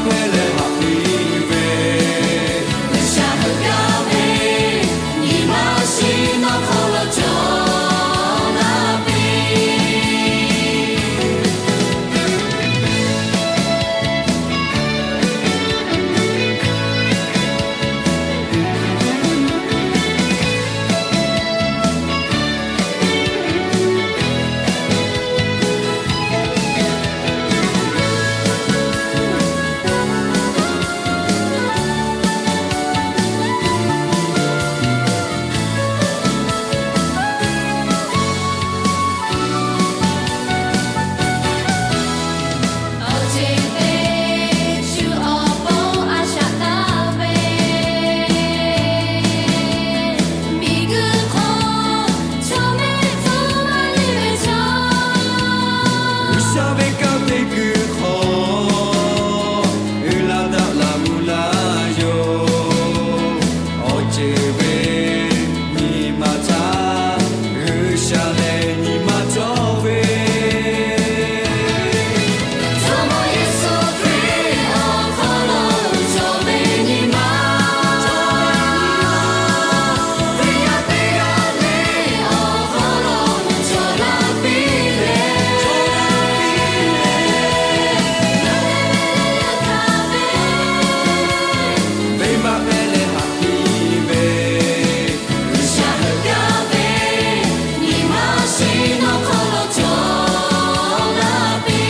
hpehˇ leh haꞈ piˇ ve, G'uiˬsha heuˆ gaˇ ve nyi ma shiˍ nawˬ hk'aw lo cawˬ laˇ piˇ. Awˬ ceuˬ ve shu awˬ pon a shaꞈ taˍ ve, miˬguiˬ hk'oˆ chaw mehˆ hpfuhˇ maˇ le ve chaw, G'uiˬsha ve kanˉ te kuiˬ hk'aw uiˍ la daꞈ la mvuh la yoˬ. Awˬ ceuˬ ve nyi ma htaˇ G'uiˬsha lehˬ nyi ma cawˬ ve, Jawˇmawˇ Yeˍsuˆ Hkriꞈ awˬ hk'aw lo cawˬ ve nyi ma, Hkriꞈ yaˇ teˇ g'aˇ le awˬ hk'aw lo cawˬ laˇ piˇ ve, venˇbaˆ hpehˇ leh haꞈ piˇ ve, G'uiˬsha heuˆ gaˇ ve nyi ma shiˍ nawˬ hk'aw lo cawˬ laˇ piˇ.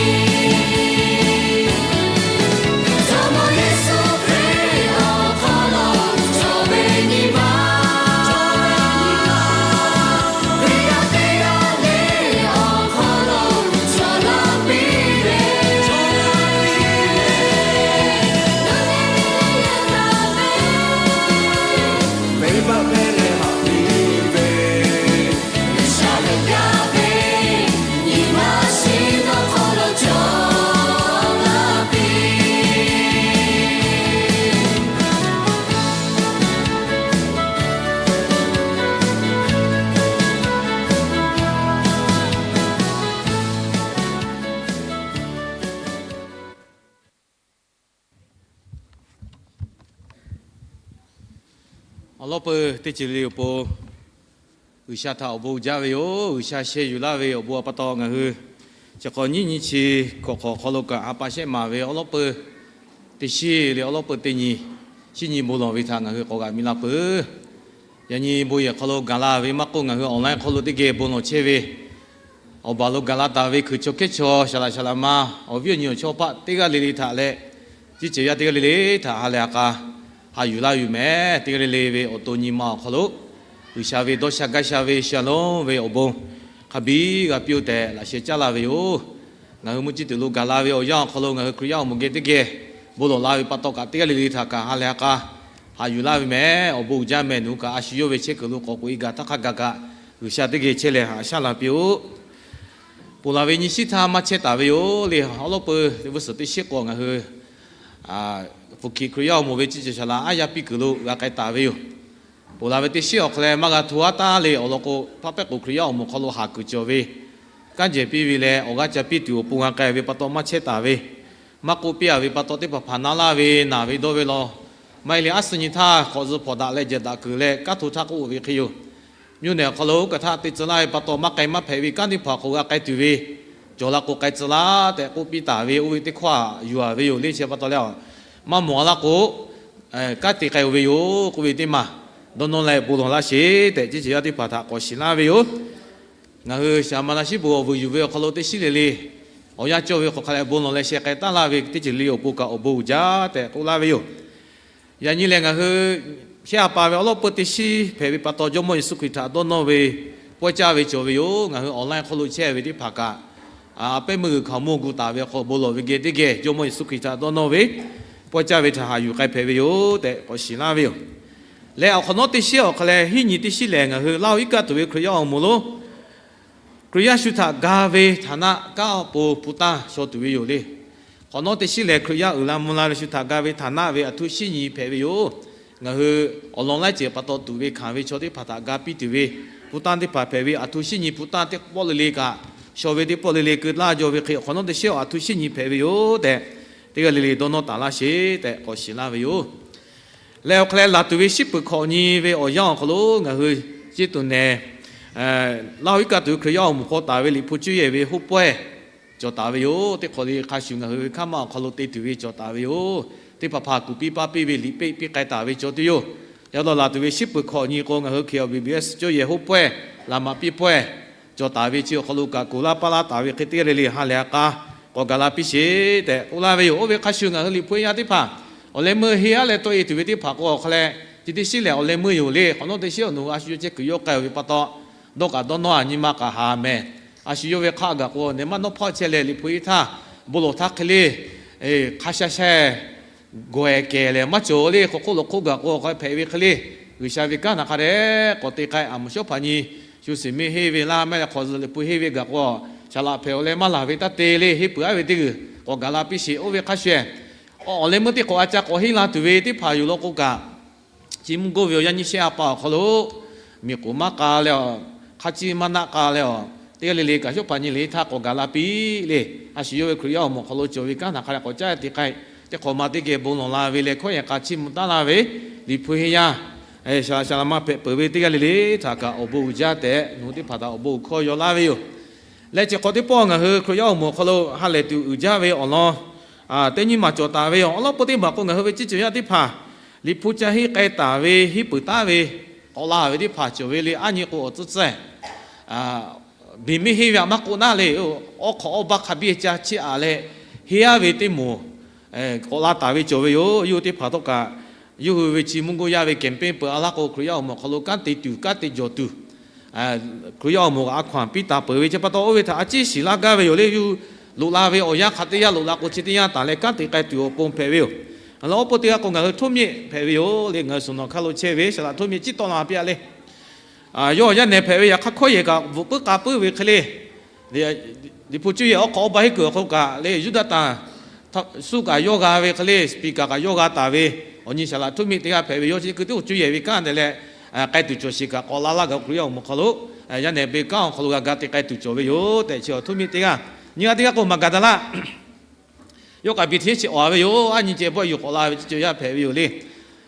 Jawˇmawˇ Yeˍsuˆ Hkriꞈ awˬ hk'aw lo cawˬ ve nyi ma, Hkriꞈ yaˇ teˇ g'aˇ le awˬ hk'aw lo cawˬ laˇ piˇ ve, venˇbaˆ hpehˇ leh haꞈ piˇ ve, G'uiˬsha heuˆ gaˇ ve nyi ma shiˍ nawˬ hk'aw lo cawˬ laˇ piˇ. Awˬ lawn peuˬ teˇ ceuˬ le le awˬ pon G'uiˬsha htaꞈ awˬ bon uiˍ jaˇ ve yoˬ. G'uiˬsha sheh yuˬ laˇ ve awˬ bon pa taw ngaˬ hui chi hk'awꞈ nyiˇ nyi chi hkawꞈ hk'awꞈ hk'aw lo kaꞈ ha pa shehˆ maˍ ve awˬ lawn peuˬ teˇ shiˉ le awˬ lawn peuˬ teˇ nyi shinˉ nyi bon lawˬ ve htaꞈ ngaˬ hui k'awꞈ g'aꞈ mi la peuˬ. Yaꞈ nyi bon yehˬ hk'aw lo gaˬ la ve maˇ k'oˆ, ngaˬ hui online hk'aw lo teˇ geh bon lawˬ chehˇ ve, awˬ baˬ lo gaˬ la taˍ ve hkuiˬ chaw hkehˉ chaw, saˍ laꞈ saˍ laꞈ ma, awˬ viˉ awˬ nyi awˬ chawˇ paˆ teˇ g'aˇ le le htaꞈ leh, ciˉ ceuˬ yaˇ teˇ g'aˇ le le htaꞈ ha lehˬ ha k'a haꞈ yuˬ laˇ yuˬ mehˍ. Teˇ g'aˇ le le ve awˬ to nyi ma awˬ hk'aw lo G'uiˬsha ve dawˇ sha gaˇ sha ve sha lonˉ ve awˬ bon hk'a biˇ g'a piˇ-oˆ tehꞈ laꞈ sheh caˉ laˇ ve yoˬ. Ngaˬ hui mvuhˇ ciˇ tuˬ lo gaˬ la ve awˬ yanˇ awˬ hk'aw lo ngaˬ hui Hkriꞈ yaˇ awˬ moˍ geh teˇ geh bon lawˬ la ve pa taw kaꞈ, teˇ g'aˇ le le htaꞈ kaꞈ ha lehˬ ha k'a haꞈ yuˬ laˇ ve mehˍ. Awˬ bon uiˍ jaˇ mehˍ. Nawˬ kaꞈ a shu yawˇ ve chehˇ kuiˬ lo k'awꞈ k'oꞈ e gaˬ htaˇ hk'a gaˬ kaꞈ, G'uiˬsha teˇ geh chehˇ leh haꞈ shaˉ la piˇ-oˆ. Ponˬ laˬ ve nyi shiˉ htaˇ maˇ chehˇ taˍ ve yoˬ le. Awˬ lawn peuˬ teˇ vuhˇ suhˍ teˇ shiˉ k'o ngaˬ hui Fuˍ hkiˍ Hkriꞈ yaˇ awˬ moˍ ve ciˉ ceuˬ saˍ laꞈ aˉ yaˇ piˇ kuiˬ lo g'a k'ai taˍ ve yoˬ. Ponˬ laˬ ve teˇ shiˉ awˬ hk'aw leh maˇ g'a hto haˉ taˉ le awˬ lawn k'o, Hpaˇ pehˉ k'oˍ Hkriꞈ yaˇ awˬ moˍ hk'aw lo haˍ kuiˬ cawˬ ve kanˉ jehˬ piˇ ve leh awˬ g'aˇ ca piˇ tuˬ awˬ pon g'a k'ai ve pa taw maˇ chehˇ taˍ ve, maˇ k'oˆ piˇ-a ve pa taw teˇ hpaˍ hpaˍ na laˇ ve naˬ ve dawˇ ve law, maˇ heˆ le aˉ suh nyi htaˇ hk'awꞈ zuh hpawnˬ daꞈ leh jehˬ daꞈ kuiˬ leh kanˉ hto htaˇ k'oˆ ve hk'e yoˬ. Mvuhˇ nehˬ awˬ hk'aw lo kaꞈ htaˇ te tcuh laˇ ve pa taw maˇ k'ai maˇ hpehꞈ ve kanˉ teˇ hpaˍ k'o g'a k'ai tuˬ ve, cawˬ la k'o k'ai tcuh laˇ tehꞈ k'oˆ piˇ taˍ ve oˇ ve teˇ hkawˇ yuˬ-a ve yoˬ le. Chi pa taw leh, maˇ mawˬ-a laˇ k'o, kanˉ te k'ai-o ve yoˬ k'oˆ ve teˇ maˬ dawˇ nawˇ leh bon lawˬ laˇ sheˍ tehꞈ, ciˉ ceuˬ yaˇ teˇ hpaˍ htaꞈ k'awꞈ shiˍ laˇ ve yoˬ. Ngaˬ hui shaˍ ma na shiˉ bon awˬ vuiˬ yuˬ ve awˬ hk'aw lo teˇ shiˉ le le awˬ yanˇ cawˇ ve hk'aw hk'a leh bon lawˬ leh sheh k'ai taˉ laˇ ve teˇ ceuˬ le awˬ pon kaꞈ awˬ bon uiˍ jaˇ tehꞈ k'oˆ laˇ ve yoˬ. Yaꞈ nyi lehˬ, ngaˬ hui shehˆ ha pa ve awˬ lawn peuˬ teˇ shiˉ hpehꞈ ve pa taw, Jawˇmawˇ Yeˍsuˆ Hkriꞈ htaꞈ dawˇ nawˇ ve pawehˇ caˇ ve cawˬ ve yoˬ. Ngaˬ hui online hk'aw lo chehˇ ve teˇ hpaˍ kaꞈ, a pehˉ meuˇ g'uiˬ hkaoˍmonˇ gu taˍ ve hk'aw bon lawˬ ve geh teˇ geh Jawˇmawˇ Yeˍsuˆ Hkriꞈ htaꞈ dawˇ nawˇ ve, pawehˇ caˇ ve htaꞈ haꞈ yuˬ k'ai hpehꞈ ve yoˬ tehꞈ k'awꞈ shiˍ laˇ ve yoˬ. Leh awˬ hk'awꞈ nawˉ teˇ shiˉ awˬ hk'a leh hiˉ nyi teˇ shiˉ lehˬ, ngaˬ hui Laˇ huˍ iˉ kaˆ tuˬ ve Hkriꞈ yaˇ awˬ moˍ lo Hkriꞈ yaˇ shu htaꞈ ga ve htaꞈ naˆ kanˉ awˬ pon hpu tanˇ shaw tuˬ ve yoˬ le. Hk'awꞈ nawˉ teˇ shiˉ lehˬ, Hkriꞈ yaˇ uiˍ la mvuh la ve shu htaꞈ ga ve htaꞈ naˆ ve aˬ htoꞈ shinˉ nyi hpehꞈ ve yoˬ. Ngaˬ hui awˬ lawn laiˉ ceuˬ pa taw tuˬ ve hkanˍ ve chaw teˇ hpaˍ htaꞈ ga piˇ tuˬ ve hpu tanˇ teˇ hpaˍ hpehꞈ ve, aˬ htoꞈ shinˉ nyi hpu tanˇ teˇ pawˆ le le kaꞈ, shaw ve teˇ pawˆ le le keu laˇ jaw ve hk'e, awˬ hk'awꞈ nawˉ teˇ shiˉ awˬ aˬ htoꞈ shinˉ nyi hpehꞈ ve yoˬ tehꞈ, teˇ g'aˇ le le dawˇ nawˇ taˍ laˇ sheˍ tehꞈ k'awꞈ shiˍ laˇ ve yoˬ. Leh awˬ hk'a leh, laˬ tuˬ ve shiˉ peuˬ hkawꞈ nyi ve awˬ yanˇ awˬ hk'aw lo ngaˬ hui ciˇ tuˬ nehˬ, Laˇ huˍ iˉ kaˆ tuˬ Hkriꞈ yaˇ awˬ moˍ hpaw taˍ ve Liꞈ hpu cuˇ yehˬ ve hoˉ pawehˇ cawˬ taˍ ve yoˬ. Teˇ hk'awꞈ le hk'a shuˍ ngaˬ hui ve hkaˉ maˇ awˬ hk'aw lo te tuˬ ve cawˬ taˍ ve yoˬ. Teˇ hpaˍ hpaˍ kuˬ piˇ paˇ piˇ ve liꞈ peˆ piˇ k'ai taˍ ve cawˬ tuˬ yoˬ. Yaꞈ la laˬ tuˬ ve shiˉ peuˬ hkawꞈ nyi k'o, ngaˬ hui K B B S cuˇ yehˬ hoˉ pawehˇ laꞈ maꞈ piˇ pawehˇ cawˬ taˍ ve chi awˬ hk'aw lo kaꞈ kuˬ laˇ paˇ laˇ taˍ ve hk'e, teˇ g'aˇ le le ha lehˬ ha k'a k'awꞈ gaˬ la piˇ sheˍ tehꞈ k'oˆ laˇ ve yoˬ. Oˇ ve hk'a shuˍ ngaˬ hui Liꞈ hpu yaˇ teˇ hpaˍ awˬ leh meuˇ henˇ aˉ leh tawˆ e tuˬ ve teˇ hpaˍ k'o, awˬ hk'a leh, chi teˇ shiˉ lehˬ awˬ leh meuˇ yoˬ le. Hk'awꞈ nawˉ teˇ shiˉ awˬ nu a shu yawˇ ceh kuiˬ yawˇ k'ai ve pa taw, dawˇ kaꞈ dawˇ nawˇ a nyi ma kaꞈ haˍ mehˍ. A shu yawˇ ve hk'aˆ gaˬ k'o, nehˬ maˇ nawˉ hpawˇ chehˇ leh Liꞈ hpu iˉ htaˇ bon lawˬ htaˇ hk'e le, hk'a sha sha gawˬ ehˍ kehˬ lehˬ maˇ cawˬ le. Hk'aw hk'oˆ lo hk'oˆ gaˬ k'o, hk'a hpehꞈ ve hk'e le, G'uiˬsha ve kanˉ htaꞈ hk'a dehꞈ k'awꞈ te k'ai. A moˍ shawˉ hpaˍ nyi shu shiˍ miˇ henˇ ve laˇ mehˆ leh hk'aw zuhꞈ Liꞈ hpu henˇ ve gaˬ k'o, shaˍ laꞈ hpehꞈ awˬ leh maˇ laˬ ve taˇ te le. Henˇ peuˬ aˉ ve teˇ g'uiˬ k'awꞈ gaˬ la piˇ sheˍ. Oˇ ve hk'a shuˍ, awˬ leh meuˇ teˇ hk'awꞈ a ca k'awꞈ henˇ la tuˬ ve teˇ hpaˍ yoˬ law k'o kaꞈ, chi mvuhˇ goˇ ve awˬ yanˇ nyiˇ shehˆ a pa awˬ hk'aw lo miˬ k'oˍ maˇ k'a leh, hk'a ciˇ maˇ naˆ k'a leh, teˇ g'aˇ le le kaꞈ shawˉ hpaˍ nyi le htaˇ k'awꞈ gaˬ la piˇ le. A shu yawˇ ve Hkriꞈ yaˇ awˬ moˍ awˬ hk'aw lo cawˬ ve kanˉ htaꞈ hk'a dehꞈ k'awꞈ caˉ te k'ai, teˇ hk'awꞈ ma teˇ geh bon lawˬ la ve leh hkawˇ yehˬ k'a chiˇ mvuh taˉ laˇ ve Liꞈ hpu henˇ yaˇ, shaˍ laꞈ shaˍ laꞈ ma hpehꞈ peuˬ ve teˇ g'aˇ le le htaꞈ kaꞈ awˬ bon uiˍ jaˇ tehꞈ nawˬ hui teˇ hpaˍ htaꞈ awˬ bon uiˍ hkawˇ yaw laˇ ve yoˬ. Leh chi hk'awꞈ teˇ pawˆ ngaˬ hui Hkriꞈ yaˇ awˬ moˍ awˬ hk'aw lo ha lehˬ tuˬ uiˍ jaˇ ve awˬ lawn teˇ nyi maˬ cawˬ taˍ ve yoˬ. Awˬ lawn peuˇ teˇ maˬ k'o, ngaˬ hui ve ciˇ cawˬ yaˇ teˇ hpaˍ Liꞈ hpu ca henˇ k'ai taˍ ve henˇ peuˬ taˉ ve k'awꞈ la ve teˇ hpaˍ cawˬ ve le. Aˉ nyi k'o awˬ tcuhˉ tcuhˉ biˬ miˇ henˇ ve aꞈ maˇ k'oˆ naˉ le, awˉ hk'awꞈ awˇ baˆ hk'a biˇ ca chiˇ aꞈ leh henˇ aˉ ve teˇ moˍ k'awꞈ la taˍ ve cawˬ ve yoˬ. Yawˇ hui teˇ hpaˍ htawˇ kaꞈ, yawˇ hui ve chi mvuhˇ goˇ yaˇ ve campaign peuˬ a laˇ k'o, Hkriꞈ yaˇ awˬ moˍ awˬ hk'aw lo kanˉ te tuˬ kanˉ te jawˬ tuˬ, Hkriꞈ yaˇ awˬ moˍ aꞈ hkaw anˬ piˇ taˍ peuˬ ve chi pa taw, oˇ ve htaꞈ a ciˉ shiˍ laˇ gaˇ ve yoˬ le. Yawˇ hui loꞈ la ve awˬ yanˇ hk'a teˇ yanˇ loꞈ la k'o, chi teˇ yanˇ taˍ leh kanˉ te k'ai tuˬ awˬ pon hpehꞈ ve yoˬ. Awˬ lawn peuˇ teˇ g'aˇ k'o, ngaˬ hui htoˇ miˆ hpehꞈ ve yoˬ le. Ngaˬ hui suhˍ nawˬ hk'aˇ lo chehˇ ve shaˍ laꞈ htoˇ miˆ ciˉ tawˆ la piˇ a le. Yawˇ awˬ yanˇ nehˬ hpehꞈ ve yaꞈ hk'aˇ hkawˇ yehˬ kaꞈ bvuhꞈ puiˉ k'a puiˉ ve hk'e le, Liꞈ hpu cuˇ yehˬ awˉ hk'awꞈ awˇ baˆ henˇ kuiˬ awˬ hk'aw lo kaꞈ le, Yuˇdaꞈ tanˬ suˆ kaꞈ yawˇ g'a ve hk'e le, speaker kaꞈ yawˇ g'a taˍ ve awˬ nyi shaˍ laꞈ htoˇ miˆ teˇ g'aˇ hpehꞈ ve yoˬ. Chi hk'e te cuˇ yehˬ ve kanˉ te leh k'ai tuˬ cawˬ sheˍ kaꞈ k'awꞈ la laˇ gaˬ Hkriꞈ yaˇ awˬ moˍ hk'aw lo, yaˇ nehˬ ve kanˉ awˬ hk'aw lo g'a ga te k'ai tuˬ cawˬ ve yoˬ tehꞈ chi awˬ htoˇ miˆ teˇ g'aˇ. Nyi g'aˇ teˇ g'aˇ k'o, Maˍgaˍdaˍlaˆ, yawˇ kaꞈ Beˍteˇ chi awˬ a ve yoˬ. Aˉ nyi ceh bawˆ yuˬ k'awꞈ la ve ciˇ cawˬ yaˇ hpehꞈ ve yoˬ le.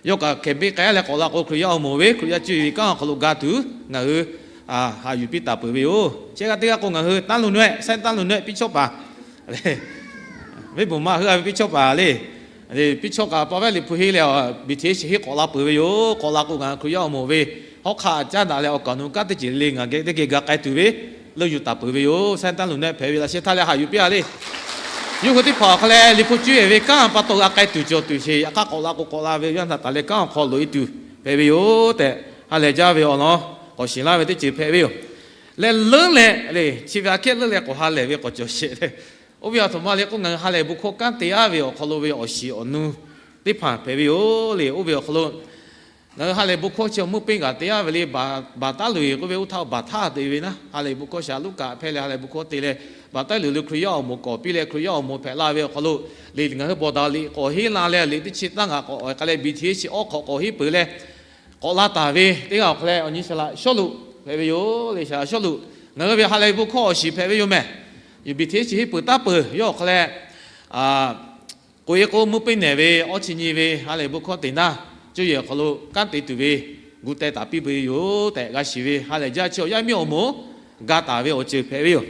Yawˇ kaꞈ campaign k'ai leh k'awꞈ la k'o, Hkriꞈ yaˇ awˬ moˍ ve Hkriꞈ yaˇ cuˇ ve kanˉ awˬ hk'aw lo ga tuˬ ngaˬ hui haꞈ yuˬ piˇ taˍ peuˬ ve yoˬ. Chehˇ g'aˇ teˇ g'aˇ k'o, ngaˬ hui Tanˇ Luˬ Nweˆ, Saˉ Tanˇ Luˬ Nweˆ piˇ chawˇ paˍ ve bon maˇ heuˆ a ve piˇ chawˇ paˍ le, piˇ chawˇ kaꞈ pa vehˉ Liꞈ hpu henˇ leh Beˍteˇ chi henˇ k'awꞈ la peuˬ ve yoˬ. K'awꞈ la k'o, ngaˬ hui Hkriꞈ yaˇ awˬ moˍ ve hawˉ hk'aˆ caˉ daꞈ leh awˬ kaˍ awˬ nu kanˉ teˇ ceuˬ le ngaˬ geh teˇ geh ga k'ai tuˬ ve leuˆ yuˬ taˍ peuˬ ve yoˬ. Saˉ Tanˇ Luˬ Nweˆ hpehꞈ ve laꞈ sheh htaˇ leh haꞈ yuˬ piˇ a le. Yawˇ hui teˇ hpaˍ awˬ hk'a leh Liꞈ hpu cuˇ yehˬ ve kanˉ pa taw g'a k'ai tuˬ cawˬ tuˬ sheˍ. Yaꞈ hk'aˇ k'awꞈ la k'o k'awꞈ la ve, yaˇ htaꞈ taˍ leh kanˉ awˬ hk'aw loꞈ e tuˬ hpehꞈ ve yoˬ tehꞈ ha lehˬ jaˇ ve awˬ lawn k'awꞈ shiˍ laˇ ve teˇ ceuˬ hpehꞈ ve yoˬ. Leh leuˉ leh le, chi ve aꞈ kehˉ leuˉ leh k'awꞈ ha lehˬ ve k'awꞈ cawˬ sheˍ le. Oˇ ve aˬ htoꞈ ma le k'o, ngaˬ hui ha lehˬ bon hkawˇ kanˉ te aˉ ve awˬ hk'aw lo ve awˬ shiˍ awˬ nu teˇ hpaˍ hpehꞈ ve yoˬ le. Oˇ ve awˬ hk'aw lo ngaˬ hui ha lehˬ bon hkawˇ chi awˬ meuˇ peˇ g'aꞈ te aˉ ve le. Baˍtaˉluˍ k'oˆ ve oˇ htaˇ, Baˍtaˉ te ve naˉ, ha lehˬ bon hkawˇ shaˍ luˉ kaꞈ hpehˇ leh ha lehˬ bon hkawˇ te leh, Baˍtaˉluˍ lo Hkriꞈ yaˇ awˬ moˍ k'awꞈ piˇ leh Hkriꞈ yaˇ awˬ moˍ hpehꞈ la ve awˬ hk'aw lo le, ngaˬ hui bawˬ daꞈ liꞈ k'awꞈ henˇ la leh liꞈ teˇ chi taˇ ngaˬ k'awꞈ awˬ e k'ai leh Beˍteˇ chi awˉ hk'awꞈ k'awꞈ henˇ peuˬ leh k'awꞈ la taˍ ve teˇ g'aˇ awˬ hk'a leh awˬ nyi shaˍ laꞈ Sawˉluꞈ hpehꞈ ve yoˬ le. Shaˍ laꞈ Sawˉluꞈ ngaˬ hui ve ha lehˬ bon hkawˇ awˬ shiˍ hpehꞈ ve yoˬ mehˍ. Beˍteˇ chi henˇ peuˬ taˉ peuˬ yawˇ awˬ hk'a leh k'oꞈ e k'o meuˇ peˇ nehˬ ve awˇ chi nyi ve ha lehˬ bon hkawˇ te naˉ, cuˇ yehˬ awˬ hk'aw lo kanˉ te tuˬ ve gu teh taˍ piˇ ve yoˬ tehꞈ g'a shiˍ ve ha lehˬ jaˇ. Chi awˬ yaˇ miˇ awˬ moˍ ga taˍ ve awˬ ceuˬ hpehꞈ ve yoˬ.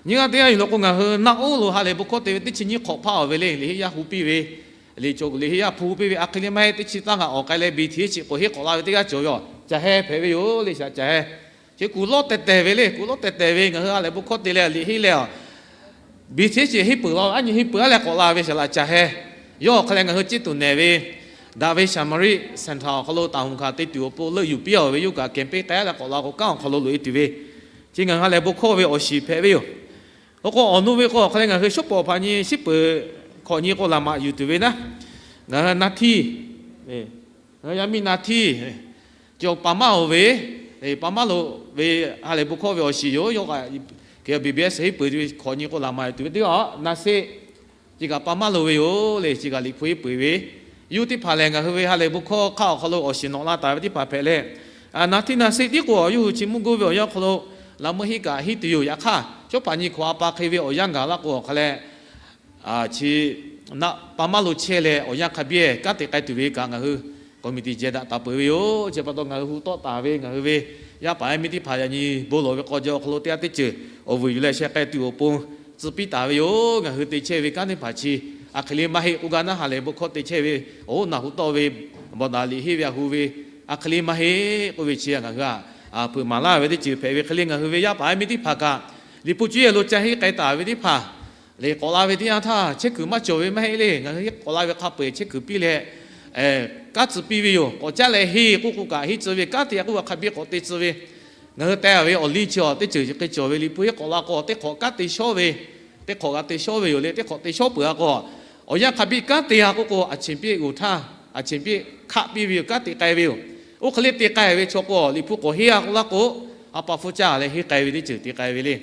Nyi g'aˇ teˇ g'aˇ yoˬ law k'o, ngaˬ hui naˆ oˉ lo ha lehˬ bon hkawˇ te ve teˇ chi nyiˇ hk'awꞈ hpaˇ awˬ ve le, liꞈ henˇ yaˇ hu piˇ ve, liꞈ cawˬ liꞈ henˇ yaˇ hpu hu piˇ ve a hk'e le maˇ heˆ. Teˇ chi taˇ ngaˬ awˬ k'ai leh Beˍteˇ chi k'awꞈ henˇ k'awꞈ la ve teˇ g'aˇ cawˬ ve yoˬ. Caˬ heh hpehꞈ ve yoˬ le. Shaˍ caˬ heh chi kuˬ lawˉ teh tehˬ ve le. Kuˬ lawˉ teh tehˬ ve ngaˬ hui ha lehˬ bon hkawˇ te leh liꞈ henˇ leh a Beˍteˇ chi henˇ peuˬ law, aˉ nyi henˇ peuˬ aˉ leh k'awꞈ la ve shaˍ laꞈ caˬ heh. Yawˇ awˬ hk'a leh ngaˬ hui ciˇ tuˬ nehˬ ve daꞈ ve Saˍmaˍriˆ Center awˬ hk'aw lo taˍ huˍ hkanˍ te tuˬ awˬ pon leuˆ yuˬ piˇ a ve yoˬ kaꞈ, campaign k'ai leh k'awꞈ la k'o kanˉ awˬ hk'aw lo loꞈ e tuˬ ve, chi ngaˬ hui ha lehˬ bon hkawˇ ve awˬ shiˍ hpehꞈ ve yoˬ. Awˬ k'o awˬ nu ve k'o awˬ hk'a leh ngaˬ hui shawˉ pawˍ hpaꞈ nyi shiˉ peuˬ hkawꞈ nyi k'o laꞈ maꞈ yuˬ tuˬ ve naˉ, ngaˬ hui na htiˇ, ngaˬ hui yaˇ miˇ na htiˇ, cawˬ paˍ maˇ oˬ ve, paˍ maˇ loꞈ ve ha lehˬ bon hkawˇ ve awˬ shiˍ yoˬ. Yawˇ kaꞈ B B S henˇ peuˬ ve hkawꞈ nyi k'o laꞈ maꞈ yuˬ tuˬ ve teˇ g'aˇ na seˆ, chi kaꞈ paˍ maˇ loꞈ ve yoˬ le. Chi kaꞈ liꞈ hpu henˇ peuˬ ve, yawˇ teˇ hpaˍ lehˬ ngaˬ hui ve ha lehˬ bon hkawˇ hk'aˇ awˬ hk'aw lo awˬ shiˍ nawꞈ la taˍ ve teˇ hpaˍ hpehꞈ leh, na htiˇ na seˆ tiˉ k'o yawˇ hui chi mvuhˇ goˇ ve awˬ yanˇ hk'aw lo laꞈ meuˇ henˇ kaꞈ henˇ tuˬ yoˬ. Yaꞈ hk'aˇ shawˉ hpaꞈ nyi hkawꞈ a pa hk'e ve awˬ yanˇ gaˬ laˇ k'o awˬ hk'a leh, chi naˆ pa maˇ lo chehˇ leh awˬ yanˇ hk'a biˇ kanˉ te k'ai tuˬ ve kaꞈ ngaˬ hui committee jehˬ daꞈ taˍ peuˬ ve yoˬ. Chi pa taw ngaˬ hui hu tawˆ taˍ ve ngaˬ hui ve yaˇ paˍ yaˇ miˇ teˇ hpaˍ yaꞈ nyi bon lawˬ ve k'aw jaw awˬ hk'aw lo teˇ g'aˇ teˇ ceuˬ awˬ vuiˬ yuˬ leh sheh k'ai tuˬ awˬ pon tcuh piˇ taˍ ve yoˬ. Ngaˬ hui te chehˇ ve kanˉ teˇ hpaˍ chi a hk'e le maˇ heˆ k'oˆ gaˇ naˉ ha lehˬ, bon hkawˇ te chehˇ ve awˬ hoˉ naˬ hu tawˆ ve bawˬ daꞈ liꞈ henˇ ve a hu ve a hk'e le maˇ heˆ k'oˆ ve chi ngaˬ hui a hpeuꞈ maˍ laˇ ve teˇ ceuˬ hpehꞈ ve hk'e le, ngaˬ hui ve yaˇ paˍ yaˇ miˇ teˇ hpaˍ kaꞈ Liꞈ hpu cuˇ yehˬ lo ca henˇ k'ai taˍ ve teˇ hpaˍ lehˬ, k'awꞈ la ve teˇ yanˇ htaˇ chehˇ kuiˬ maˇ cawˬ ve maˇ heˆ le. Ngaˬ hui k'awꞈ la ve hk'a peu-eˬ chehˇ kuiˬ piˇ leh kanˉ tcuh piˇ ve yoˬ. K'awꞈ caˉ leh henˇ k'oˆ k'o kaꞈ henˇ tcuh ve, kanˉ te k'oˆ ve hk'a biˇ k'awꞈ te tcuh ve. Ngaˬ hui teh ve awˬ liˇ chi awˬ teˇ ceuˬ hk'e cawˬ ve, Liꞈ hpu henˇ k'awꞈ la k'o teˇ hk'awꞈ kanˉ te shawˉ ve, teˇ hk'awꞈ g'a te shawˉ ve yoˬ le. Teˇ hk'awꞈ te shawˉ peuˬ a k'o, awˬ yanˇ hk'a biˇ kanˉ te a k'oˆ k'o a cheˍ piˇ g'oˬ htaˇ a cheˍ piˇ hkaˆ piˇ ve yoˬ, kanˉ te k'ai ve yoˬ. Oˇ hk'e le te k'ai ve chaw k'o Liꞈ hpu k'awꞈ henˇ a k'oˆ laˇ k'o, a pa hpfuhˇ caˇ leh henˇ k'ai ve teˇ ceuˬ te k'ai ve le.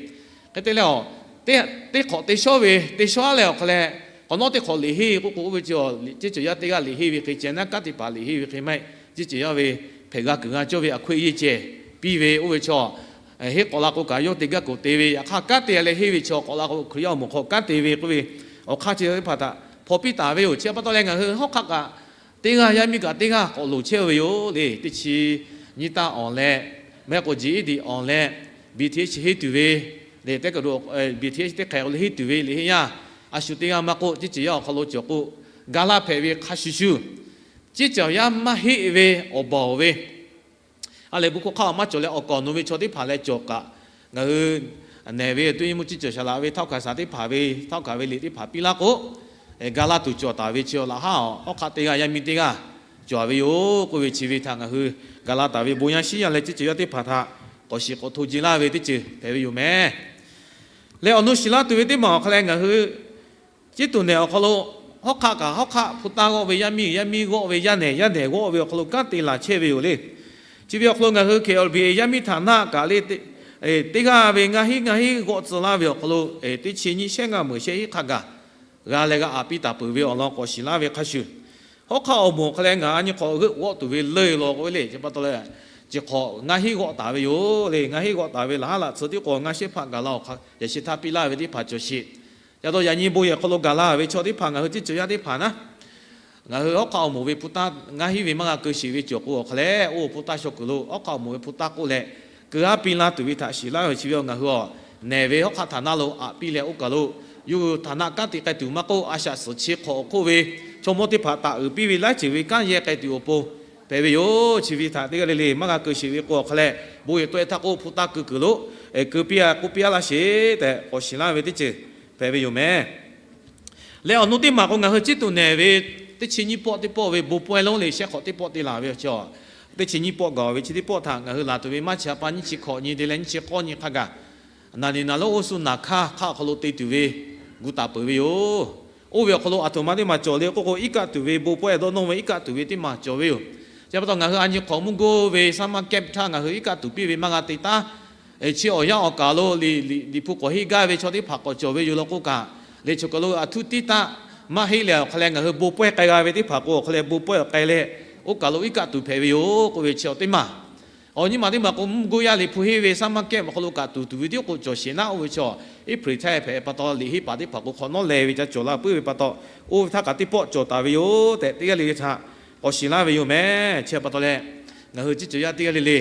Hk'e te leh a teˇ hk'awꞈ te shawˉ ve, te shawˉ leh awˬ hk'a leh k'awꞈ nawˉ teˇ hk'awꞈ liꞈ henˇ k'oˆ k'o, oˇ ve chi ceˇ ceuˬ yaˇ teˇ g'aˇ liꞈ henˇ ve hk'e ceh naˉ kanˉ te paˍ liꞈ henˇ ve hk'e maˇ heˆ. Ceˇ ceuˬ yaˇ ve hpehꞈ g'a kuiˬ g'a cawˇ ve a hk'oˆ yeˇ ceh piˇ ve oˇ ve chaw henˇ k'awꞈ la k'o kaꞈ yawˇ te gaˇ k'oˍ te ve, yaꞈ hk'aˇ kanˉ te leh henˇ ve chaw k'awꞈ la k'o Hkriꞈ yaˇ awˬ moˍ hk'aw kanˉ te ve k'oˆ ve awˬ hk'aˇ chi teˇ hpaˍ htaꞈ hpaw piˇ taˍ ve yoˬ. Chi pa taw leh ngaˬ hui hawˉ hk'aˆ kaꞈ teˇ g'aˇ yaˇ miˇ kaꞈ teˇ g'aˇ k'awꞈ loˍ chehˇ ve yoˬ le. Teˇ chi nyiˇ taˇ awˬ leh, mehˆ k'o G E D awˬ leh, B T H henˇ tuˬ ve le, teˇ kaꞈ do, B T H teˇ hk'ehꞈ k'o le henˇ tuˬ ve liꞈ henˇ yaˇ a shu teˇ g'aˇ maˇ k'oˆ, ceˇ ceuˬ yaˇ awˬ hk'aw lo cawˬ k'o, ga laˇ hpehꞈ ve hk'a shuˍ shuˍ, ceˇ ceuˬ yaˇ maˇ heˆ ve awˬ baˬ awˬ ve a lehˬ, bon hkawˇ hk'aˇ maˇ cawˬ leh awˬ kaˍ awˬ nu ve chaw teˇ hpaˍ leh cawˬ kaꞈ, ngaˬ hui nehˬ ve tuˇ nyi mvuhˇ ceˇ ceuˬ shaˍ laꞈ ve ထောက်ခံစာ teˇ hpaˍ ve ထောက်ခံ ve liꞈ teˇ hpaˍ piˇ laˇ k'o, ga laˇ tuˬ cawˬ taˍ ve chi laꞈ haˉ awˬ hawˉ hk'aˆ teˇ g'aˇ yaˇ miˇ teˇ g'aˇ cawˬ ve yoˬ k'oˆ ve chi ve htaꞈ ngaˬ hui ga laˇ taˍ ve bon yaˇ shiˉ yaˇ leh ceˇ ceuˬ yaˇ teˇ hpaˍ htaꞈ k'awꞈ shiˍ k'awꞈ hto ji laˇ ve teˇ ceuˬ hpehꞈ ve yoˬ meh. Leh awˬ nu shiˍ laˇ tuˬ ve teˇ maˬ awˬ hk'a leh ngaˬ hui ciˉ tuˬ nehˬ awˬ hk'aw lo hawˉ hk'aˆ kaꞈ hawˉ hk'aˆ hpu taˇ g'awˆ ve yaˇ miˇ, yaˇ miˇ g'awˆ ve yaˇ nehˬ, yaˇ nehˬ g'awˆ ve awˬ hk'aw lo kanˉ te laˬ chehˇ ve yoˬ le. Chi ve awˬ hk'aw lo ngaˬ hui K L B A yaˇ miˇ htaꞈ naˆ kaꞈ le, teˇ g'aˇ ve ngaˇ hinˉ ngaˇ hinˉ g'awˆ tcuh laˇ ve awˬ hk'aw lo teˇ chi nyiˇ shehˉ ngaˇ meuꞈ shehˆ hinˉ hk'a gaˬ g'a leh g'a aꞈ piˇ taˍ peuˬ ve awˬ lawn k'awꞈ shiˍ laˇ ve hk'a shuˍ, hawˉ hk'aˆ awˬ moˍ awˬ hk'a leh ngaˬ a nyi hk'awꞈ g'euˆ g'awˆ tuˬ ve leuˆ law k'oˆ ve le. Chi pa taw leh, chi hk'awꞈ ngaˇ hinˉ g'awˆ taˍ ve yoˬ le. Ngaˇ hinˉ g'awˆ taˍ ve laˬ haˉ laꞈ tcuh tiˉ k'o ngaˇ shehˉ hpaˆ gaˬ la awˬ hk'a yaꞈ sheh htaˇ piˇ laˇ ve teˇ hpaˍ cawˬ sheˍ. Ca taw yaꞈ nyi bon yehˬ hk'aw lo gaˬ la ve chaw teˇ hpaˍ ngaˬ hui ceˇ ceuˬ yaˇ teˇ hpaˍ naˉ, ngaˬ hui hawˉ hk'aˆ awˬ moˍ ve hpu taˇ ngaˇ hinˉ ve maˇ g'a keu sheˍ ve cawˬ k'o awˬ hk'a leh, oˇ hpu taˇ shaw kuiˬ lo hawˉ hk'aˆ awˬ moˍ ve hpu taˇ k'oˆ leh keu haˉ piˇ laˇ tuˬ ve htaꞈ shiˍ laˇ ve chi ve ngaˬ hui awˬ nehˬ ve hawˉ hk'aˆ htaꞈ naˆ lo aꞈ piˇ leh oˇ kaˬ lo yawˇ hui htaꞈ naˆ kanˉ te k'ai tuˬ maˇ k'oˆ, a shaꞈ suhˍ chi hk'awꞈ awˬ hk'oˆ ve chaw mawˇ teˇ hpaˍ taˍ uiˍ piˇ ve laiˉ ceuˬ ve kanˉ yehˇ k'ai tuˬ awˬ pon hpehꞈ ve yoˬ. Chi ve htaꞈ teˇ g'aˇ le le maˇ g'a keu sheˍ ve k'o awˬ hk'a leh, bon yehˬ tawˆ e htaˇ k'o hpu taˇ keu kuiˬ lo keu piˇ a k'oˆ piˇ a laˇ sheˍ tehꞈ k'awꞈ shiˍ laˇ ve teˇ ceuˬ hpehꞈ ve yoˬ meh. Leh awˬ nu teˇ maˬ k'o ngaˬ hui ciˉ tuˬ nehˬ ve teˇ chi nyiˇ pawˆ teˇ pawˆ ve bon pawehˇ lonˉ le shehˆ hk'awꞈ teˇ pawˆ te laˬ ve awˬ chi, teˇ chi nyiˇ pawˆ gaˬ ve chi teˇ pawˆ htaꞈ ngaˬ hui laˬ tuˬ ve March ha pa nyiˇ chi hkawꞈ nyi te leh nyiˇ chi k'awˇ nyi hk'a gaˬ naˬ niˬ naˬ lonˉ oˇ suh naˬ hkaˇ hk'aˆ awˬ hk'aw lo te tuˬ ve gu taˍ peuˬ ve yoˬ. Oˇ ve awˬ hk'aw lo aˬ htoꞈ ma teˇ maˬ cawˬ le k'oˆ k'o, iˉ kaˆ tuˬ ve bon pawehˇ dawˇ nawˇ ve iˉ kaˆ tuˬ ve teˇ maˬ cawˬ ve yoˬ. Chi pa taw ngaˬ hui a nyi hk'awꞈ mvuhˇ goˇ ve summer camp htaˇ ngaˬ hui iˉ kaˆ tuˬ piˇ ve maˇ g'a te taˉ. Chi awˬ yanˇ awˬ kaˬ lo Liꞈ hpu k'awꞈ henˇ gaˇ ve chaw teˇ hpaˍ k'awꞈ cawˬ ve yoˬ law k'oˆ kaꞈ, leh chaw kaˬ lo aˬ htuˇ tiˉ taˆ maˇ heˆ leh awˬ hk'a leh ngaˬ hui bon pawehˇ k'ai g'a ve teˇ hpaˍ k'o awˬ hk'a leh bon pawehˇ awˬ k'ai leh, oˇ kaˬ lo iˉ kaˆ tuˬ hpehꞈ ve yoˬ k'oˆ ve chi awˬ teˇ maˬ. Awˬ nyi maˬ teˇ maˬ k'o mvuhˇ goˇ yaˇ Liꞈ hpu henˇ ve summer camp awˬ hk'aw lo kaꞈ tuˬ tuˬ ve tiˉ k'o cawˬ sheˍ naˉ oˇ ve chaw, April htaˇ hpehꞈ pa taw liꞈ henˇ paˍ teˇ hpaˍ k'o hk'awꞈ nawˉ leh ve ca cawˬ la puiˉ ve pa taw, oˇ ve htaˇ kaꞈ teˇ pawˆ cawˬ taˍ ve yoˬ tehꞈ teˇ g'aˇ le le htaꞈ k'awꞈ shiˍ laˇ ve yoˬ meh. Chi pa taw leh, ngaˬ hui ciˉ cawˬ yaˇ teˇ g'aˇ le le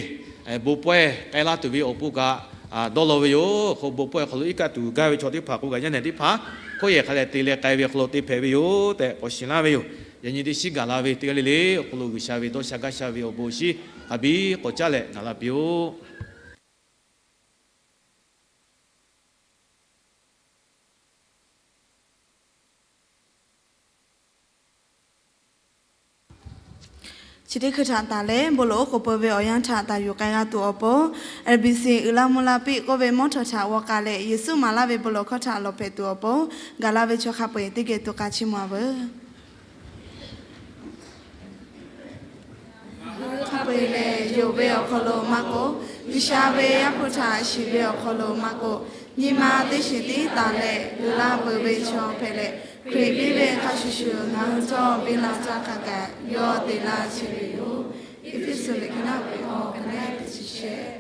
bon pawehˇ k'ai laˇ tuˬ ve awˬ pon kaꞈ dawˇ law ve yoˬ. Hk'o bon pawehˇ hk'aw lo iˉ kaˆ tuˬ gaˇ ve chaw teˇ hpaˍ k'o kaꞈ yaˇ nehˬ teˇ hpaˍ hk'oˆ yehˬ hk'a leh te leh k'ai ve hk'aw lo te hpehꞈ ve yoˬ tehꞈ k'awꞈ shiˍ laˇ ve yoˬ. Yaꞈ nyi teˇ shiˉ gaˬ la ve teˇ g'aˇ le le awˬ hk'aw lo G'uiˬsha ve dawˇ sha gaˇ sha ve awˬ bon awˬ shinˉ hk'a biˇ k'awꞈ caˉ leh gaˬ la piˇ-oˆ. Chi teˇ hkui htaꞈ taˍ leh bon lawˬ oˉ k'oˍ pui ve awˬ yanˇ htaꞈ taˍ yuˬ k'ai g'a tuˬ awˬ pon, R B C uiˍ la mvuh la piˇ k'oˆ ve mawˇ htawꞈ htaꞈ g'aw k'ai leh Yeˍsuˆ maˍ laˇ ve bon lawˬ hkawˇ htaꞈ lawˬ hpehꞈ tuˬ awˬ pon, gaˬ la ve chaw hk'a peu-eˬ teˇ geh to k'a chiˇ mvuh-a veuˬ. Hk'a peu-eˬ lehˬ, yonˍ ve awˬ hk'aw lo maˇ k'oˆ, G'uiˬsha ve Yaˇ hpu htaꞈ shiˍ ve awˬ hk'aw lo maˇ k'oˆ, nyi ma teˇ shiˍ tiˉ taˍ leh uiˍ la peuˬ ve chaw hpehꞈ leh, Hkriꞈ biˇ ve hk'a shuˍ shuˍ ngaˬ hui htawˇ biˇ la htaˇ hk'a kaꞈ yawˇ te laˇ chehˇ ve yoˬ. Eˇfeˇsuꞈ liꞈ ka naˆ ve awˬ ka naˆ teˇ chi shehˆ.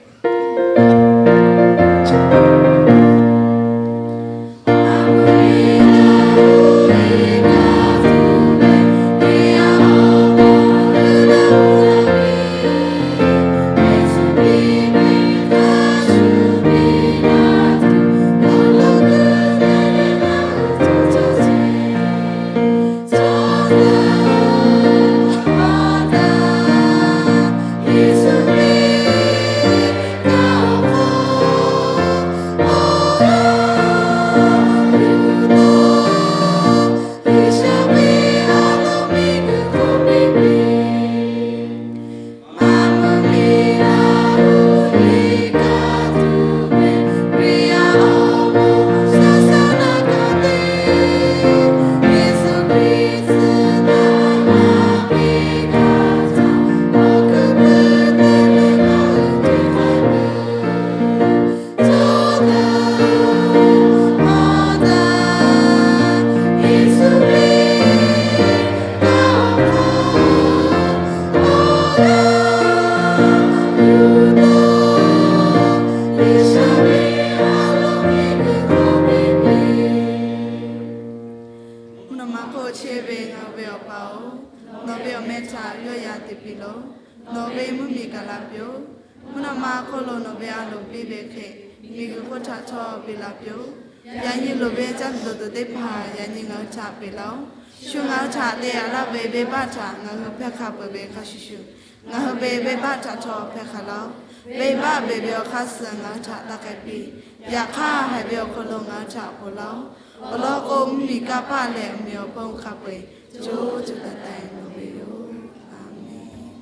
Nawˬ ma hk'oˆ chehˇ ve ngaˬ hui ve Awˬ pa-oˬ, nawˬ ve awˬ meh htaꞈ yawˇ yaꞈ teꞈ piˇ lawˬ. Nawˬ ve mvuhˇmiˬ gaˬ la piˇ-oˬ. Mvuhˇ naw ma awˬ hk'oˆ lo nawˬ ve a loˍ piˇ ve hk'e, miˬguiˬ hk'oˆ htaꞈ htawˇ peꞈ la piˇ-oˬ. Yaꞈ nyi loˍ ve caˇ tuˬ dawˬ tuˬ teˇ hpaˍ yaꞈ nyi ngaˬ hui htaꞈ peꞈ laˇ-oˆ. Shu ngaˬ hui htaꞈ te yaꞈ laˇ ve venˇbaˆ htaꞈ ngaˬ hui hpehˇ hk'a peuˬ ve hk'a shuˍ shuˍ, ngaˬ hui ve venˇbaˆ htaꞈ htawˇ hpehˇ hk'a laˇ-oˆ. Venˇbaˆ beˬ ve awˬ hk'aˇ suh ngaˬ hui htaꞈ taˇ k'ai piˇ. Yaꞈ hk'aˇ, haiˬ ve awˬ hk'aw lo ngaˬ hui htaꞈ ponˬ laˇ-oˆ. Awˬ lawn k'o, mvuhˇmiˬ kanˇ paˆ leh awˬ meꞈ awˬ hponˇ hk'a peu-eˬ co co taiˍ taiˍ loˍ ve yoˬ. Aˍmenˍ.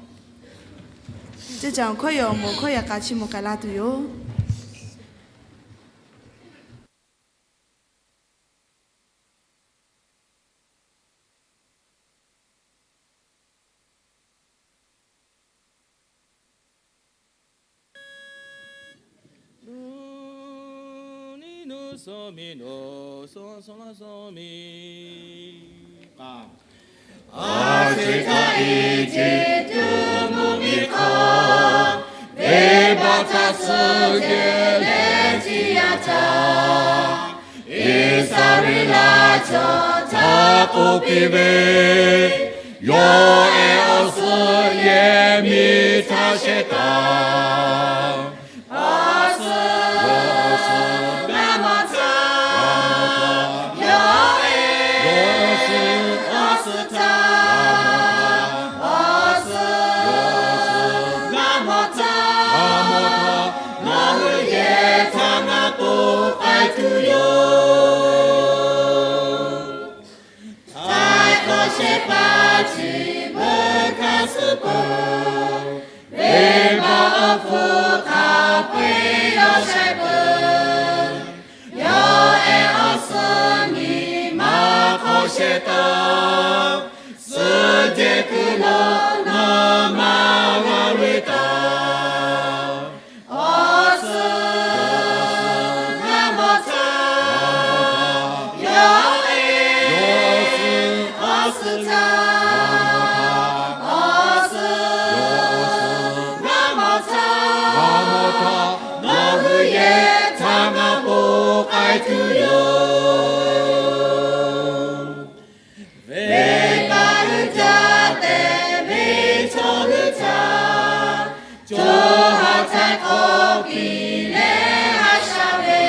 Ceˇ caˬ awˬ hkawˇ yaꞈ awˬ moˍ hkawˇ yaꞈ k'a chiˇ mvuh k'ai laˇ tuˬ yoˬ. A ciˉ htaˇ Eˇjiˇtuꞈ mvuhˇmiˬ hk'aw, venˇbaˆ htaꞈ suh jehˬ leh ciˇ yanˇ htaˇ, Iˉsaˍreˍlaˆ chaw htaꞈ k'oˆ piˇ ve, Yawˇ ehˉ awˬ suhˍ yehˬ miˬ htaˇ shehˍ taˍ. Awˬ suhˍ g'a mawˬ htaˇ, yawˇ ehˉ awˬ suhˍ htaˇ, awˬ suhˍ g'a mawˬ htaˇ, nawˬ hui yehˬ htaꞈ ngaˬ k'oˆ k'ai tuˬ yoˬ. Htaiˍ hkawˇ shehˍ hpaˇ chi beuꞈ hkanˇ suh peuˬ. Venˇbaˆ awˬ hpfuhˇ hk'a peu-eˬ yawˇ shaiˍ peuˬ. Yawˇ ehˉ awˬ suhˍ nyi ma hk'aw shehˍ taˍ. Suhˍ jehˬ kuiˬ lo nawˬ maˇ g'a ve taˍ. Awˬ suhˍ g'a mawˬ htaˇ, yawˇ ehˉ awˬ suhˍ htaˇ, awˬ suhˍ g'a mawˬ htaˇ, nawˬ hui yehˬ htaꞈ ngaˬ k'oˆ k'ai tuˬ yoˬ. Venˇbaˆ hui ca te ve chaw hui htaꞈ co ha htaiˍ hk'awꞈ piˇ leh haꞈ sha ve,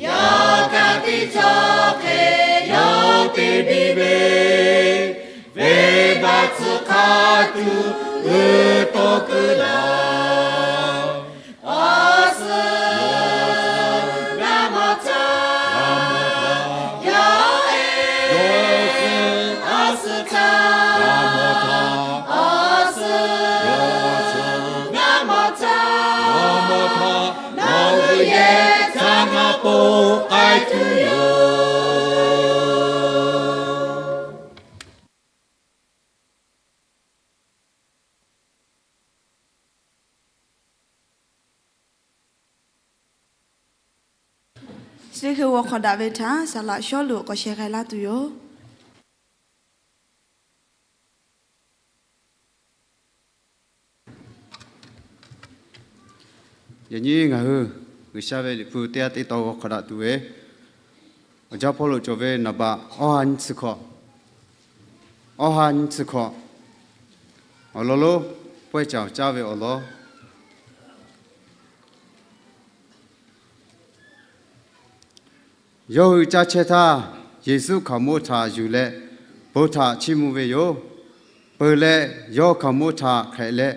yawˇ ka tiꞈ chaw hk'e yawˇ te biˇ ve, venˇbaˆ tcuh hk'a tuˬ g'uiˬ tawˆ kuiˬ laˬ. Awˬ suhˍ g'a mawˬ htaˇ, yawˇ ehˉ awˬ suhˍ htaˇ, awˬ suhˍ g'a mawˬ htaˇ, nawˬ hui yehˬ htaꞈ ngaˬ k'oˆ k'ai tuˬ yoˬ. Chi teˇ hkui g'aw hk'awꞈ daꞈ ve htaꞈ saˍ laꞈ Sawˉluꞈ k'awꞈ sheh k'ai laˇ tuˬ yoˬ. Yaꞈ nyi ngaˬ hui G'uiˬsha ve Liꞈ hpu teˇ g'aˇ teˇ taw g'aw hk'awꞈ daꞈ tuˬ ve, awˬ jaˇ Pawˇluꞈ cawˬ ve naˍ baꞈ awˇ ha nyiˇ chi hkawꞈ, awˇ ha nyiˇ chi hkawꞈ awˬ lawn lonˉ pawehˇ caˍ caˇ ve awˬ lawn. Yawˇ hui caˇ chehˇ htaˇ, Yeˍsuˆ hkaoˍmonˇ htaꞈ yuˬ leh bon htaꞈ chiˇ mvuh ve yoˬ. Peuˬ leh, yawˇ hkaoˍmonˇ htaꞈ hk'ehꞈ leh,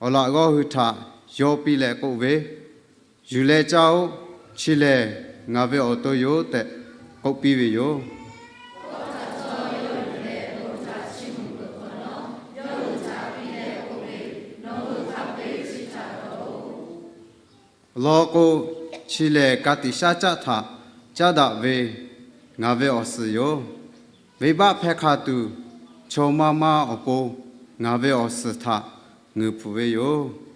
awˬ laꞈ g'awˇ hui htaꞈ yaw piˇ leh k'oˆ ve, Yuˬ leh caˇ-oˆ. Chi lehˬ ngaˬ ve awˬ to yoˬ tehꞈ k'oˆ piˇ ve yoˬ. Awˬ lawn k'o, chi lehˬ ka tiꞈ shaˉ caˆ htaꞈ caˉ daꞈ ve ngaˬ ve awˬ suhˍ yoˬ. Venˇbaˆ hpehˇ hk'a tuˬ, chaw maˇ maˇ awˬ pon ngaˬ ve awˬ suhˍ htaꞈ ngeuˍ pfuhˍ ve yoˬ.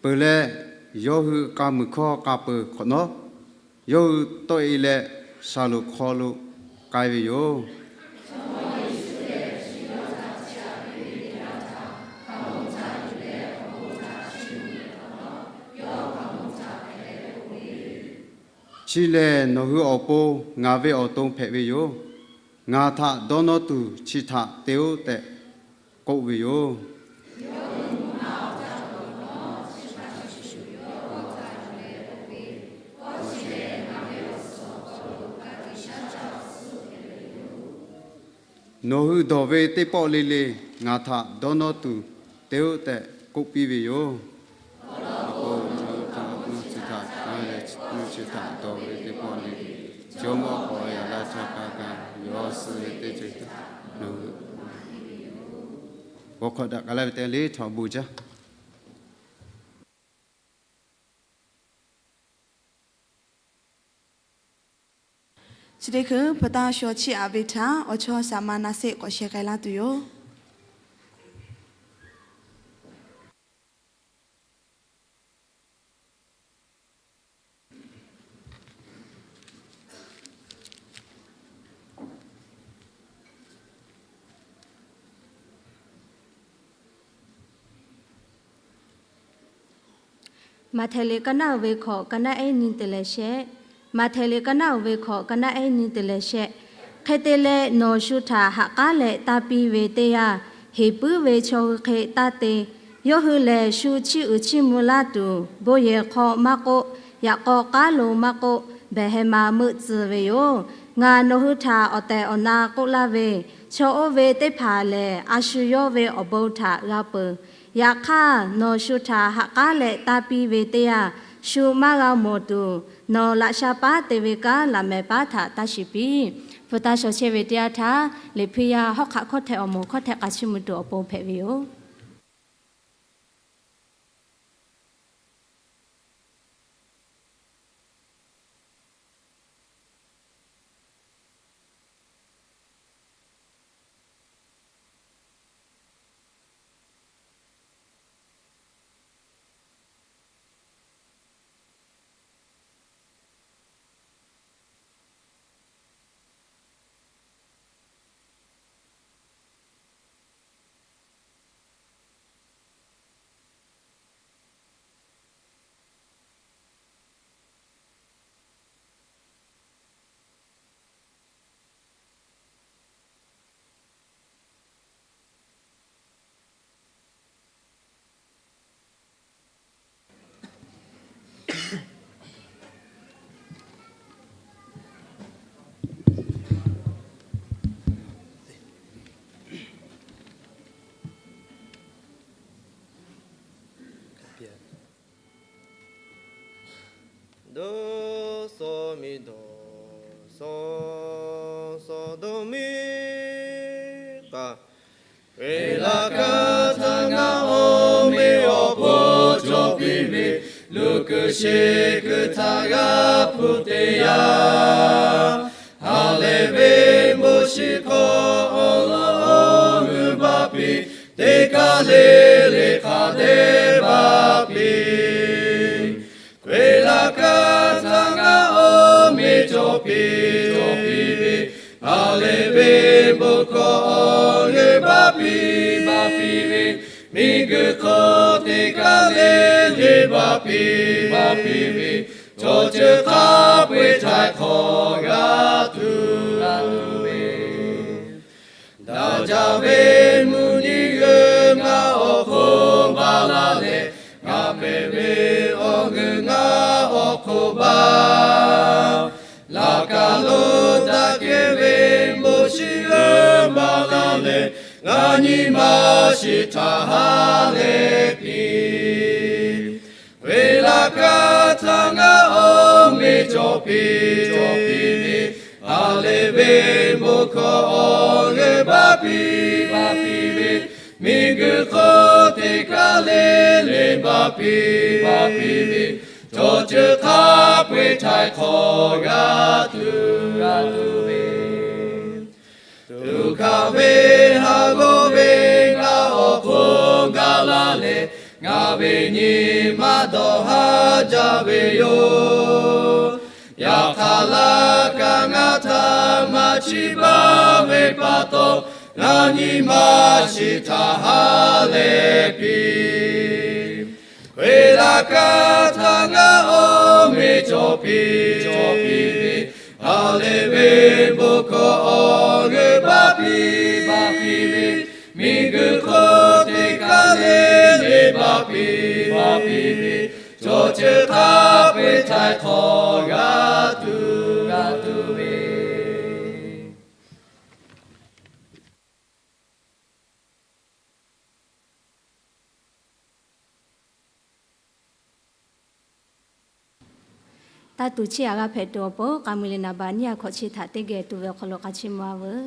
Peuˬ leh, yawˇ hui k'a muiˬ hkawˇ k'a peuˬ hk'awꞈ nawˉ, yawˇ hui tawˆ e leh shaˍlonˍ hk'aw lo k'ai ve yoˬ. Chi lehˬ, nawˬ hui awˬ pon ngaˬ ve awˬ to hpehꞈ ve yoˬ. Ngaˬ htaꞈ dawˇ nawˇ tuˬ chi htaꞈ te-oˆ tehꞈ k'oˆ ve yoˬ. Nawˬ hui dawˬ ve teˇ pawˆ le le ngaˬ htaꞈ dawˇ nawˇ tuˬ te-oˆ tehꞈ k'oˆ piˇ ve yoˬ. Chi htaꞈ dawˇ ve teˇ pawˆ le le, Jawˇmawˇ k'awꞈ yaꞈ la htaˇ kaꞈ, yawˇ suh ve teˇ ceuˬ htaꞈ nawˬ hui g'aw hk'awꞈ daꞈ k'ai laˇ ve teˇ yanˇ le, htawˇ bon jaˇ. Chi teˇ hkui hpu taˇ shaw chiˇ aꞈ ve htaꞈ awˬ chawˇ saˍ ma na seˆ k'awꞈ sheh k'ai laˇ tuˬ yoˬ. Maꞈhtehˍ liꞈ ka naˆ uiˍ ve hkawꞈ ka naˆ ehˉ nyi teˇ leh shehˆ. Maꞈhtehˍ liꞈ ka naˆ uiˍ ve hkawꞈ ka naˆ ehˉ nyi teˇ leh shehˆ. Hk'e te leh, nawˬ shu htaꞈ ha k'aˉ leh tanˇ piˇ ve teˇ yanˇ, heˍ puiˉ ve chaw hui hk'e taˇ te. Yawˇ hui lehˬ, shu chiˇ uiˍ chiˇ mvuh laˇ tuˬ, bon yehˬ hk'aw maˇ k'oˆ, yaꞈ k'aw k'aˉ lo maˇ k'oˆ, behˬ heh ma meuˆ tcuh ve yoˬ. Ngaˬ nawˬ hui htaꞈ awˬ tehˬ awˬ na k'oˆ laˇ ve, chaw oˇ ve teˇ hpaˍ lehˬ, a shu yawˇ ve awˬ bon htaꞈ g'a peuˬ. Yaꞈ hk'aˇ, nawˬ shu htaꞈ ha k'aˉ leh tanˇ piˇ ve teˇ yanˇ, shu maˇ g'a mawˬ tuˬ, nawˬ laꞈ sha paˉ te ve kanˉ laꞈ mehˍ paˉ htaꞈ taˇ shiˍ piˇ. Hpu taˇ shaw chehˇ ve teˇ yanˇ htaˇ, Liꞈ hpu yaˇ hawˉ hk'aˆ hkawˇ htehꞈ awˬ moˍ hkawˇ htehꞈ k'a chiˇ mvuh tuˬ awˬ pon hpehꞈ ve yoˬ. Dawˇ sawˍ miˬ dawˇ sawˍ sawˍ dawˇ miˬ k'aꞈ, Hkriꞈ laꞈ ka htaꞈ ngaˬ awˬ meꞈ awˬ hponˇ cawˬ piˇ ve, luˬ kuiˬ sheˍ kuiˬ htaꞈ g'a hpu te yaˇ. Ha lehˬ ve bon shiˍ hk'aw awˬ lawn awˬ g'euˆ baˬ piˇ, teˇ kaˇ le le hk'a dehꞈ baˬ piˇ. Hkriꞈ laꞈ ka htaꞈ ngaˬ awˬ meꞈ cawˬ piˇ cawˬ piˇ ve, ha lehˬ ve bon hkawˇ awˬ g'euˆ baˬ piˇ baˬ piˇ ve, miˬ guiˬ hk'aw teˇ kaˇ le le baˬ piˇ baˬ piˇ ve, chaw ceuˬ hk'a peu-eˬ htaiˍ hk'awꞈ g'a tuˬ g'a tuˬ ve, daꞈ jaˇ ve mvuhˇ nyi g'euˆ ngaˬ awˬ hk'oˆ baˬ la leh, ngaˬ hpehꞈ ve awˬ g'euˆ ngaˬ awˬ hk'oˆ baˬ. Laꞈ ka lo daꞈ kehˬ ve bon shiˍ g'euˆ baˬ la leh, ngaˬ nyi ma shiˍ htaꞈ ha lehˬ piˇ. Hkriꞈ laꞈ ka htaꞈ ngaˬ awˬ meꞈ cawˬ piˇ cawˬ piˇ ve, ha lehˬ ve bon hkawˇ awˬ g'euˆ baˬ piˇ baˬ piˇ ve, miˬ guiˬ hk'aw teˇ kaˇ le le baˬ piˇ baˬ piˇ ve, chaw ceuˬ hk'a peu-eˬ htaiˍ hk'awꞈ g'a tuˬ g'a tuˬ ve, tuꞈ hkanˍ ve haꞈ g'awˇ ve ngaˬ awˬ hk'oˆ gaˬ la leh, ngaˬ ve nyi ma dawˬ haˉ jaˇ ve yoˬ. Yaꞈ Hk'aˬ laˇ kaꞈ ngaˬ htaꞈ maˇ chiˇ baˬ ve pa taw, ngaˬ nyi ma chi htaꞈ ha lehˬ piˇ. Hkriꞈ laꞈ ka htaꞈ ngaˬ awˬ meh cawˬ piˇ, cawˬ piˇ ve, ha lehˬ ve bon hkawˇ awˬ g'euˆ baˆ piˇ, baˆ piˇ ve, miˬguiˬ hk'oˆ teˇ kaˇ le le baˆ piˇ, baˆ piˇ ve, chaw ceuˬ hk'a peu-eˬ htaiˍ hk'awꞈ g'a tuˬ, g'a tuˬ ve. Taˇ tuˬ chiˇ aꞈ g'a hpehꞈ tuˬ awˬ pon, k'a mui le naˍ baꞈ nyiˇ aꞈ hkawꞈ chi htaꞈ teˇ geh tuˬ ve awˬ hk'aw lo k'a chiˇ mvuh-a veuˬ.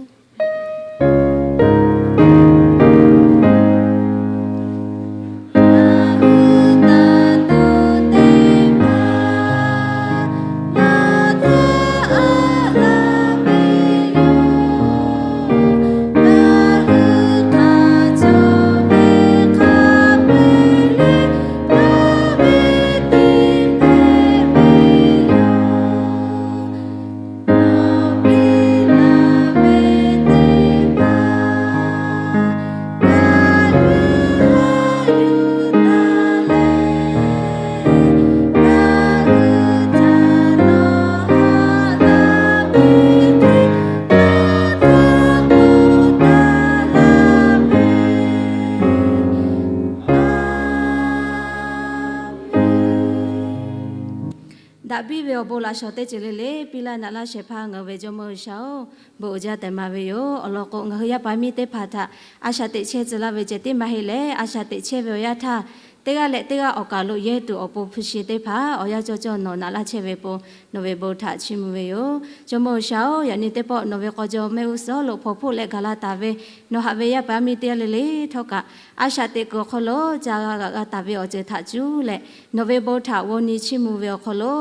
Daꞈ biˇ ve awˬ bon laꞈ shawˍ teˇ ceuˬ le le piˇ laˇ naꞈ laˇ shehˍ hpaˇ ngaˬ hui ve Jawˇmawˇ G'uiˬsha-oˬ, bon uiˍ jaˇ tehꞈ maˍ ve yoˬ. Awˬ lawn k'o, ngaˬ hui yaˇ paˍ miˇ teˇ hpaˍ htaꞈ a shaꞈ teꞈ chehˇ tcuh laˇ ve ceh tiˉ maˇ heˆ leh, a shaꞈ teꞈ chehˇ ve awˬ yanˇ htaˇ, teˇ g'aˇ leh teˇ g'aˇ awˬ kaˬ lo yehˇ tuˬ awˬ pon hpu shi teˇ hpaˍ awˬ yanˇ cawˇ cawˇ nawˬ naꞈ laˇ chehˇ ve pon, nawˬ ve bon htaꞈ chiˇ mvuh ve yoˬ. Jawˇmawˇ G'uiˬsha-oˬ, yaꞈ nyi teˇ pawˆ nawˬ ve k'aw jaw mehˆ g'uˇ suhˍ lo hpawnˬ hpoˆ leh gaˬ la taˍ ve nawˬ haꞈ ve yaˇ paˍ miˇ teˇ g'aˇ le le htawˇ kaꞈ, a shaꞈ teꞈ kuiˬ awˬ hk'aw lo ca g'a g'aꞈ g'a taˍ ve awˬ ceuˬ htaꞈ cuˇ leh, nawˬ ve bon htaꞈ g'aw nyi chiˇ mvuh ve awˬ hk'aw lo,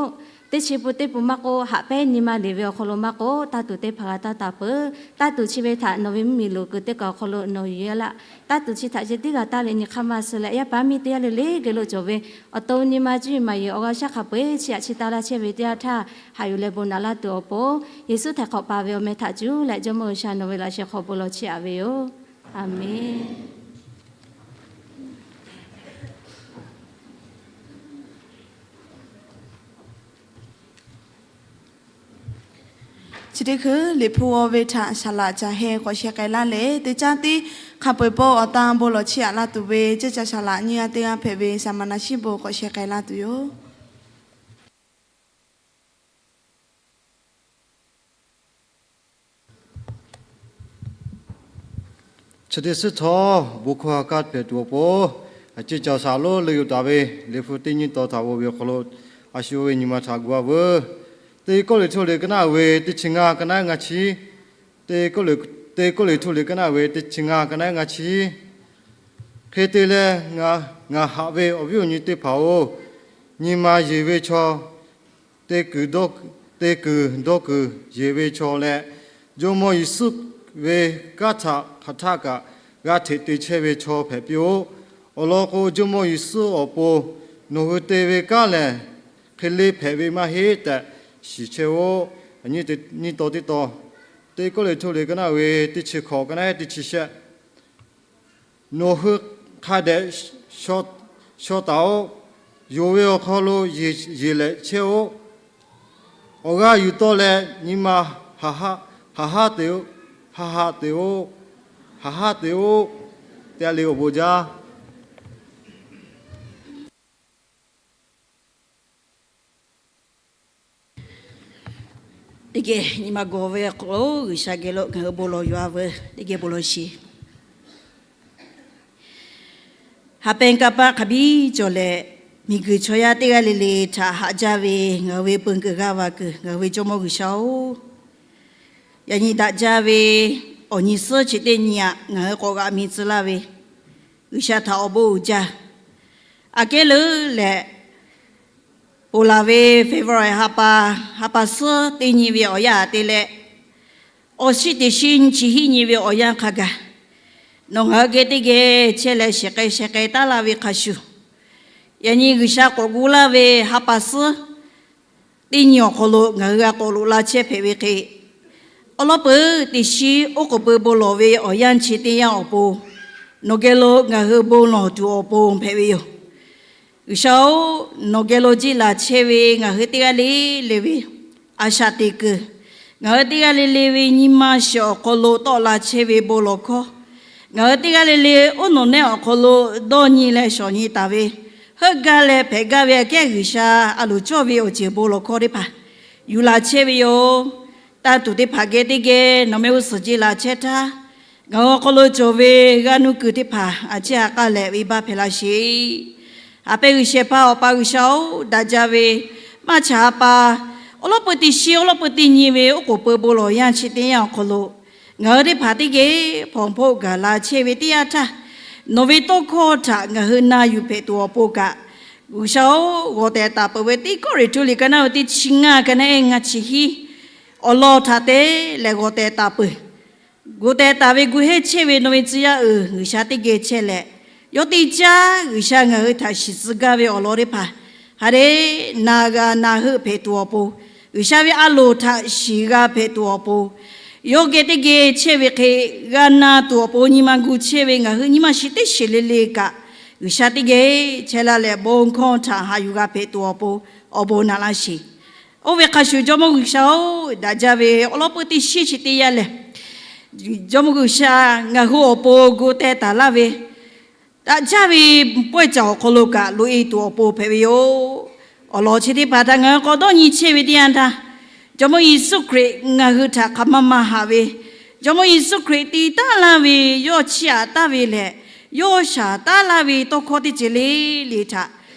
teˇ chi pun teˇ pun maˇ k'oˆ, haꞈ pehnˇ nyi ma liꞈ ve awˬ hk'aw lo maˇ k'oˆ, taˇ tuˬ teˇ hpaˍ g'a taˇ taˍ peuˬ. Taˇ tuˬ chi ve htaꞈ nawˬ ve mvuhˇmiˬ loˍ kuiˬ teˇ kaˬ awˬ hk'aw lo nawˬ yuˬ-e laˇ. Taˇ tuˬ chi htaꞈ ceh tiˉ g'a taˇ leh nyi hk'aˇ maˇ suh leh, yaˇ paˍ miˇ teˇ g'aˇ le le geh lo cawˬ ve awˬ to nyi ma cuˇ yiˍ maˍ yiˍ awˬ g'a shaˉ hk'a peu-eˬ chi aꞈ chi taˇ laˇ chehˇ ve teˇ yanˇ htaˇ, haꞈ yuˬ leh bon naꞈ laˇ tuˬ awˬ pon, Yeˍsuˆ htaiˍ hk'awꞈ paˍ ve awˬ meh htaꞈ cuˇ leh Jawˇmawˇ G'uiˬsha nawˬ ve laꞈ sheh hk'aw bon lawˬ chiˇ aꞈ ve yoˬ. Aˍmenˍ. Chi teˇ hkui Liꞈ hpu g'aw ve htaꞈ saˍ laꞈ caˬ heh k'awꞈ sheh k'ai laˇ leh, teˇ caˉ tiˉ hk'a peu-eˬ pawˆ awˬ tan bon lawˬ chiˇ aꞈ la tuˬ ve ceˇ caˬ saˍ laꞈ nyiˇ g'aˇ teˇ g'aˇ hpehꞈ ve saˍ maˍ na shiˉ bon k'awꞈ sheh k'ai laˇ tuˬ yoˬ. Chi teˇ suhˉ htawˇ, bon hkawˇ ha k'aˇ hpehꞈ tuˬ awˬ pon, ceˇ caˬ saˍ lonˉ leuˆ yuˬ taˍ ve Liꞈ hpu teˇ nyi taw htaꞈ g'aw ve awˬ hk'aw lo, a shu ve nyi ma htaꞈ gu-a veuˬ. Teˇ Kawˇrenˍhtuˆ liꞈ ka naˆ ve teˇ chi ngaˇ ka naˆ ngaˇ chi, Teˇ Kawˇrenˍ-, Teˇ Kawˇrenˍhtuˆ liꞈ ka naˆ ve teˇ chi ngaˇ ka naˆ ngaˇ chi, hk'e te leh, ngaˬ haꞈ ve awˬ viˉ awˬ nyi teˇ hpaˍ-oˬ, nyi ma yeˬ ve chaw, te kuiˬ dawˇ, te kuiˬ dawˇ kuiˬ yeˬ ve chaw leh, Jawˇmawˇ Yeˍsuˆ ve kanˉ htaꞈ hk'aˬ htaˆ kaꞈ g'a hteꞈ te chehˇ ve chaw hpehꞈ piˇ-oˆ. Awˬ lawn k'o, Jawˇmawˇ Yeˍsuˆ awˬ pon nawˬ hui te ve kanˉ lehˬ, hk'e le hpehꞈ ve maˇ heˆ tehꞈ shiˍ chehˇ-oˆ. Nyi taw teˇ taw, Teˇ Kawˇrenˍhtuˆ liꞈ ka naˆ ve teˇ chi hkawꞈ ka naˆ teˇ chi shehˆ. Nawˬ hui hk'a dehꞈ shaw taˍ-oꞈ. Yonˍ ve awˬ hk'aw lo yeˬ lehꞈ chehˇ-oˆ. Awˬ g'aˇ yuˬ tawˆ leh nyi ma haꞈ haˉ te-o, haꞈ haˉ te-o, haꞈ haˉ te-o tehꞈ le awˬ bon jaˇ. Teˇ geh nyi ma gawˬ ve awˬ hk'aw lo G'uiˬsha geh lo ngaˬ hui bon lawˬ yuˬ-a veuˬ. Teˇ geh bon lawˬ sheˍ. Haꞈ pehnˇ kanˇ paˆ hk'a biˇ cawˬ leh, miˬguiˬ chaw yaˇ teˇ g'aˇ le le htaꞈ haꞈ jaˇ ve ngaˬ hui ve peu kuiˬ g'aˇ va kuiˬ ngaˬ hui ve Jawˇmawˇ G'uiˬsha-oˬ, yaꞈ nyi daꞈ jaˇ ve awˬ nyi suhˉ chi teˇ nyi aꞈ ngaˬ hui k'awꞈ g'aꞈ mi tcuh laˇ ve G'uiˬsha htaꞈ awˬ bon uiˍ jaˇ. Aꞈ kehˉ leuˉ leh, ponˬ laˬ ve February ha pa, ha pa suhˉ teˇ nyi ve awˬ yanˇ te leh, awˬ shiˉ teꞈ shiˉ nyi chi hiˆ nyi ve awˬ yanˇ hk'a gaˬ, nawˬ ngaˬ hui geh teˇ geh chehˇ leh shehˍ k'ai shehˍ k'ai taˉ laˇ ve hk'a shuˍ, yaꞈ nyi G'uiˬsha k'awꞈ gu laˇ ve ha pa suhˉ teˇ nyi awˬ hk'aw lo ngaˬ hui g'a k'awꞈ loꞈ la chehˇ hpehꞈ ve hk'e, awˬ lawn peuˬ teˇ shiˉ oˉ k'oˍ pui bon lawˬ ve awˬ yanˇ chi teˇ yanˇ awˬ pon, nawˬ geh lo ngaˬ hui bon lawˬ tuˬ awˬ pon hpehꞈ ve yoˬ. G'uiˬsha-oˬ, nawˬ geh lo jiˆ laˬ chehˇ ve ngaˬ hui teˇ g'aˇ le le ve a shaꞈ teꞈ kuiˬ, ngaˬ hui teˇ g'aˇ le le ve nyi ma shiˍ awˬ hk'aw lo tawˆ la chehˇ ve bon lawˬ hkawˇ, ngaˬ hui teˇ g'aˇ le le oˉ nawˬ nehˆ awˬ hk'aw lo dawˇ nyi leh shawˍ nyi taˍ ve, heuˆ gaˇ leh hpehꞈ gaˇ ve aꞈ kehˉ G'uiˬsha a loˍ cawˇ ve awˬ ceuˬ bon lawˬ hkawˇ teˇ hpaˍ yuˬ la chehˇ ve yoˬ. Tanˇ tuˬ teˇ hpaˍ geh teˇ geh nawˬ mehˆ g'uˇ suhˍ jiˆ la chehˇ htaˇ, ngaˬ hui awˬ hk'aw lo cawˬ ve g'aˇ nuˇ kuiˬ teˇ hpaˍ a ciˉ a k'aˇ leh venˇbaˆ hpehꞈ laˇ sheˍ. Haꞈ pehˇ G'uiˬsha hpaˇ Awˬ pa G'uiˬsha-oˬ, daꞈ jaˇ ve maˇ cha pa awˬ lawn peuˬ teˇ shiˉ awˬ lawn peuˬ teˇ nyi ve oˉ k'oˍ pui bon lawˬ yanˇ chi teˇ yanˇ awˬ hk'aw lo, ngaˬ hui teˇ hpaˍ teˇ geh hpawnˬ hpoˆ gaˬ la chehˇ ve teˇ yanˇ htaˇ, nawˬ ve tawˇ hkawˇ htaꞈ ngaˬ hui na yuˬ hpehꞈ tuˬ awˬ pon kaꞈ, G'uiˬsha-oˬ, g'awˬ tehꞈ taˍ peuˬ ve Tiˇ Kawˇrenˍhtuˆ liꞈ ka naˉ ve teˇ chi ngaˇ ka naˉ eˉ ngaˇ chi hiˉ awˬ lawn htaꞈ te leh g'awˬ tehꞈ taˍ peuˬ. G'awˬ tehꞈ taˍ ve gu hehnˇ chehˇ ve nawˬ ve tcuh yaˇ uiˍ G'uiˬsha teˇ geh chehˇ leh, yawˇ teˇ caˉ G'uiˬsha ngaˬ hui htaꞈ shiˍ tcuh gaˇ ve awˬ lawn teˇ hpaˍ hk'a dehꞈ na g'a na heuˆ hpehꞈ tuˬ awˬ pon, G'uiˬsha ve a loˍ htaꞈ shiˍ g'a hpehꞈ tuˬ awˬ pon, yawˇ geh teˇ geh chehˇ ve hk'e g'a na tuˬ awˬ pon nyi ma gu chehˇ ve ngaˬ hui nyi ma shiˍ teˇ shiˍ le le kaꞈ, G'uiˬsha teˇ geh chehˇ laˇ leh bon hkawˇ htaꞈ haꞈ yuˬ g'a hpehꞈ tuˬ awˬ pon awˬ bon naꞈ laˇ sheˍ. Oˇ ve hk'a shuˍ Jawˇmawˇ G'uiˬsha-oˬ, daꞈ jaˇ ve awˬ lawn peuˬ teˇ shiˉ chi teˇ yanˇ lehˬ, Jawˇmawˇ G'uiˬsha ngaˬ hui awˬ pon gu teh taˍ laˇ ve daꞈ jaˇ ve pawehˇ caˬ awˬ hk'aw lo kaꞈ loꞈ e tuˬ awˬ pon hpehꞈ ve yoˬ. Awˬ lawn chi teˇ hpaˍ htaꞈ ngaˬ hui k'awꞈ dawˇ nyi chehˇ ve teˇ yanˇ htaˇ, Jawˇmawˇ Yeˍsuˆ Hkriꞈ ngaˬ hui htaꞈ hk'aˬ ma ma haꞈ ve, Jawˇmawˇ Yeˍsuˆ Hkriꞈ te taˉ laˇ ve yawˇ chiˇ aꞈ taˍ ve lehˬ, yawˇ shaˍ taˉ laˇ ve tawˇ hkawˇ teˇ ceuˬ le le htaꞈ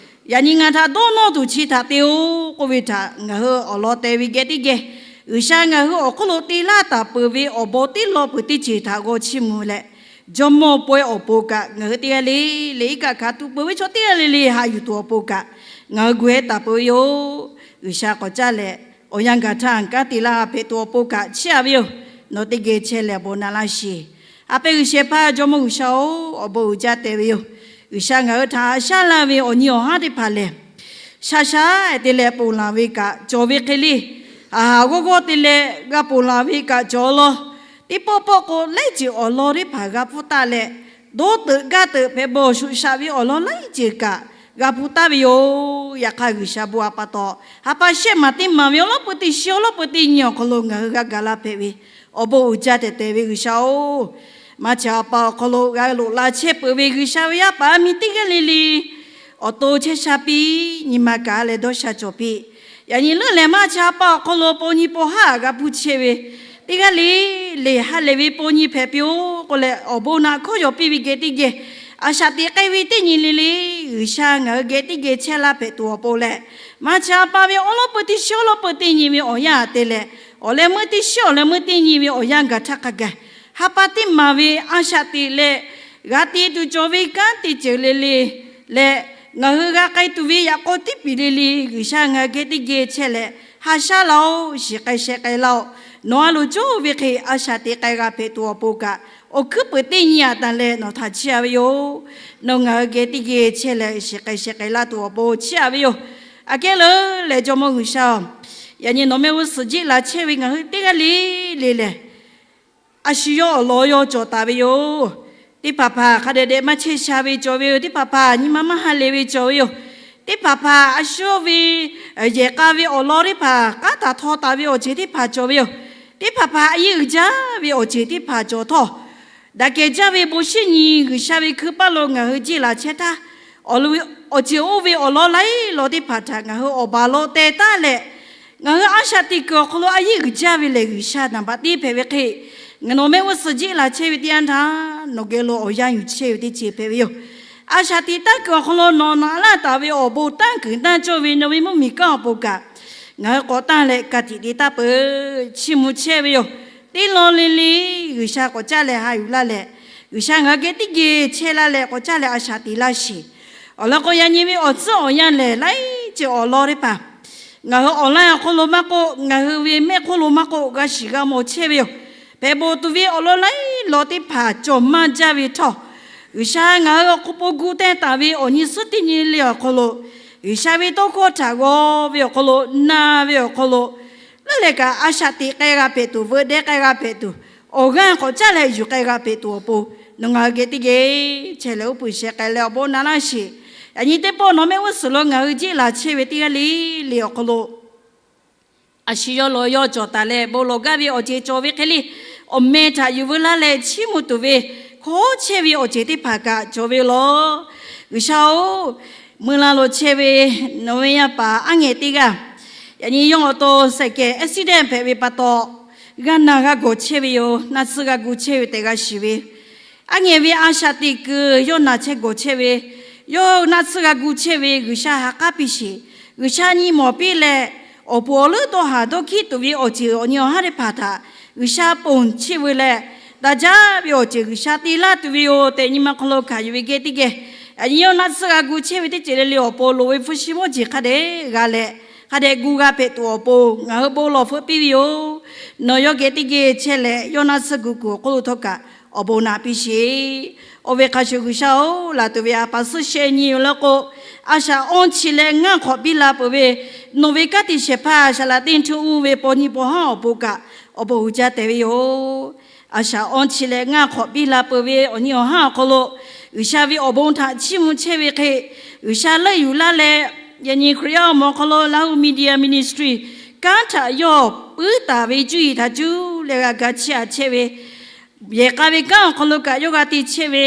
yaꞈ nyi ngaˬ htaꞈ dawˇ nawˇ tuˬ chi htaꞈ te-o k'oˆ ve htaꞈ ngaˬ hui awˬ lawn te ve geh teˇ geh, G'uiˬsha ngaˬ hui awˬ hk'oˆ lo te laˇ taˍ peuˬ ve awˬ bon teˇ lawn peuˬ teˇ ceuˬ htaꞈ g'aw chiˇ mvuh leh, Jawˇmawˇ pawehˇ awˬ pon kaꞈ ngaˬ hui teˇ g'aˇ le le iˉ kaˆ hkanˍ tuˬ peuˬ ve chaw teˇ g'aˇ le le haꞈ yuˬ tuˬ awˬ pon kaꞈ ngaˬ hui gu hehnˇ taˍ peuˬ ve yoˬ. G'uiˬsha k'awꞈ caˇ leh awˬ yanˇ gaˬ htaˇ kanˉ te laˇ hpehꞈ tuˬ awˬ pon kaꞈ chiˇ aꞈ ve yoˬ. Nawˬ teˇ geh chehˇ leh awˬ bon naꞈ laˇ sheˍ. Haꞈ pehˇ G'uiˬsha hpaˇ Jawˇmawˇ G'uiˬsha-oˬ, awˬ bon uiˍ jaˇ tehꞈ ve yoˬ. G'uiˬsha ngaˬ hui htaꞈ haꞈ shaˉ laˇ ve awˬ nyi awˬ haˉ teˇ hpaˍ lehˬ, shaˉ shaˉ te leh ponˬ laˬ ve kaꞈ cawˬ ve hk'e le, haˍ haˍ g'awˇ g'awˇ te leh g'a ponˬ laˬ ve kaꞈ cawˬ law. Teˇ pawˆ pawˆ k'o laiˉ ceuˬ awˬ lawn teˇ hpaˍ g'a pfuhˇ taˆ leh, doˇ teuꞈ gaˇ teuꞈ hpehꞈ bawˬ shuꞈ shaꞈ ve awˬ lawn laiˉ ceuˬ kaꞈ g'a hpu taˍ ve yoˬ. Yaꞈ hk'aˇ G'uiˬsha bon a pa taw, ha pa shehˆ maˬ teˇ maˬ ve awˬ lawn peuˬ teˇ shiˉ awˬ lawn peuˬ teˇ nyi awˬ hk'aw lo ngaˬ hui g'a gaˬ la hpehꞈ ve awˬ bon uiˍ jaˇ tehꞈ tehꞈ ve G'uiˬsha-oˬ, maˇ cha pa awˬ hk'aw lo g'a loꞈ la chehˇ peuˬ ve G'uiˬsha ve yaˇ paˍ yaˇ miˇ teˇ g'aˇ le le awˬ to chehˇ sha piˇ, nyi ma kaꞈ leh dawˇ sha cawˬ piˇ. Yaꞈ nyi leuˉ lehˬ maˇ cha pa awˬ hk'aw lo paw nyi paw haˉ g'a hpu chehˇ ve teˇ g'aˇ le le ha lehˬ ve paw nyi hpehꞈ piˇ-oˬ k'oˆ leh awˬ bon naꞈ hkawˇ yaw piˇ ve geh teˇ geh, a shaꞈ teꞈ k'ai ve teˇ nyi le le G'uiˬsha ngaˬ hui geh teˇ geh chehˇ laˇ hpehꞈ tuˬ awˬ pon leh, maˇ cha pa ve awˬ lawn peuˬ teˇ shiˉ awˬ lawn peuˬ teˇ nyi ve awˬ yanˇ te leh, awˬ leh meuˇ teˇ shiˉ awˬ leh meuˇ teˇ nyi ve awˬ yanˇ gaˬ htaˇ hk'a gaˬ, ha pa teˇ maˬ ve a shaꞈ teꞈ leh g'a te tuˬ cawˬ ve kanˉ teˇ ceuˬ le le leh, ngaˬ hui g'a k'ai tuˬ ve yaꞈ k'aw tiˉ piˍ le le G'uiˬsha ngaˬ hui geh teˇ geh chehˇ leh, ha shaˉ laˇ-oˆ, shiˍ k'ai sheh k'ai laˇ-oˆ. Nawˬ a loˍ cawˇ ve hk'e a shaꞈ teꞈ k'ai g'a hpehꞈ tuˬ awˬ pon kaꞈ, awˬ hkuiˉ peuˬ teˇ nyi aꞈ tanˍ leh nawˬ htaꞈ chiˇ aꞈ ve yoˬ. Nawˬ ngaˬ hui geh teˇ geh chehˇ leh shiˍ k'ai sheh k'ai laˇ tuˬ awˬ pon chiˇ aꞈ ve yoˬ. Aꞈ kehˉ leuˉ lehˬ Jawˇmawˇ G'uiˬsha-oˬ, yaꞈ nyi nawˬ mehˆ g'uˇ suhˍ jiˆ la chehˇ ve ngaˬ hui teˇ g'aˇ le le lehˬ, a shu yawˇ awˬ lawn yawˇ cawˬ taˍ ve yoˬ. Teˇ hpaˍ hpaˍ hk'a dehꞈ dehꞈ maˇ chehˇ sha ve cawˬ ve yoˬ. Teˇ hpaˍ hpaˍ nyi ma maˇ ha lehˬ ve cawˬ ve yoˬ. Teˇ hpaˍ hpaˍ a shu ve yehˬ k'a ve awˬ lawn teˇ hpaˍ k'aˉ taˍ htaw taˍ ve awˬ ceuˬ teˇ hpaˍ cawˬ ve yoˬ. Teˇ hpaˍ hpaˍ a yeˇ uiˍ jaˇ ve awˬ ceuˬ teˇ hpaˍ cawˬ htawˇ, daꞈ kehˬ jaˇ ve bon shinˉ nyi G'uiˬsha ve hkui paˇ lo ngaˬ hui jiˆ laˬ chehˇ htaˇ, awˬ ceuˬ oˇ ve awˬ lawn laiˉ lawn teˇ hpaˍ htaꞈ ngaˬ hui awˬ baˬ lo teh taˉ leh, ngaˬ hui a shaꞈ teꞈ kuiˬ awˬ hk'aw lo a yeˇ uiˍ jaˇ ve lehˬ G'uiˬsha naˍ baꞈ tiˉ hpehꞈ ve hk'e, nawˬ mehˆ g'uˇ suhˍ jiˆ la chehˇ ve teˇ yanˇ htaˇ nawˬ geh lo awˬ yanˇ yuˬ chehˇ ve teˇ ceuˬ hpehꞈ ve yoˬ. A shaꞈ teꞈ tanˇ kuiˬ awˬ hk'aw lo nawˬ naꞈ laˇ taˍ ve awˬ bon tanˇ kuiˬ tanˇ cawˇ ve nawˬ ve mvuhˇmiˬ kanˉ awˬ pon kaꞈ, ngaˬ hui k'awꞈ tanˇ leh ka tiꞈ te taˇ peuˬ chiˇ mvuh chehˇ ve yoˬ. Teˇ lawn le le G'uiˬsha k'awꞈ caˇ leh ha yuˬ laˇ leh, G'uiˬsha ngaˬ hui geh teˇ geh chehˇ laˇ leh k'awꞈ caˇ leh a shaꞈ teꞈ laˇ sheˍ. Awˬ lawn k'o, yaꞈ nyi ve awˬ tcuhˉ awˬ yanˇ lehˬ, laiˉ ceuˬ awˬ lawn teˇ hpaˍ ngaˬ hui online awˬ hk'oˆ lo maˇ k'oˆ, ngaˬ hui ve mehˆ hk'oˆ lo maˇ k'oˆ, g'a shiˍ g'a mawˬ chehˇ ve yoˬ. Hpehꞈ bawˬ tuˬ ve awˬ lawn laiˉ lawn teˇ hpaˍ cawˬ maˇ jaˇ ve htawˇ, G'uiˬsha ngaˬ hui awˬ hk'oˆ pon gu teh taˍ ve awˬ nyi suhˉ teˇ nyi le awˬ hk'aw lo G'uiˬsha ve tawˇ hkawˇ htaꞈ g'aw ve awˬ hk'aw lo, na ve awˬ hk'aw lo, leuˉ leh kaꞈ a shaꞈ teꞈ k'ai g'a hpehꞈ tuˬ, veuꞈ deh k'ai g'a hpehꞈ tuˬ, awˬ g'aˇ k'awꞈ caˉ leh yuˬ k'ai g'a hpehꞈ tuˬ awˬ pon, nawˬ ngaˬ hui geh teˇ geh chehˇ leh uˉ peunˍ sheh k'ai leh awˬ bon naꞈ laˇ sheˍ. Yaꞈ nyi teˇ pawˆ nawˬ mehˆ g'uˇ suhˍ lo ngaˬ hui jiˆ laˬ chehˇ ve teˇ g'aˇ le le awˬ hk'aw lo, a shu yawˇ law yawˇ cawˬ taˍ leh bon lawˬ gaˇ ve awˬ ceuˬ cawˬ ve hk'e le, awˬ meh htaꞈ yuˬ veu laˇ leh chiˇ mvuh tuˬ ve hkawˇ chehˇ ve awˬ ceuˬ teˇ hpaˍ kaꞈ cawˬ ve yoˬ law. G'uiˬsha-oˬ, mui la lo chehˇ ve nawˬ ve yaˇ paˍ aˉ ngehˬ teˇ g'aˇ, yaꞈ nyi yawˇ awˬ to sehˍ kehˬ accident hpehꞈ ve pa taw, g'a naˬ g'a gawˬ chehˇ ve yoˬ. Naˆ tsuhˇ g'a gu chehˇ ve tehꞈ g'a shiˍ ve, aˉ ngehˬ ve a shaꞈ teꞈ kuiˬ yawˇ naˬ chehˇ gawˬ chehˇ ve, yawˇ naˆ tsuhˇ g'a gu chehˇ ve, G'uiˬsha ha k'aˉ piˇ sheˍ. G'uiˬsha nyi mawˬ piˇ leh, awˬ puˍ awˬ leuˉ tawˇ haˍ dawˇ hkiˆ tuˬ ve awˬ ceuˬ awˬ nyi awˬ haˉ teˇ hpaˍ htaꞈ G'uiˬsha ponˬ chiˇ veu leh, daꞈ jaˇ ve awˬ ceuˬ G'uiˬsha te laˇ tuˬ ve yoˬ tehꞈ nyi ma hk'aw lo hkanˍ yuˬ ve geh teˇ geh, yaꞈ nyi yawˇ naˆ tsuhˇ g'a gu chehˇ ve teˇ ceuˬ le le awˬ pon loˍ ve hpu shi mawˇ jeˬ hk'a dehꞈ g'a leh, hk'a dehꞈ gu g'a hpehꞈ tuˬ awˬ pon ngaˬ hui bon lawˬ hpfuhˆ piˇ ve yoˬ. Nawˬ yawˇ geh teˇ geh chehˇ leh yawˇ naˆ tsuhˇ gu kuiˬ awˬ hk'oˆ lo htawˇ kaꞈ awˬ bon naꞈ piˇ sheˍ. Oˇ ve hk'a shuˍ G'uiˬsha-oˬ, laˬ tuˬ ve a pa suhˉ sheh nyi yoˬ law k'o, a shaꞈ awˇ chi leh ngaˇ hk'awꞈ biˇ la peuˬ ve nawˬ ve kanˉ te shehˍ hpaˇ shaˍ laꞈ teˇ htuˇ uˇ ve paw nyi paw haˉ awˬ pon kaꞈ awˬ bon uiˍ jaˇ tehꞈ ve yoˬ. A shaꞈ awˇ chi leh ngaˇ hk'awꞈ biˇ la peuˬ ve awˬ nyi awˬ haˉ awˬ hk'aw lo, G'uiˬsha ve awˬ bon htaꞈ chiˇ mvuh chehˇ ve hk'e, G'uiˬsha leuˆ yuˬ laˇ leh, yaꞈ nyi Hkriꞈ yaˇ awˬ moˍ awˬ hk'aw lo Lahu Media Ministry kanˉ htaꞈ yawˇ puiˉ taˍ ve cuˇ yiˍ htaꞈ cuˇ leh g'a ga chiˇ aꞈ chehˇ ve, yehˬ k'a ve kanˉ awˬ hk'aw lo kaꞈ yawˇ g'a te chehˇ ve,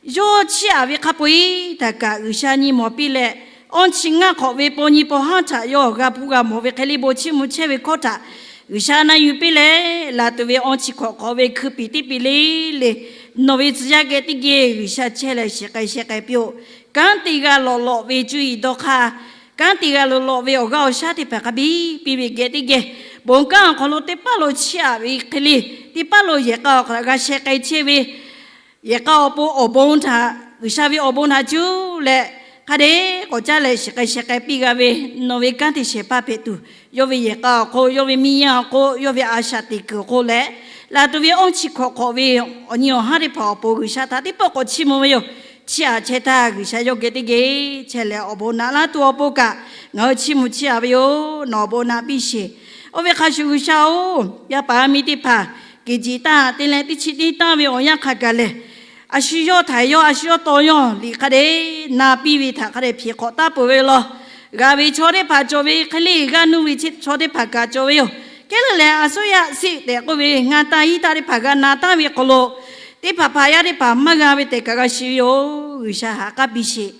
yawˇ chiˇ aꞈ ve hk'a peu-eˬ htaꞈ kaꞈ G'uiˬsha nyi mawˬ piˇ leh, awˇ chi ngaˇ hk'awꞈ ve paw nyi paw haˉ htaꞈ yawˇ g'a hpu g'a mawˬ ve hk'e le bon chiˇ mvuh chehˇ ve hkawˇ htaꞈ G'uiˬsha na yuˬ piˇ leh, laˬ tuˬ ve awˇ chi hk'awꞈ hk'awꞈ ve hkui piˍ teˇ piˍ le le, nawˬ ve tcuh yaˇ geh teˇ geh G'uiˬsha chehˇ leh shiˍ k'ai sheh k'ai piˇ-oˬ. Kanˉ te g'a lawꞈ lawꞈ ve cuˇ yiˍ dawˇ hk'aˇ, kanˉ te g'a lawꞈ lawꞈ ve awˬ g'aˇ awˬ shaˉ teˇ hpaˍ hk'a biˇ piˇ ve geh teˇ geh, bon kanˉ awˬ hk'aw lo teˇ paˆ lo chiˇ aꞈ ve hk'e le, teˇ paˆ lo yehˬ k'a awˬ hk'aw lo g'a sheh k'ai chehˇ ve, yehˬ k'a awˬ pon awˬ bon htaꞈ, G'uiˬsha ve awˬ bon htaꞈ cuˇ leh, hk'a dehꞈ k'awꞈ caˉ leh shiˍ k'ai sheh k'ai piˇ g'a ve, nawˬ ve kanˉ te shehˍ hpaˇ hpehꞈ tuˬ, yawˇ ve yehˬ k'a awˬ hk'oˆ, yawˇ ve miˇ yaˇ awˬ hk'oˆ, yawˇ ve a shaꞈ teꞈ kuiˬ awˬ hk'oˆ leh, laˬ tuˬ ve awˇ chi hk'awꞈ hk'awꞈ ve awˬ nyi awˬ haˉ teˇ hpaˍ awˬ pon G'uiˬsha htaꞈ teˇ pawˆ k'awꞈ chiˇ mvuh ve yoˬ. Chiˇ aꞈ chehˇ htaˇ G'uiˬsha yawˇ geh teˇ geh chehˇ leh awˬ bon naꞈ laˇ tuˬ awˬ pon kaꞈ ngaˬ hui chiˇ mvuh chiˇ aꞈ ve yoˬ. Nawˬ awˬ bon naꞈ piˇ sheˍ. Oˇ ve hk'a shuˍ G'uiˬsha-oˬ, yaˇ paˍ yaˇ miˇ teˇ hpaˍ keˍ jiꞈ taˇ te leh teˇ chi teˇ tanˇ ve awˬ yanˇ hk'a gaˬ lehˬ, a shu yawˇ htaiˍ yawˇ, a shu yawˇ taw yawˇ liꞈ hk'a dehꞈ na piˇ ve htaꞈ hk'a dehꞈ hpeꞈ hk'awꞈ taˉ peuˬ ve yoˬ law. G'a ve chaw teˇ hpaˍ cawˬ ve hk'e le, g'aˇ nuˇ ve chaw teˇ hpaˍ kaꞈ cawˬ ve yoˬ. Kehˉ leuˉ leh a suˉ yaˇ shiˆ tehꞈ k'oˆ ve ngaˇ tanˇ yiˇ tanˇ teˇ hpaˍ g'a na tanˇ ve hk'aw lo, teˇ hpaˍ hpaˍ yaˇ teˇ hpaˍ maˇ g'a ve tehꞈ kaꞈ g'a shiˍ ve yoˬ. G'uiˬsha ha k'aˉ piˇ sheˍ.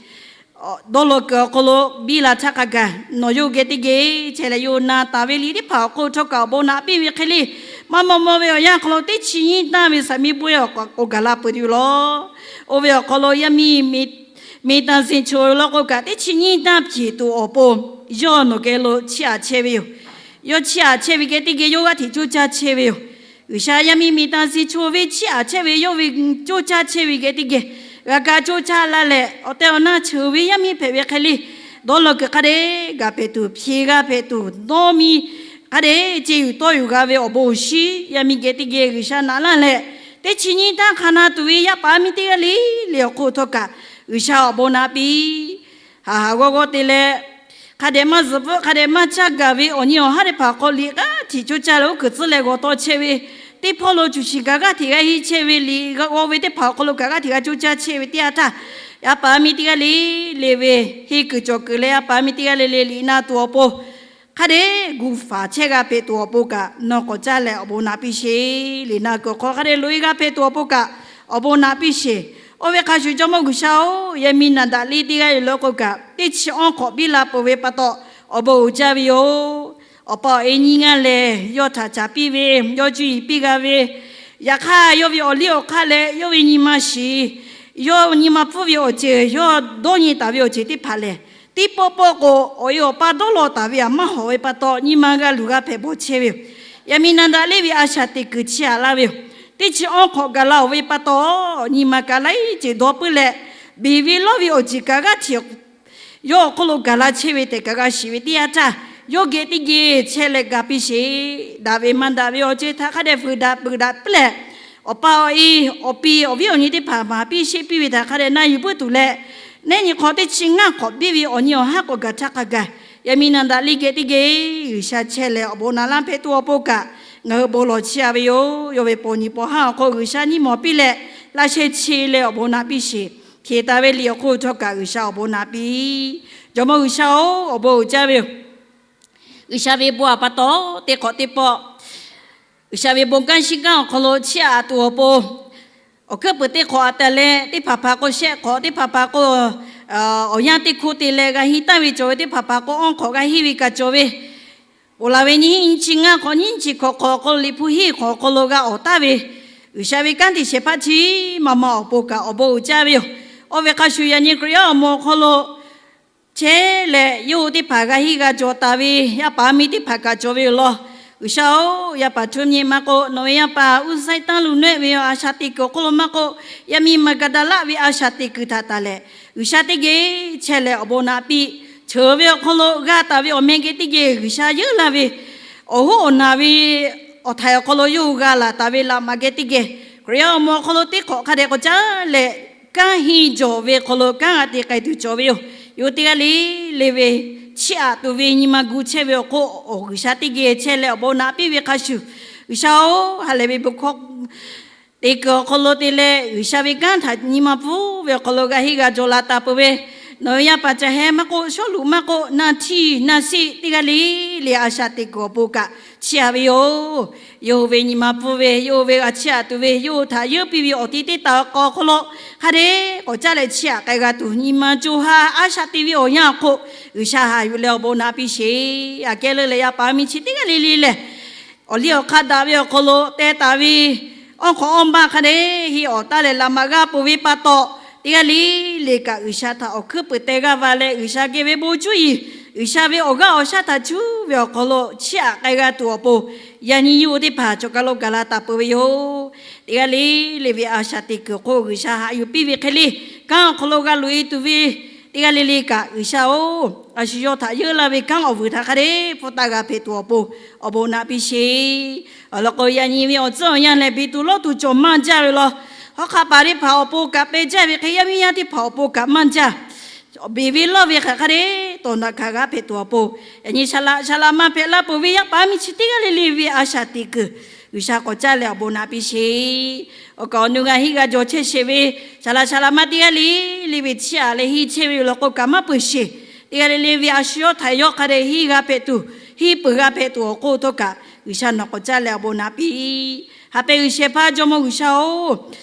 Dawˇ law kuiˬ awˬ hk'aw lo biˇ la htaˇ hk'a gaˬ nawˬ yawˇ geh teˇ geh chehˇ leh yawˇ na taˍ ve liꞈ teˇ hpaˍ awˬ hk'oˆ htawˇ kaꞈ awˬ bon naꞈ piˇ ve hk'e le, maˇ maw maw ve awˬ yanˇ hk'aw lo teˇ chi nyiˇ tanˇ ve saˍ miˇ bawehˇ awˬ k'o gaˬ la peuˬ tuˬ law. Oˇ ve awˬ hk'aw lo yaˇ miˇ miˬ tanˍ siˍ cho law k'o kaꞈ teˇ chi nyiˇ tanˇ hpeꞈ tuˬ awˬ pon yawˇ nawˬ geh lo chiˇ aꞈ chehˇ ve yoˬ. Yawˇ chiˇ aꞈ chehˇ ve geh teˇ geh yawˇ g'aˇ hteꞈ coˇ caˇ chehˇ ve yoˬ. G'uiˬsha yaˇ miˇ miˬ tanˍ siˍ cho ve chiˇ aꞈ chehˇ ve yawˇ ve coˇ caˇ chehˇ ve geh teˇ geh g'a kaꞈ coˇ caˇ la leh, awˬ tehˬ awˬ na cheuˬ ve yaˇ miˇ hpehꞈ ve hk'e le, dawˇ law kuiˬ hk'a dehꞈ gaˬ hpehꞈ tuˬ, hpeꞈ g'a hpehꞈ tuˬ, dawˇ miˇ hk'a dehꞈ ce yuˬ tawˇ yuˬ g'a ve awˬ bon awˬ shinˉ yaˇ miˇ geh teˇ geh G'uiˬsha naꞈ laˇ leh, teˇ chi nyiˇ tanˇ hk'a na tuˬ ve yaˇ paˍ miˇ teˇ g'aˇ le le awˬ hk'oˆ htawˇ kaꞈ G'uiˬsha awˬ bon naꞈ piˇ. Haˍ haˍ g'awˇ g'awˇ te leh, hk'a dehꞈ maˇ zuhꞈ pfuhˆ, hk'a dehꞈ maˇ caˇ gaˬ ve awˬ nyi awˬ haˉ teˇ hpaˍ awˬ hk'aw liꞈ g'aˇ hteꞈ coˇ caˇ leh oˉ kuiˬ tcuhˉ leh g'awˬ tawˇ chehˇ ve, teˇ hpawˇ lo cuˬ shiˍ kaꞈ g'aˇ hteꞈ g'a henˇ chehˇ ve, liꞈ g'awˇ ve teˇ hpaˍ awˬ hk'aw lo kaꞈ g'aˇ hteꞈ g'a coˇ caˇ chehˇ ve teˇ yanˇ htaˇ, yaˇ paˍ miˇ teˇ g'aˇ le le ve henˇ kuiˬ cawˬ kuiˬ leh yaˇ paˍ miˇ teˇ g'aˇ le le liꞈ na tuˬ awˬ pon hk'a dehꞈ gu faˍ chehˇ g'a hpehꞈ tuˬ awˬ pon kaꞈ nawˬ k'awꞈ caˇ leh awˬ bon naꞈ piˇ sheˍ. Liꞈ na kuiˬ awˬ hk'aw hk'a dehꞈ loꞈ e g'a hpehꞈ tuˬ awˬ pon kaꞈ awˬ bon naꞈ piˇ sheˍ. Oˇ ve hk'a shuˍ Jawˇmawˇ G'uiˬsha-oˬ, yaˇ miˇ naˍ daꞈ liˇ teˇ g'aˇ yoˬ law k'o kaꞈ teˇ chi awˇ hk'awꞈ biˇ la peuˬ ve pa taw awˬ bon uiˍ jaˇ ve yoˬ. Awˬ pa awˬ e nyiˇ ngaˇ lehˬ yawˇ htaꞈ caˍ piˇ ve, yawˇ cuˇ yiˍ piˇ g'a ve, yaꞈ hk'aˇ yawˇ ve awˬ liˇ awˬ hk'aˇ leh yawˇ ve nyi ma shiˍ, yawˇ nyi ma pfuhˇ ve awˬ ceuˬ, yawˇ dawˇ nyi taˍ ve awˬ ceuˬ teˇ hpaˍ lehˬ, teˇ pawˆ pawˆ k'o awˬ e awˬ pa dawˇ law taˍ ve htaꞈ maˇ hawꞈ ve pa taw nyi ma g'a luˬ g'a hpehꞈ bawˬ chehˇ ve yoˬ. Yaˇ miˇ naˍ daꞈ liˇ ve a shaꞈ teꞈ kuiˬ chiˇ aꞈ laˇ ve yoˬ. Teˇ chi awˇ hk'awꞈ gaˬ la-oˬ ve pa taw nyi ma kaꞈ laiˉ ceuˬ dawˇ puiˉ leh, beˬ ve lawˇ ve awˬ ceuˬ kaꞈ g'aˇ hteꞈ yawˇ awˬ hk'oˆ lo gaˬ la chehˇ ve tehꞈ kaꞈ g'a shiˍ ve teˇ yanˇ htaˇ, yawˇ geh teˇ geh chehˇ leh gaˬ piˇ sheˍ. Daꞈ ve maˇ daꞈ ve awˬ ceuˬ htaꞈ hk'a dehꞈ fuiˍ daꞈ peuˬ daꞈ puiˉ leh, awˬ pa awˬ e, awˬ pi awˬ viˉ awˬ nyi teˇ hpaˍ maˍ piˇ sheˆ piˇ ve htaꞈ hk'a dehꞈ na yuˬ puiˉ tuˬ leh, nehˉ nyi hk'awꞈ teˇ chi ngaˇ hk'awꞈ biˇ ve awˬ nyi awˬ haˉ k'awꞈ gaˬ htaˇ hk'a gaˬ, yaˇ miˇ naˬ daꞈ liˇ geh teˇ geh G'uiˬsha chehˇ leh awˬ bon naꞈ laˇ hpehꞈ tuˬ awˬ pon kaꞈ, ngaˬ hui bon lawˬ chehˇ a ve yoˬ. Yawˇ ve pawˬ nyi pawˬ haˉ awˬ hk'aw G'uiˬsha nyiˇ mawˬ piˇ leh, laꞈ sheh chi leh awˬ bon naꞈ piˇ sheˍ. Hkeꞈ taˍ ve liꞈ awˬ hk'oˆ htawˇ kaꞈ G'uiˬsha awˬ bon naꞈ piˇ. Jawˇmawˇ G'uiˬsha-oˬ, awˬ bon uiˍ jaˇ ve yoˬ. G'uiˬsha ve bon aꞈ pa taw teˇ hk'awꞈ teˇ pawˆ, G'uiˬsha ve bon kanˉ shinˉ kanˉ awˬ hk'aw lo chiˇ aꞈ tuˬ awˬ pon, awˬ hkuiˉ puiˍ teˇ hk'awꞈ aꞈ taˍ leh, teˇ hpaˍ hpaˍ k'o shehˆ hk'awꞈ, teˇ hpaˍ hpaˍ k'o awˬ yanˇ teˇ hkoˇ te leh g'a henˇ taˍ ve cawˬ ve, teˇ hpaˍ hpaˍ k'o awˇ hk'awꞈ g'a henˇ ve kaꞈ cawˬ ve, ponˬ laˬ ve nyiˇ hinˉ nyiˇ chi ngaˇ hk'awꞈ nyiˇ chi hk'awꞈ hk'awꞈ awˬ hk'aw lo liꞈ hpu hiˉ hk'awꞈ awˬ hk'aw lo g'a awˬ taˍ ve, G'uiˬsha ve kanˉ te shehˍ hpaˇ chi ma ma awˬ pon kaꞈ awˬ bon uiˍ jaˇ ve yoˬ. Oˇ ve hk'a shuˍ yaꞈ nyi Hkriꞈ yaˇ awˬ moˍ awˬ hk'aw lo chehˇ leh, yawˇ hui teˇ hpaˍ g'a henˇ g'a jaw taˍ ve, yaˇ paˍ miˇ teˇ hpaˍ kaꞈ cawˬ ve yoˬ law. G'uiˬsha-oˬ, yaˇ paˍ htuˇ nyi maˇ k'oˆ, nawˬ ve yaˇ paˍ uˇ saiˉ tanˇ luˬ nehˆ ve a shaꞈ teꞈ kuiˬ awˬ hk'aw lo maˇ k'oˆ, yaˇ miˇ Maˍgaˍdaˍlaˆ ve a shaꞈ teꞈ kuiˬ htaꞈ taˍ leh, G'uiˬsha teˇ geh chehˇ leh awˬ bon naꞈ piˇ. Cheuˬ ve awˬ hk'aw lo g'a taˍ ve awˬ meh geh teˇ geh G'uiˬsha yeunˇ laˇ ve, awˬ hoˉ awˬ naˬ ve awˬ htaiˍ awˬ hk'aw lo yawˇ hui g'a laˬ taˍ ve laꞈ maꞈ geh teˇ geh, Hkriꞈ yaˇ awˬ moˍ awˬ hk'aw lo teˇ hk'awꞈ hk'a dehꞈ k'awꞈ caˉ leh, kanˉ henˇ jawˬ ve hk'aw lo kanˉ g'a te k'ai tuˬ cawˬ ve yoˬ. Yawˇ hui teˇ g'aˇ le le ve chiˇ aꞈ tuˬ ve nyi ma gu chehˇ ve awˬ hk'oˆ, awˬ G'uiˬsha teˇ geh chehˇ leh awˬ bon naꞈ piˇ ve hk'a shuˍ, G'uiˬsha-oˬ, ha lehˬ ve bon hkawˇ teꞈ kuiˬ awˬ hk'aw lo te leh G'uiˬsha ve kanˉ htaꞈ nyi ma pfuhˇ ve awˬ hk'aw lo g'a henˇ g'a jaw la taˍ peuˬ ve, nawˬ ve yaˇ paˍ caˬ heh maˇ k'oˆ, Sawˉluꞈ maˇ k'oˆ, naˇ htiˇ naˇ siˆ teˇ g'aˇ le le a shaꞈ teꞈ kuiˬ awˬ pon kaꞈ chiˇ aꞈ ve yoˬ. Yawˇ hui ve nyi ma pfuhˇ ve, yawˇ hui ve g'a chiˇ aꞈ tuˬ ve, yawˇ hui htaꞈ yeunˇ piˇ ve awˬ ti teˇ taˍ awˬ hk'aw lo hk'a dehꞈ k'awꞈ caˉ leh chiˇ aꞈ k'ai g'a tuˬ, nyi ma co ha a shaꞈ teꞈ ve awˬ yanˇ awˬ hk'oˆ G'uiˬsha haꞈ yuˬ leh awˬ bon naꞈ piˇ sheˍ. Aꞈ kehˉ leuˉ leh yaˇ paˍ miˇ chi teˇ g'aˇ le le lehˬ, awˬ liˇ awˬ hk'aˇ daꞈ ve awˬ hk'aw lo teh taˍ ve awˇ hk'awꞈ awˇ maˇ hk'a dehꞈ henˇ awˬ taˍ leh laꞈ maꞈ g'aˇ peuˬ ve pa taw, teˇ g'aˇ le le kaꞈ G'uiˬsha htaꞈ awˬ hkuiˉ puiˍ teh g'aˇ va leh, G'uiˬsha geh ve bon cuˇ yiˍ, G'uiˬsha ve awˬ g'aˇ awˬ shaˉ htaꞈ cuˇ ve awˬ hk'aw lo chiˇ aꞈ k'ai g'a tuˬ awˬ pon, yaꞈ nyi yawˇ hui teˇ hpaˍ cawˬ kaˬ lo gaˬ la taˍ peuˬ ve yoˬ. Teˇ g'aˇ le le ve a shaꞈ teꞈ kuiˬ awˬ hk'oˆ G'uiˬsha haꞈ yuˬ piˇ ve hk'e le, kanˉ awˬ hk'aw lo g'a loꞈ e tuˬ ve teˇ g'aˇ le le kaꞈ G'uiˬsha-oˬ, a shu yawˇ htaꞈ yeunˇ laˇ ve kanˉ awˬ vuiˬ htaꞈ hk'a dehꞈ hpfuhˇ taˍ g'a hpehꞈ tuˬ awˬ pon awˬ bon naꞈ piˇ sheˍ. Awˬ lawn k'o, yaꞈ nyi ve awˬ tcuhˉ awˬ yanˇ lehˬ, beˬ tuˬ lawˇ tuˬ cawˬ maˇ jaˇ ve law. Hawˉ hk'aˆ paˍ teˇ hpaˍ awˬ pon kaꞈ pehˇ jaˇ ve hk'e, yaˇ miˇ yaˇ teˇ hpaˍ awˬ pon kaꞈ maˇ jaˇ. Beˬ ve lawˇ ve hk'aˬ hk'a dehꞈ tawˍ naꞈ hkanˍ g'a hpehꞈ tuˬ awˬ pon, yaꞈ nyi shaˍ laꞈ shaˍ laꞈ ma hpehꞈ la peuˬ ve yaˇ paˍ miˇ chi teˇ g'aˇ le le ve a shaꞈ teꞈ kuiˬ G'uiˬsha k'awꞈ caˉ leh awˬ bon naꞈ piˇ sheˍ. Awˬ kaˍ awˬ nu g'a henˇ g'a jaw chehˇ sheˍ ve shaˍ laꞈ shaˍ laꞈ ma teˇ g'aˇ le le ve chiˇ aꞈ leh henˇ chehˇ ve yoˬ law k'o kaꞈ maˇ peuˬ sheˍ. Teˇ g'aˇ le le ve a shu yawˇ htaꞈ yawˇ hk'a dehꞈ henˇ g'a hpehꞈ tuˬ, henˇ peuˬ g'a hpehꞈ tuˬ awˬ hk'oˆ htawˇ kaꞈ G'uiˬsha nawˬ k'awꞈ caˉ leh awˬ bon naꞈ piˇ. Haꞈ pehnˇ G'uiˬsha hpehꞈ Jawˇmawˇ G'uiˬsha-oˬ,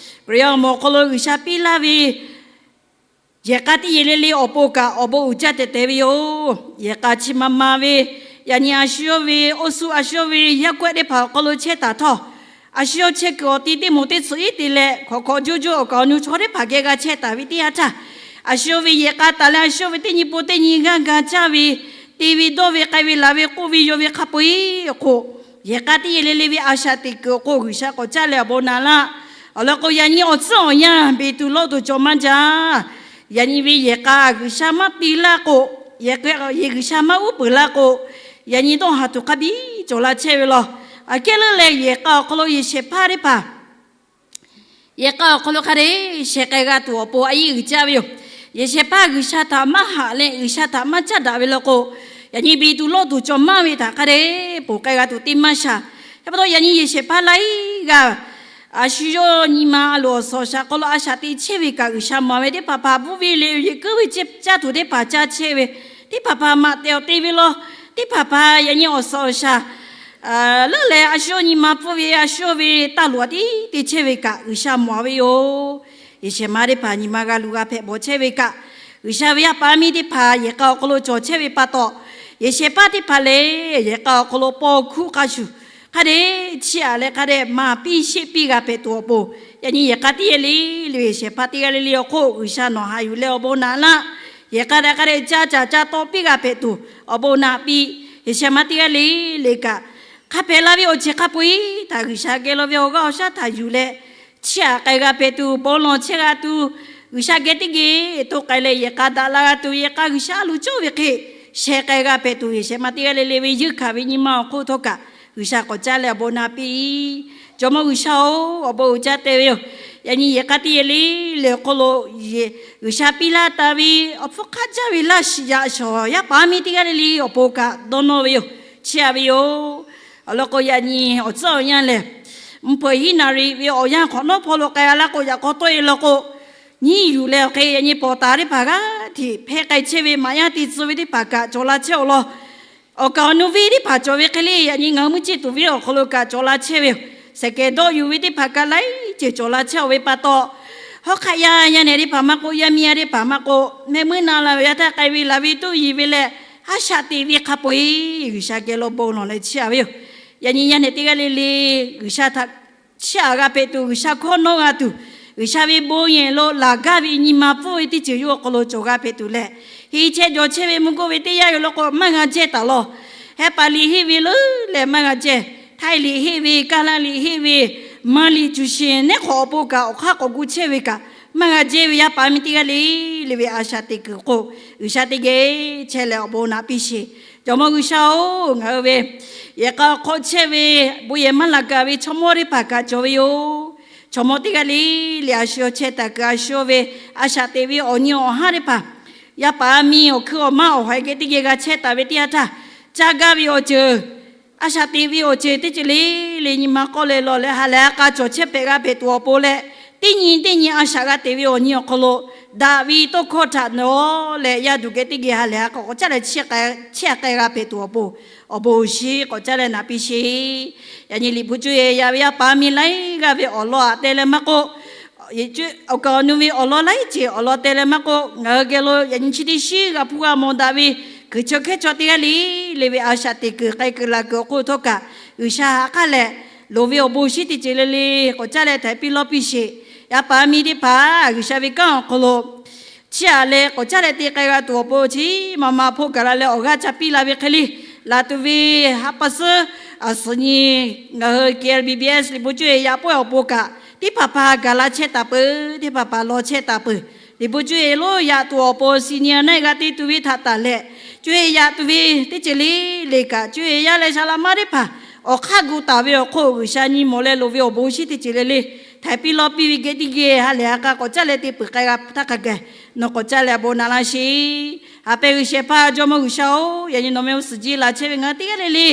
Hkriꞈ yaˇ awˬ moˍ awˬ hk'aw lo G'uiˬsha piˇ laˇ ve yehˬ k'a teˇ yehˬ le le awˬ pon kaꞈ awˬ bon uiˍ jaˇ tehꞈ tehꞈ ve yoˬ. Yehˬ k'a chi ma ma ve, yaꞈ nyi a shu yawˇ ve oˇ suhˍ a shu yawˇ ve yaˇ kawehˆ teˇ hpaˍ awˬ hk'aw lo chehˇ taˍ htawˇ, a shu yawˇ chehˇ kuiˬ awˬ ti teˇ moˍ teˇ tsuhꞈ iˉ te leh hk'awꞈ hk'awꞈ joˇ joˇ awˬ kaˍ awˬ nu chaw teˇ hpaˍ geh g'a chehˇ taˍ ve teˇ yanˇ htaˇ, a shu yawˇ ve yehˬ k'a taˍ leh a shu yawˇ ve teˇ nyi po teˇ nyi g'aˇ ga caˇ ve, te ve dawˇ ve k'ai ve laˬ ve k'oˆ ve yaw ve hk'a peu-eˬ awˬ hk'oˆ, yehˬ k'a teˇ yehˬ le le ve a shaꞈ teꞈ kuiˬ awˬ hk'oˆ G'uiˬsha k'awꞈ caˉ leh awˬ bon naꞈ laˇ. Awˬ lawn k'o, yaꞈ nyi awˬ tcuhˉ awˬ yanˇ beˬ tuˬ lawˇ tuˬ cawˬ maˇ jaˇ. Yaꞈ nyi ve yehˬ k'a G'uiˬsha maˇ piˇ laˇ k'o, yehˬ k'a G'uiˬsha maˇ uˉ peunˍ laˇ k'o, yaꞈ nyi dawˇ haˍ tuˬ hk'a biˇ cawˬ la chehˇ ve law. Aꞈ kehˉ leuˉ leh yehˬ k'a awˬ hk'aw lo yehˬ shehˍ hpaˇ teˇ hpaˍ yehˬ k'a awˬ hk'aw lo hk'a dehꞈ sheh k'ai g'a tuˬ awˬ pon a yiˇ uiˍ jaˇ ve yoˬ. Yehˬ shehˍ hpaˇ G'uiˬsha htaꞈ maˇ haꞈ leh G'uiˬsha htaꞈ maˇ caˇ daꞈ ve law k'o, yaꞈ nyi beˬ tuˬ lawˇ tuˬ cawˬ maˇ ve htaꞈ hk'a dehꞈ ponˬ k'ai g'a tuˬ teˇ maˇ shaˍ. Hk'e pa taw yaꞈ nyi yehˬ shehˍ hpaˇ laiˉ g'aˇ a shu yawˇ nyi ma a loˍ awˬ suhˍ awˬ shaˍ hk'aw lo a shaꞈ teꞈ chehˇ ve kaꞈ G'uiˬsha mawˬ ve teˇ hpaˍ hpaˍ bvuhˆ ve le yehˬ kuiˉ ve caˇ tuˬ teˇ hpaˍ caˇ chehˇ ve, teˇ hpaˍ hpaˍ maꞈ tehˬ awˬ te ve law. Teˇ hpaˍ hpaˍ yaꞈ nyi awˬ suhˍ awˬ shaˍ leuˉ leh a shu yawˇ nyi ma pfuhˇ ve a shu yawˇ ve taˇ loꞈ a tiˉ te chehˇ ve kaꞈ G'uiˬsha mawˬ ve yoˬ. Yehˬ shehˍ ma teˇ hpaˍ nyi ma g'a luˬ g'a hpehꞈ bawˬ chehˇ ve kaꞈ, G'uiˬsha ve yaˇ paˍ miˇ teˇ hpaˍ yehˬ k'a awˬ hk'aw lo cawˬ chehˇ ve pa taw, yehˬ shehˍ hpaˇ teˇ hpaˍ lehˬ yehˬ k'a awˬ hk'aw lo paw hkuˇ hk'a shuˍ hk'a dehꞈ chiˇ aꞈ leh hk'a dehꞈ maˍ piˇ sheˆ piˇ g'a hpehꞈ tuˬ awˬ pon, yaꞈ nyi yehˬ k'a teˇ yehˬ le le ve yehˬ shehˍ hpaˇ teˇ g'aˇ le le awˬ hk'oˆ G'uiˬsha nawˬ haꞈ yuˬ leh awˬ bon naꞈ laˇ. Yehˬ k'a daꞈ hk'a dehꞈ ca caˍ ca taw piˇ g'a hpehꞈ tuˬ awˬ bon naꞈ piˇ. Yehˬ shehˍ ma teˇ g'aˇ le le kaꞈ, hk'a hpehꞈ la ve awˬ ceuˬ hk'a peu-eˬ htaꞈ G'uiˬsha geh law ve awˬ g'aˇ awˬ shaˉ htaꞈ yuˬ leh chiˇ aꞈ k'ai g'a hpehꞈ tuˬ, bon lawˬ chehˇ g'a tuˬ, G'uiˬsha geh teˇ geh to k'ai leh yehˬ k'a daꞈ la g'a tuˬ, yehˬ k'a G'uiˬsha a loˍ cawˇ ve hk'e sheh k'ai g'a hpehꞈ tuˬ, yehˬ shehˍ ma teˇ g'aˇ le le ve yeunˇ hkanˍ ve nyi ma awˬ hk'oˆ htawˇ kaꞈ G'uiˬsha k'awꞈ caˉ leh awˬ bon naꞈ piˇ. Jawˇmawˇ G'uiˬsha-oˬ, awˬ bon uiˍ jaˇ te ve yoˬ. Yaꞈ nyi yehˬ k'a teˇ yehˬ le le awˬ hk'aw lo yehˬ G'uiˬsha piˇ laˇ taˍ ve awˬ hpfuhˇ hk'aˇ jaˇ ve laˇ shiˍ yaꞈ shawˍ yaˇ paˍ miˇ teˇ g'aˇ le le awˬ pon kaꞈ dawˇ nawˇ ve yoˬ. Chiˇ aꞈ ve yoˬ. Awˬ lawn k'o, yaꞈ nyi awˬ tcuhˉ awˬ yanˇ lehˬ, mvuhˇ hpeuꞈ hiˉ naˍriˍ ve awˬ yanˇ hk'awꞈ nawˉ hpawˇ lo k'ai a laˇ k'o, yaꞈ k'aw tawˆ e law k'o, nyiˇ yuˬ leh awˬ hk'e yaꞈ nyi pawˍ taˍ teˇ hpaˍ g'aˇ hteꞈ hpehˇ k'ai chehˇ ve maꞈ yaˇ te tcuh ve teˇ hpaˍ kaꞈ cawˬ la chehˇ awˬ lawn, awˬ kaˍ awˬ nu venˇ teˇ hpaˍ cawˬ ve hk'e le, yaꞈ nyi ngaˬ hui mvuhˇ ceˇ tuˬ venˇ awˬ hk'aw lo kaꞈ cawˬ la chehˇ ve yoˬ. Sehˍ kehˬ dawˆ yuˬ ve teˇ hpaˍ kaꞈ laiˉ ceuˬ cawˬ la chehˇ ve pa taw, hawˉ hk'aˆ yaˇ yaˇ nehˬ teˇ hpaˍ maˇ k'oˆ, yaˇ miˇ yaˇ teˇ hpaˍ maˇ k'oˆ, mehˆ muiˉ na la ve yaˇ htaˇ k'ai ve laˬ ve tuˉ yiˍ ve leh, a shaꞈ teꞈ ve hk'a peu-eˬ G'uiˬsha geh lo bon lawˬ leh chiˇ aꞈ ve yoˬ. Yaꞈ nyi yaˇ nehˬ teˇ g'aˇ le le G'uiˬsha htaꞈ chiˇ aꞈ g'a hpehꞈ tuˬ, G'uiˬsha hkawˇ nawˇ g'a tuˬ, G'uiˬsha ve bon yehˬ lo laˬ gaˇ ve nyi ma pfuhˇ ve teˇ ceuˬ yawˇ awˬ hk'aw lo cawˬ g'a hpehꞈ tuˬ leh, henˇ chehˇ jawˬ chehˇ ve mvuhˇ goˇ ve teˇ yanˇ yoˬ law k'o maˇ g'a jehˇ taˍ law. Heh paˍ liꞈ henˇ ve leuˉ leh maˇ g'a jehˇ. Htaiˇ liꞈ henˇ ve, Kaˇlaˇ liꞈ henˇ ve, Maˇ liꞈ cuˬ sheˍ nehˉ hk'awꞈ awˬ pon kaꞈ awˬ hk'aˇ k'awꞈ gu chehˇ ve kaꞈ maˇ g'a jehˇ ve yaˇ paˍ miˇ teˇ g'aˇ le le ve a shaꞈ teꞈ kuiˬ k'o, G'uiˬsha teˇ geh chehˇ leh awˬ bon naꞈ piˇ sheˍ. Jawˇmawˇ G'uiˬsha-oˬ, ngaˬ hui ve yehˬ k'a hk'aw chehˇ ve bon yehˬ maˇ laˬ gaˬ ve chaw mawˇ teˇ hpaˍ kaꞈ cawˬ ve yoˬ. Chaw mawˇ teˇ g'aˇ le le a shu chehˇ taˍ kuiˬ a shu ve a shaꞈ teꞈ ve awˬ nyi awˬ haˉ teˇ hpaˍ, yaˇ paˍ miˇ awˬ hkuiˇ awˬ maˇ awˬ hawehꞈ geh teˇ geh g'a chehˇ taˍ ve teˇ yanˇ htaˇ, caˇ gaˇ ve awˬ ceuˬ, a shaꞈ teꞈ ve awˬ ceuˬ teˇ ceuˬ le le nyi ma k'awˇ leh lawˬ leh ha lehˬ ha k'a cawˬ chehˇ hpehꞈ g'a hpehꞈ tuˬ awˬ pon leh, teˇ nyi teˇ nyi a shaꞈ g'a teꞈ ve awˬ nyi awˬ hk'aw lo daꞈ ve tawˇ hkawˇ htaꞈ nawˬ leh yaˇ duˬ geh teˇ geh ha lehˬ ha k'a k'awꞈ caˇ leh chiˇ aꞈ k'ai g'a hpehꞈ tuˬ awˬ pon, awˬ bon awˬ shinˉ k'awꞈ caˇ leh naꞈ piˇ sheˍ. Yaꞈ nyi liꞈ hpu cuˇ e yaꞈ ve yaˇ paˍ miˇ laiˉ g'aˇ ve awˬ lawn aꞈ te leh maˇ k'oˆ, awˬ kaˍ awˬ nu ve awˬ lawn laiˉ ceuˬ awˬ lawn te leh maˇ k'oˆ, ngaˬ hui geh lo yaꞈ nyi chi teˇ shinˉ g'a hpuˇ g'a mawˬ daꞈ ve kuiˬ chaw hkehˉ chaw teˇ g'aˇ le le ve a shaꞈ teꞈ kuiˬ k'ai kuiˬ laˬ kuiˬ awˬ hk'oˆ htawˇ kaꞈ, G'uiˬsha haꞈ k'aˉ leh loˍ ve awˬ bon shinˉ teˇ ceuˬ le le k'awꞈ caˇ leh htaiˍ piˇ lawˇ piˇ sheˍ. Yaˇ paˍ miˇ teˇ hpaˍ G'uiˬsha ve kanˉ awˬ hk'aw lo chiˇ aꞈ leh k'awꞈ caˇ leh te k'ai g'a tuˬ awˬ pon chi ma ma hpoˆ gaˬ la leh awˬ g'aˇ ca piˇ la ve hk'e le, laˬ tuˬ ve ha pa suhˉ aˬ suhˍ nyi ngaˬ hui K B B S liꞈ hpu cuˇ e yaꞈ pawehˇ awˬ pon kaꞈ, teˇ hpaˍ hpaˍ gaˬ la chehˇ taˍ peuˬ, teˇ hpaˍ hpaˍ lawˬ chehˇ taˍ peuˬ. Liꞈ hpu cuˇ e lo yaꞈ tuˬ awˬ pon senior naˆ g'a te tuˬ ve htaꞈ tanˬ leh, cuˇ e yaꞈ tuˬ ve teˇ ceuˬ le le kaꞈ, cuˇ e yaˇ leh saˍ laꞈ maˇ teˇ hpaˍ awˬ hk'aˇ gu taˍ ve awˬ hk'oˆ G'uiˬsha nyi mawˬ leh loˍ ve awˬ bon shinˉ teˇ ceuˬ le le htaiˍ piˇ lawˇ piˇ ve geh teˇ geh ha lehˬ ha k'a k'awꞈ caˇ leh te peuˬ k'ai g'a htaˇ hk'a gaˬ, nawˬ k'awꞈ caˇ leh awˬ bon naꞈ laˇ sheˍ. Haꞈ pehˇ G'uiˬsha hpaˇ Jawˇmawˇ G'uiˬsha-oˬ, yaꞈ nyi nawˬ meh awˬ suhˍ jeˇ laˬ chehˇ ve ngaˬ hui teˇ g'aˇ le le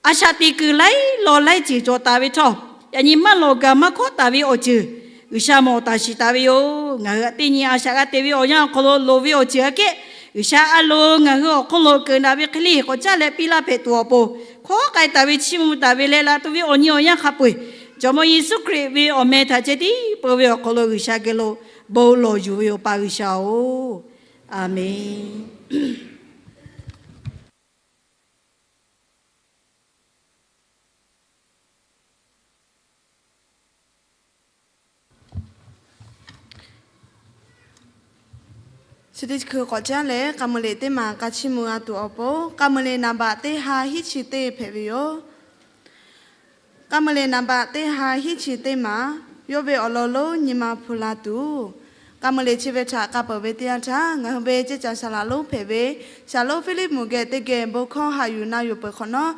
a shaꞈ teꞈ kuiˬ laiˉ law laiˉ ceuˬ cawˬ taˍ ve htawˇ, yaꞈ nyi maˇ lawˬ gaˬ maˇ hkawˉ taˍ ve awˬ ceuˬ G'uiˬsha mawˬ taˍ shiˍ taˍ ve yoˬ. Ngaˬ hui teˇ nyi a shaꞈ g'a te ve awˬ yanˇ awˬ hk'aw lo loˍ ve awˬ ceuˬ aꞈ kehˉ G'uiˬsha a loˍ ngaˬ hui awˬ hk'oˆ lo keunˍ daꞈ ve hk'e le k'awꞈ caˇ leh piˇ laˇ hpehꞈ tuˬ awˬ pon, hkawˉ k'ai taˍ ve chiˇ mvuh taˍ ve leh laˬ tuˬ ve awˬ nyi awˬ yanˇ hk'a peu-eˬ Jawˇmawˇ Yeˍsuˆ Hkriꞈ ve awˬ meh htaꞈ ceh tiˉ peu ve awˬ hk'aw lo G'uiˬsha geh lo bon lawˬ yuˬ ve yoˬ, pa G'uiˬsha-oˬ. Aˍmenˍ. Chi teˇ hkui k'awꞈ caˉ leh, K'a muiˬ liꞈ teˇ maˬ k'a chiˇ mvuh g'a tuˬ awˬ pon, K'a muiˬ liꞈ naˍ baꞈ teˇ ha hiˉ chi teˇ hpehꞈ ve yoˬ. K'a muiˬ liꞈ naˍ baꞈ teˇ ha hiˉ chi teˇ maˬ, yawˇ ve awˬ lawn lonˉ nyi ma hpu la tuˬ, K'a muiˬ liꞈ chi ve htaꞈ k'a peuˬ ve teˇ yanˇ htaˇ, ngaˬ hui ve ceˇ caˬ saˍ laꞈ lonˉ hpehꞈ ve Saˍ lonˉ Hpiˇliˆ mvuhˬ geh teˇ geh bon hkawˇ haꞈ yuˬ na yuˬ peuˬ hk'awꞈ nawˉ,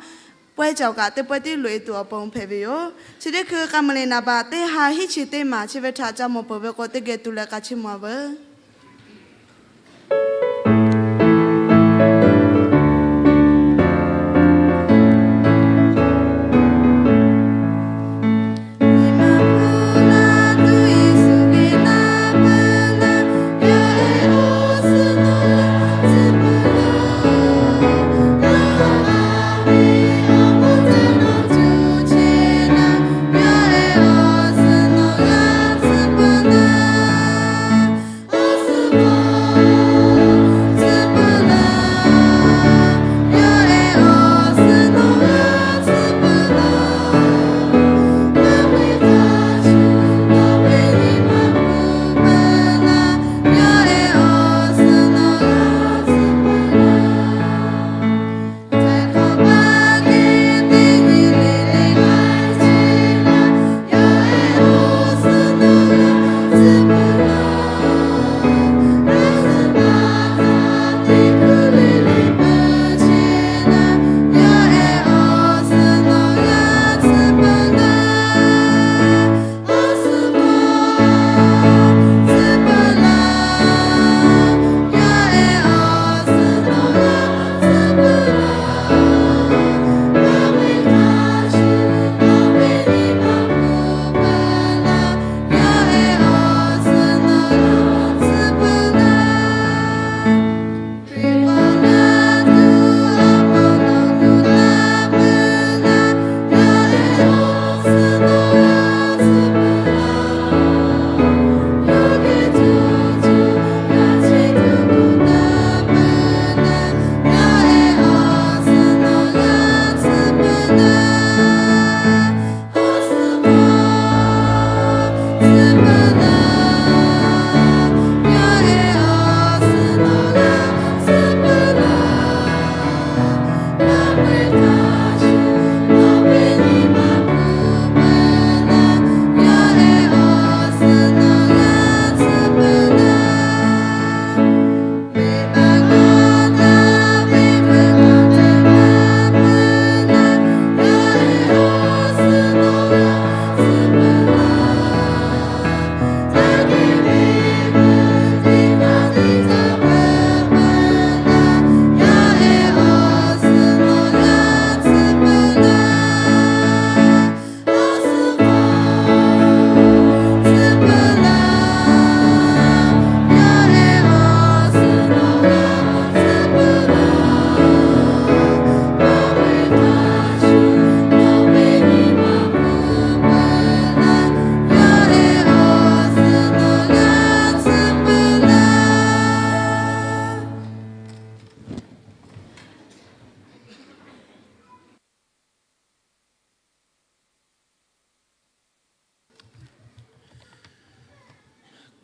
pawehˇ caˬ kaꞈ teˇ pawehˇ tiˉ loꞈ e tuˬ awˬ pon hpehꞈ ve yoˬ. Chi teˇ hkui K'a muiˬ liꞈ naˍ baꞈ teˇ ha hiˉ chi teˇ maˬ chi ve htaꞈ ca mawˬ peuˬ ve k'o, teˇ geh tu leh k'a chiˇ mvuh-a veuˬ.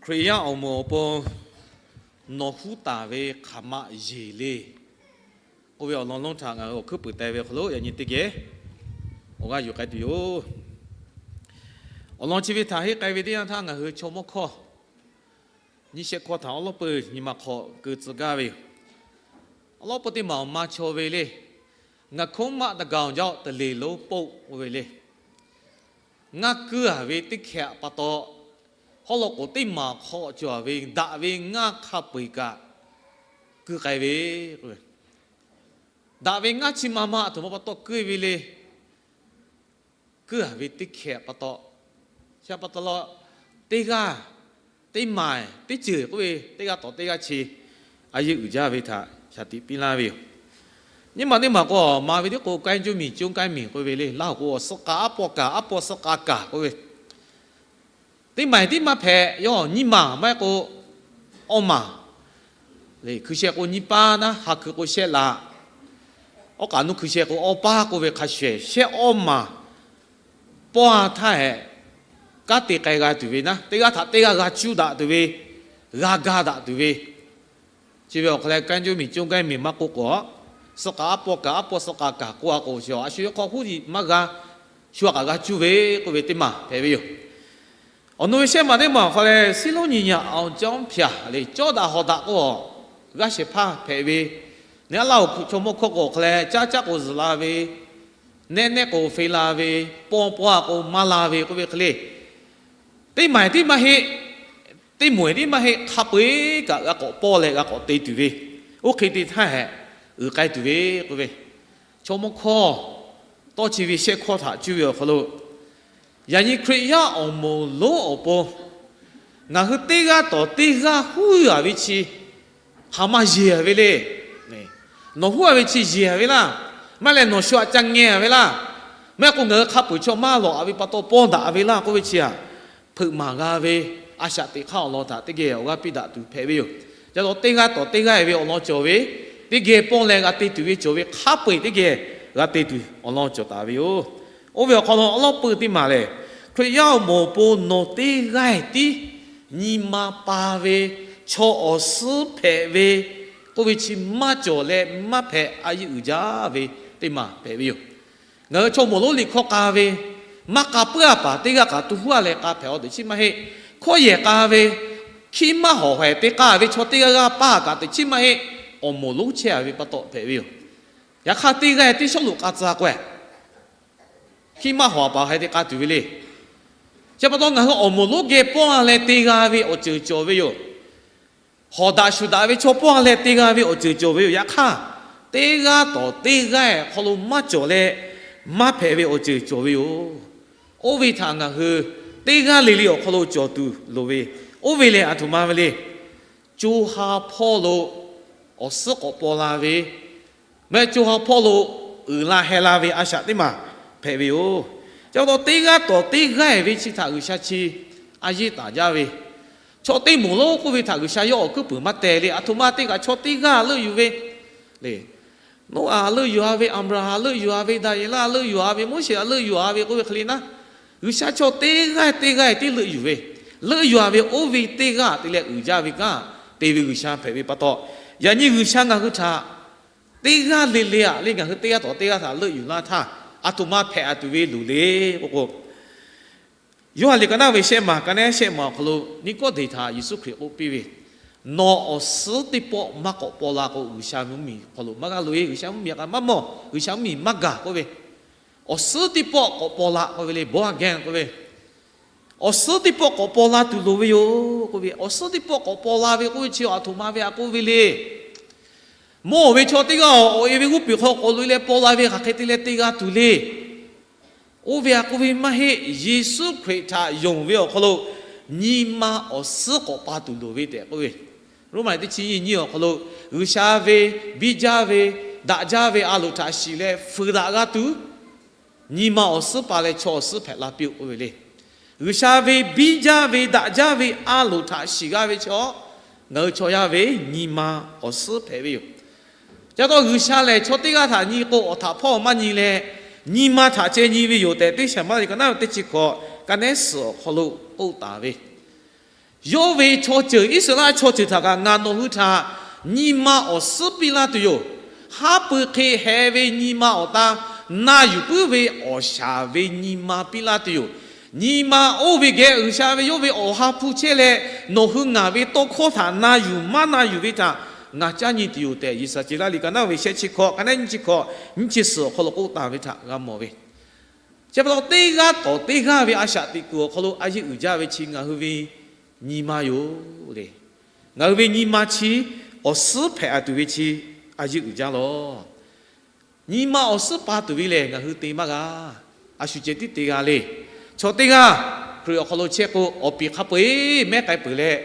Hkriꞈ yaˇ awˬ moˍ awˬ pon nawˬ huˉ taˍ ve hk'aˬ ma yeˬ le k'oˆ ve awˬ lawn lonˉ htaꞈ ngaˬ hui awˬ hkuiˉ puiˍ teh ve awˬ hk'aw lo yaꞈ nyi teˇ geh awˬ g'aˇ yuˬ k'ai tuˬ yoˬ. Awˬ lawn chi ve htaꞈ henˇ k'ai ve teˇ yanˇ htaˇ ngaˬ hui chaw mawˇ hkawˇ nyiˇ shehˆ hkawˇ htaꞈ awˉ lawˉ peuˬ nyi ma hk'aw keu tcuh gaˇ ve yoˬ. Awˉ lawˉ peuˬ teˇ maˬ awˬ ma chaw ve le, ngaˬ hk'oˆ maˆ daꞈ gaˬ awˬ jaˇ te le lonˉ poˆ k'oˆ ve le. Ngaˇ kuiˇ-a ve teˇ hkeh pa taw, haw law k'oˍ teˇ maˬ hk'aw cawˬ ve daꞈ ve ngaˇ hk'a peu-eˬ kaꞈ kuiˇ k'ai ve k'o, daꞈ ve ngaˇ chi ma ma aˬ htoꞈ ma pa taw kuiˇ ve le. Kuiˇ-a ve teˇ hkeh pa taw, chi pa taw la, teˇ g'aˇ, teˇ maˬ teˇ ceuˬ k'oˆ ve teˇ g'aˇ tawˍ teˇ g'aˇ chi a yeˇ uiˍ jaˇ ve htaꞈ shaˍ tiꞈ piˇ laˇ ve yoˬ. Nyiˇ maˬ teˇ maˬ k'o, maˍ ve tiˉ k'o, k'ai juˇ miˬ coˇ k'ai miˬ k'oˆ ve le. Laˇ hoꞈ k'o, suh k'a aˉ pawˇ kaꞈ, aˉ pawˇ suh k'a kaꞈ k'oˆ ve, teˇ maˬ teˇ maˇ hpehꞈ, yawˇ nyiˇ maˬ maˇ heˆ k'o, awˇ maˬ le. Hkui sheh k'o nyiˇ paˇ naˉ, ha hkui k'o shehˆ laꞈ, awˉ k'aꞈ nuˇ hkui sheh k'o awˇ paˇ k'oˆ ve hk'a shuˍ shuˍ, shehˆ awˇ maˬ pawˇ-a htaˇ hehꞈ, kanˉ te k'ai g'a tuˬ ve naˉ, teˇ g'aˇ htaꞈ teˇ g'aˇ g'a cuˇ daꞈ tuˬ ve, g'a ga daꞈ tuˬ ve, chi ve awˬ hk'aw leh k'ai juˇ miˬ coˇ k'ai miˬ maˇ k'oˆ k'o, suh k'a aˉ pawˇ kaꞈ, aˉ pawˇ suh k'a kaꞈ k'oˆ-a k'o, a shu yawˇ hk'aw huˉ yiꞈ maˇ g'a, shu-a kaꞈ g'a cuˇ ve k'oˆ ve teˇ maˬ hpehꞈ ve yoˬ. Awˬ nu ve shehˆ maˬ teˇ maˬ awˬ hk'aw leh, Siˉlonˉ nyi nyi awˬ cawˉ hpaꞈ le, cawˇ daꞈ hawˍ daꞈ k'o, g'aˇ shehˍ hpaˇ hpehꞈ ve, neˇ aˉ laˇ awˬ hkuiꞈ chaw mawˇ hkawˇ k'o awˬ hk'aw leh, caˇ caˇ k'o zuhˬ la ve, nehˇ nehˇ k'o fe la ve, paw paw-a k'o maˇ la ve k'oˆ ve hk'e le. Teˇ maˬ tiˉ maˇ heˆ, teˇ moˍ tiˉ maˇ heˆ, hk'a peu-eˬ kaꞈ g'a k'awꞈ pawˇ leh g'a k'awꞈ te tuˬ ve, oˇ hk'e te htaˇ hehꞈ uiˍ k'ai tuˬ ve k'oˆ ve, chaw mawˇ hkawˇ tawˇ chi ve shehˆ hkawˇ htaꞈ cuˇ ve awˬ hk'aw lo, yaꞈ nyi Hkriꞈ yaˇ awˬ moˍ lonˉ awˬ pon ngaˬ hui teˇ g'aˇ tawˍ teˇ g'aˇ huˉ-a ve chi hk'aˬ ma yeˬ-a ve le. Nawˬ huˉ-a ve chi yeˬ-a ve laˇ. Maˇ heˆ leh nawˬ shu htaꞈ ca ngeh-a ve laˇ. Maˇ heˆ k'o ngaˬ hui hk'a peu-eˬ chaw maˇ lawꞈ-a ve pa taw pawˇ daꞈ-a ve laˇ k'oˆ ve chi htaꞈ hpeuꞈ maˍ g'a ve, a shaꞈ teꞈ hk'aˇ awˬ lawn htaꞈ teˇ geh awˬ g'aˇ piˇ daꞈ tuˬ hpehꞈ ve yoˬ. Ca taw teˇ g'aˇ tawˍ teˇ g'aˇ-e ve awˬ lawn cawˬ ve, teˇ geh pawˇ leh g'a te tuˬ ve cawˬ ve, hk'a peu-eˬ teˇ geh g'a te tuˬ awˬ lawn cawˬ taˍ ve yoˬ. Oˇ ve awˬ hk'aw lo awˉ lawˉ peuˬ teˇ maˬ lehˬ, Hkriꞈ yaˇ awˬ moˍ awˬ pon nawˬ teˇ g'aˇ tiˉ nyi ma pa ve, chaw awˬ suhˉ hpehꞈ ve k'oˆ ve chi maˇ cawˬ leh maˇ hpehꞈ, a yeˇ uiˍ jaˇ ve teˇ maˬ hpehꞈ ve yoˬ. Ngaˬ hui chaw moˍ lonˉ liꞈ hkawˇ k'a ve, maˇ k'a puiˉ-a paˍ teˇ g'aˇ kaꞈ tu huˉ-a leh k'a hpehꞈ-a teꞈ chiˉ maˇ heˆ. Hkawˇ yehˬ k'a ve, hkiˇ maˇ hawˍ haiˬ te k'a ve chaw teˇ g'aˇ g'aˇ paˇ kaꞈ teꞈ chiˉ maˇ heˆ. Awˬ moˍ lonˉ chehˇ-a ve pa taw hpehꞈ ve yoˬ. Yaꞈ hk'aˇ teˇ g'aˇ tiˉ shawˉ loꞈ k'a tcuh-a k'o, hkiˇ maˇ hawˍ paˍ haiˬ te k'a tuˬ ve le. Chi pa taw ngaˬ hui awˬ moˍ lonˉ geh pawˇ-a leh te g'a ve awˬ ceuˬ cawˬ ve yoˬ. Hawˍ daꞈ shuˍ daꞈ ve chaw pawˇ-a leh te g'a ve awˬ ceuˬ cawˬ ve yoˬ. Yaꞈ hk'aˇ, teˇ g'aˇ tawˍ teˇ g'aˇ awˬ hk'aw lo maˇ cawˬ leh maˇ hpehꞈ ve awˬ ceuˬ cawˬ ve yoˬ. Oˇ ve htaꞈ ngaˬ hui teˇ g'aˇ le le awˬ hk'aw lo cawˬ tuˬ loˍ ve, oˇ ve lehˬ aˬ htoꞈ ma ve le. Co ha hpawˇ lo awˬ suhˉ k'awꞈ paw la ve, meh co ha hpawˇ lo uiˍ la heh la ve a shaꞈ teˇ maˬ hpehꞈ ve yoˬ. Chi pa taw teˇ g'aˇ tawˍ teˇ g'aˇ-e ve chi htaꞈ G'uiˬsha chi a yeˇ taˍ jaˇ ve, chaw teˇ moˍ lonˉ k'oˆ ve htaꞈ G'uiˬsha yawˇ awˬ hkuiˉ puiˍ maˇ teh le. Aˬ htoꞈ ma te kaꞈ chaw teˇ g'aˇ leuˆ yuˬ ve le. Noˉaꞈ leuˆ yuˬ-a ve, Aˍbraˍhanˍ leuˆ yuˬ-a ve, Daˍyeˍlaˆ leuˆ yuˬ-a ve, Moˉseˍ leuˆ yuˬ-a ve k'oˆ ve hk'e le naˉ, G'uiˬsha chaw teˇ g'aˇ teˇ g'aˇ tiˉ leuˆ yuˬ ve, leuˆ yuˬ-a ve oˇ ve teˇ g'aˇ te leh uiˍ jaˇ ve kanˉ te ve G'uiˬsha hpehꞈ ve pa taw, yaꞈ nyi G'uiˬsha ngaˬ hui htaꞈ teˇ g'aˇ le le-a le ngaˬ hui teˇ g'aˇ tawˍ teˇ g'aˇ htaꞈ leuˆ yuˬ laˇ htaˇ, aˬ htoꞈ ma hpehꞈ-a tuˬ ve loˍ le k'oˆ k'o, Yoˇhanˬ liꞈ ka naˉ ve shehˆ maˬ, ka naˉ shehˆ maˬ awˬ hk'aw lo Niˆkawˇdeˍ htaꞈ Yeˍsuˆ Hkriꞈ k'oˆ piˇ ve, Nawˬ awˬ suhˉ teˇ pawˆ maˇ k'awꞈ paw la k'o, G'uiˬsha ve mvuhˇmiˬ hk'aw lo maˇ g'aˇ loꞈ-e. G'uiˬsha mvuhˇmiˬ htaꞈ maˇ mawˬ, G'uiˬsha mvuhˇmiˬ maˇ gaˬ k'oˆ ve, awˬ suhˉ teˇ pawˆ k'awꞈ paw la k'oˆ ve le, born again k'oˆ ve, awˬ suhˉ teˇ pawˆ k'awꞈ paw la tuˬ loˍ ve yoˬ k'oˆ ve, awˬ suhˉ teˇ pawˆ k'awꞈ paw la ve k'oˆ ve chi aˬ htoꞈ ma ve a k'oˆ ve le. Mawˇ-oˬ ve chaw teˇ g'aˇ awˬ e ve g'oˇ piˍ hk'aw k'awꞈ loꞈ-e leh paw la ve hk'aˬ hk'e te leh te g'a tuˬ le. Oˇ ve a k'oˆ ve maˇ heˆ. Yeˍsuˆ Hkriꞈ htaꞈ yonˍ ve awˬ hk'aw lo nyi ma awˬ suhˉ k'awꞈ pa tuˬ loˍ ve tehꞈ k'oˆ ve, Roˉmaꞈ teˇ chi nyiˇ awˬ hk'aw lo G'uiˬsha ve biˇ jaˇ ve, daꞈ jaˇ ve a loˍ htaꞈ shiˍ leh fuiˍ daꞈ g'a tuˬ, nyi ma awˬ suhˉ pa leh chaw awˬ suhˉ hpehꞈ la piˇ-oˆ k'oˆ ve le. G'uiˬsha ve biˇ jaˇ ve daꞈ jaˇ ve a loˍ htaꞈ shiˍ g'a ve chaw, ngaˬ hui chaw yaˇ ve nyi ma awˬ suhˉ hpehꞈ ve yoˬ. Ca taw G'uiˬsha lehˬ chaw teˇ g'aˇ htaꞈ nyi k'o, awˬ htaꞈ hpawˇ maˇ nyi leh, nyi ma htaꞈ ceh nyi ve yoˬ tehꞈ, Teˇ Shaˍmaˇ liꞈ ka naˉ teˇ chi hkawꞈ, ka naˉ suhˍ awˬ hk'aw lo k'oˆ taˍ ve, Yawˇ ve chaw ceuˬ, Iˉsaˍreˍlaˆ chaw ceuˬ htaꞈ kaꞈ ngaˬ nawˬ hui htaꞈ nyi ma awˬ suhˉ piˇ laˇ tuˬ yoˬ. Haˉ pui hk'e heh ve nyi ma awˬ ta, na yuˬ puiˉ ve awˬ shaˍ ve nyi ma piˇ laˇ tuˬ yoˬ. Nyi ma oˇ ve geh G'uiˬsha ve yawˇ ve awˬ ha hpu chehˇ leh, nawˬ hui ngaˬ ve tawˇ hkawˇ htaꞈ na yuˬ maˇ na yuˬ ve htaꞈ ngaˬ caˇ nyi tuˬ yoˬ tehꞈ, Yeˍsaˍceˍlaˆ liꞈ ka naˉ ve shehˆ chi hkawꞈ, ka naˉ nyiˇ chi hkawꞈ, nyiˇ chi suhˍ awˬ hk'aw lo k'oˆ taˍ ve htaꞈ g'a mawˬ ve. Chi pa taw teˇ g'aˇ tawˍ teˇ g'aˇ ve a shaꞈ teꞈ kuiˬ awˬ hk'aw lo a yeˇ uiˍ jaˇ ve chi ngaˬ hui ve nyi ma yoˬ le. Ngaˬ hui ve nyi ma chi awˬ suhˉ hpehꞈ-a tuˬ ve chi a yeˇ uiˍ jaˇ lawˬ. Nyi ma awˬ suhˉ pa tuˬ ve lehˬ ngaˬ hui te maˇ g'a. A shu ceh tiˉ te g'a le. Chaw teˇ g'aˇ Hkriꞈ awˬ hk'aw lo chehˇ k'o, awˬ piˍ hk'a peu-eˬ mehˉ k'ai peuˬ leh,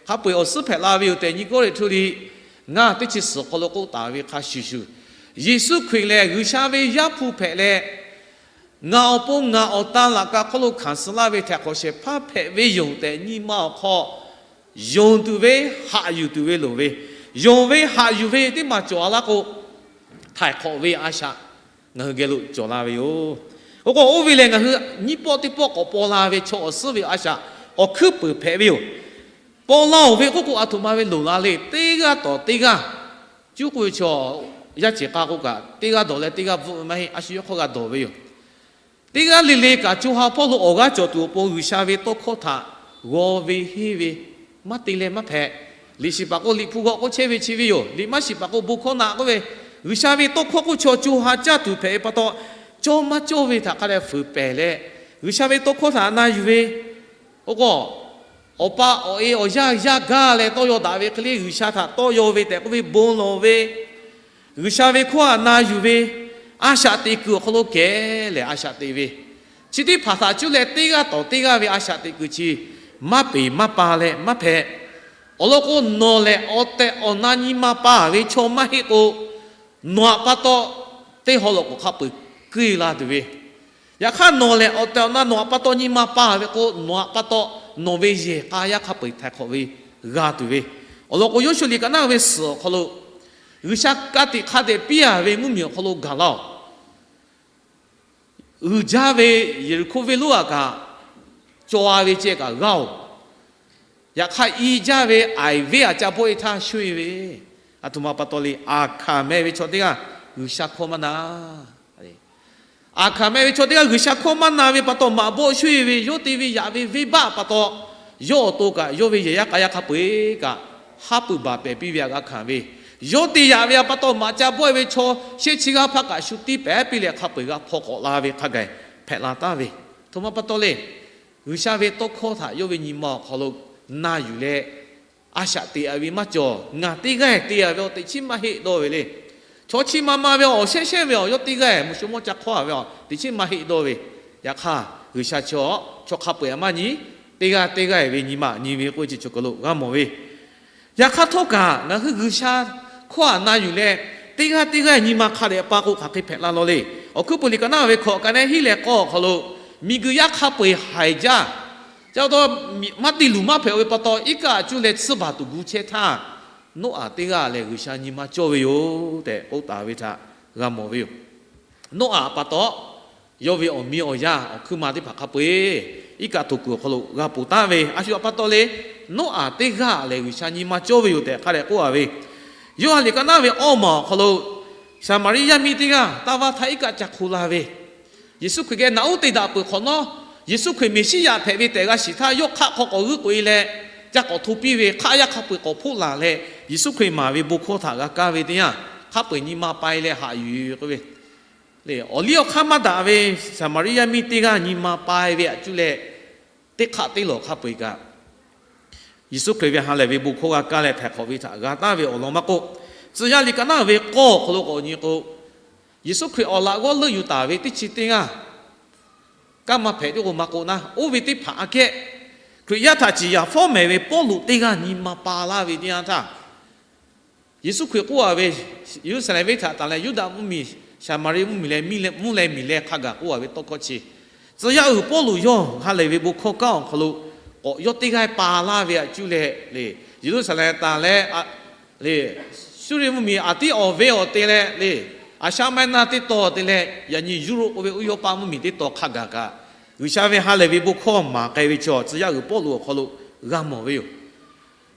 hk'a peu-eˬ awˬ suhˉ hpehꞈ la ve yoˬ tehꞈ, Nyiˇ Kawˇrenˍhtuˆ liꞈ ngaˇ teˇ chi suhˍ awˬ hk'aw lo k'oˆ taˍ ve hk'a shuˍ shuˍ, Yeˍsuˆ Hkriꞈ lehˬ G'uiˬsha ve Yaˇ hpu hpehꞈ leh, ngaˬ awˬ pon ngaˬ awˬ tan laꞈ ka hk'oˆ lo hkanˍ suh laˇ ve htaiˍ hk'awꞈ shehˍ hpaˇ hpehꞈ ve yoˬ tehꞈ, nyi ma awˬ hk'aw yonˍ tuˬ ve, haꞈ yuˬ tuˬ ve loˍ ve, yonˍ ve haꞈ yuˬ ve teˇ maˬ cawˬ-a laˇ k'o, htaiˍ hk'awꞈ ve a shaꞈ ngaˬ hui geh lo cawˬ la ve yoˬ. Oˇ k'o, oˇ ve lehˬ ngaˬ hui nyiˇ pawˆ teˇ pawˆ k'awꞈ paw la ve chaw awˬ suhˉ ve a shaꞈ awˬ hkuiˉ puiˍ hpehꞈ ve yoˬ. Paw la-oˬ ve k'oˆ k'o, aˬ htoꞈ ma ve loˍ la le. Teˇ g'aˇ tawˍ teˇ g'aˇ, cuˇ k'oˆ ve chaw yaˇ ceˬ k'a k'oˆ kaꞈ, teˇ g'aˇ dawˬ leh teˇ g'aˇ bvuhˆ ve maˇ heˆ. A shu yawˇ hk'aw g'a dawˬ ve yoˬ. Teˇ g'aˇ le le kaꞈ co ha hpawˇ lo awˬ g'aˇ cawˬ tuˬ awˬ pon G'uiˬsha ve tawˇ hkawˇ htaꞈ g'aw ve henˇ ve, maˇ te leh maˇ hpehꞈ. Liꞈ shiˍ paˍ k'o, liꞈ hpu g'aw k'oˆ chehˇ ve chi ve yoˬ. Liꞈ maˇ shiˍ paˍ k'o, bon hkawˇ naꞈ k'oˆ ve, G'uiˬsha ve tawˇ hkawˇ k'oˆ chaw co ha caˇ tuˬ hpehꞈ ve pa taw, cawˇ maˇ cawˇ ve htaꞈ hk'a dehꞈ fuiˍ pehˬ leh, G'uiˬsha ve tawˇ hkawˇ htaꞈ na yuˬ ve, oˇ k'o, awˬ pa awˬ e awˬ yaˇ yaˇ gaˇ leh tawˇ yaw daꞈ ve hk'e le, G'uiˬsha htaꞈ tawˇ yaw ve tehꞈ k'oˆ ve bon lawˬ ve, G'uiˬsha ve hkawˇ htaꞈ na yuˬ ve, a shaꞈ teꞈ kuiˬ awˬ hk'aw lo kehˬ lehˬ a shaꞈ teꞈ ve, chi teˇ hpaˍ htaꞈ cuˇ leh teˇ g'aˇ tawˍ teˇ g'aˇ ve a shaꞈ teꞈ kuiˬ chi maˇ peˍ maˇ pa leh maˇ hpehꞈ. Awˬ lawn k'o, nawˬ lehˬ awˬ tehˬ awˬ na nyi ma pa ve chaw maˇ heˆ k'o, nawˬ aꞈ pa taw teˇ haw lawꞈ k'oˍ hk'a peu-eˬ keu la tuˬ ve, yaꞈ hk'aˇ nawˬ lehˬ awˬ tehˬ awˬ na nawˬ aꞈ pa taw nyi ma pa ve k'o, nawˬ aꞈ pa taw nawˬ ve yehˬ k'a yaˇ hk'a peu-eˬ htaiˍ hk'awꞈ ve g'a tuˬ ve. Awˬ lawn k'o, Yoˇshuˆ liꞈ ka naˉ ve suhˍ awˬ hk'aw lo G'uiˬsha ka tiꞈ hk'a dehꞈ piˇ-a ve mvuhˇmiˬ awˬ hk'aw lo gaˬ laˇ-oˬ. Uiˍ jaˇ ve Yeˍriˆhkoˇ venˇ lonˉ aꞈ kaꞈ caw-a ve ceh kaꞈ g'aˇ-oˬ. Yaꞈ hk'aˇ, i jaˇ ve Aiˍ venˇ aꞈ ca bawˆ-e htaˇ sho-e ve, aˬ htoꞈ ma pa taw le. Aˍhkaˍ meh ve chaw teˇ g'aˇ G'uiˬsha hkawˇ maˇ na. Aˍhkaˍ meh ve chaw teˇ g'aˇ G'uiˬsha hkawˇ maˇ na ve pa taw, maꞈ bawˆ sho-e ve, yawˇ te ve yaꞈ ve venˇbaˆ pa taw, yawˇ awˬ to kaꞈ yawˇ ve yehˬ yaˇ k'a yaˇ hk'a peu-eˬ kaꞈ haˉ pui baˬ pehˍ piˇ ve aꞈ g'a hkanˍ ve, yawˇ te yaꞈ ve aꞈ pa taw maꞈ ca bawˆ-e ve chaw shehˆ chi g'aˇ hpaˇ kaꞈ shu tiˇ pehˍ piˇ leh hk'a peu-eˬ g'a hpaw k'awꞈ la ve hk'a gaˬ hpehꞈ la taˍ ve. Aˬ htoꞈ ma pa taw le. G'uiˬsha ve tawˇ hkawˇ htaꞈ yawˇ ve nyi ma awˬ hk'aw lo na yuˬ leh, a shaꞈ teꞈ-a ve maˇ cawˬ. Ngaˬ teˇ g'aˇ te-a ve awˬ teꞈ chiˉ maˇ heˆ dawˇ ve le. Chaw chi ma ma ve awˬ shehˉ shehˉ ve awˬ yawˇ teˇ g'aˇ-e mvuhꞈ sho mawˇ ca hk'awˇ-a ve awˬ teꞈ chiˉ maˇ heˆ dawˇ ve. Yaꞈ hk'aˇ, G'uiˬsha chaw, chaw hk'a peu-eˬ aꞈ maˇ nyi, teˇ g'aˇ teˇ g'aˇ-e ve nyi ma nyi ve k'oˆ ve chi chaw kaˬ lo g'a mawˬ ve. Yaꞈ hk'aˇ htawˇ kaꞈ, ngaˬ hui G'uiˬsha hkawˇ aꞈ na yuˬ leh, teˇ g'aˇ teˇ g'aˇ nyi ma hk'a dehꞈ pa k'o, hk'aˬ hk'e hpehꞈ la law le. Awˬ hkuiˉ peuˬ liꞈ ka naˉ ve hkawꞈ ka naˉ hiˉ leh k'awˇ awˬ hk'aw lo, miˬguiˬ yaˇ hk'a peu-eˬ haiˬ jaˇ. Ca taw, maˇ te luˬ maˇ hpehꞈ-o ve pa taw, iˉ kaˆ aꞈ cuˇ leh tsuhˇ baˬ tuˬ gu chehˇ htaˇ, Noˉaꞈ teˇ g'aˇ lehˬ G'uiˬsha nyi ma cawˇ ve yoˬ tehꞈ k'oˆ taˍ ve htaꞈ g'a mawˬ ve yoˬ. Noˉaꞈ pa taw, yawˇ ve awˬ miˇ awˬ yaˇ awˬ hkuiˉ ma teˇ hpaˍ hk'a peu-eˬ iˉ kaˆ htoꞈ kuiˬ awˬ hk'aw lo g'a ponˬ taˉ ve, a shu a pa taw le, Noˉaꞈ teˇ g'aˇ lehˬ G'uiˬsha nyi ma cawˇ ve yoˬ tehꞈ hk'a dehꞈ k'oˆ a ve, Yoˇhanˬ liꞈ ka naˉ ve awˇ maˬ awˬ hk'aw lo Saˍmaˍriˆ yaˇ miˇ teˇ g'aˇ taˇ vaˇ htaˇ iˉ kaˆ ca hk'o la ve, Yeˍsuˆ Hkriꞈ geh naꞈ uˉ te daꞈ peuˬ hk'awꞈ nawˉ, Yeˍsuˆ Hkriꞈ Meˍsiˉyaꞈ hpehꞈ ve tehꞈ g'a shiˍ htaˇ, yawˇ hk'aˆ hk'aw k'awꞈ g'euˆ k'oꞈ e leh, ca k'awꞈ hto piˇ ve, hk'aˆ yaˇ hk'a peu-eˬ k'awꞈ hpoˆ laˬ leh, Yeˍsuˆ Hkriꞈ maˍ ve bon hkawˇ htaꞈ g'a kaˇ ve teˇ yanˇ, hk'a peu-eˬ nyi ma pa e leh haꞈ yuˬ ve k'oˆ ve, awˬ liˇ awˬ hk'aˇ maˇ daꞈ ve Saˍmaˍriˆ yaˇ miˇ teˇ g'aˇ nyi ma pa e ve aꞈ cuˇ leh, teˇ hk'aˆ teˇ lawˬ hk'a peu-eˬ kaꞈ Yeˍsuˆ Hkriꞈ ve ha lehˬ ve bon hkawˇ g'a kaˇ leh htaiˍ hk'awꞈ ve htaꞈ g'a taˍ ve awˬ lawn maˇ k'oˆ, Tcuh yaˇ liꞈ ka naˉ ve k'awˇ awˬ hk'aw lo k'awꞈ nyi k'o, Yeˍsuˆ Hkriꞈ awˬ laꞈ g'awˇ leuˆ yuˬ taˍ ve teˇ chi teˇ g'aˇ, kanˉ maˇ hpehꞈ tiˉ k'o maˇ k'oˆ naˉ, oˇ ve teˇ hpaˍ aꞈ kehˉ Hkriꞈ yaˇ htaꞈ ciˍ yanˍ fawˉ mehˍ ve Pawˇluꞈ teˇ g'aˇ nyi ma pa laˇ ve teˇ yanˇ htaˇ, Yeˍsuˆ Hkriꞈ k'oˆ a ve, Yeˍruˆsaˍlehnˍ venˇ htaꞈ tanˬ leh Yuˇdaꞈ mvuhˇmiˬ, Saˍmaˍriˆ mvuhˇmiˬ leh mvuhˇ leh miˬ leh hk'a gaˬ k'oˆ a ve tawˇ hkawˇ chi, Tcuh yaˇ uiˍ Pawˇluꞈ yawˇ ha lehˬ ve bon hkawˇ kanˉ awˬ hk'aw lo k'awꞈ yawˇ teˇ g'aˇ pa laˇ ve aꞈ cuˇ leh le, Yeˍruˆsaˍlehnˍ tanˬ leh le, Suˇriˆ mvuhˇmiˬ Aˍtiˉawˬ venˇawˬ te leh le, Aˍshaˆ Maiˉnaˆ teˇ tawn te leh yaꞈ nyi Yuˇrawˆ k'oˆ ve Uˇyawˇpaˆ mvuhˇmiˬ teˇ tawn hk'a gaˬ kaꞈ, G'uiˬsha ve ha lehˬ ve bon hkawˇ maˍ k'ai ve chaw Tcuh yaˇ uiˍ Pawˇluꞈ awˬ hk'aw lo g'a mawˬ ve yoˬ.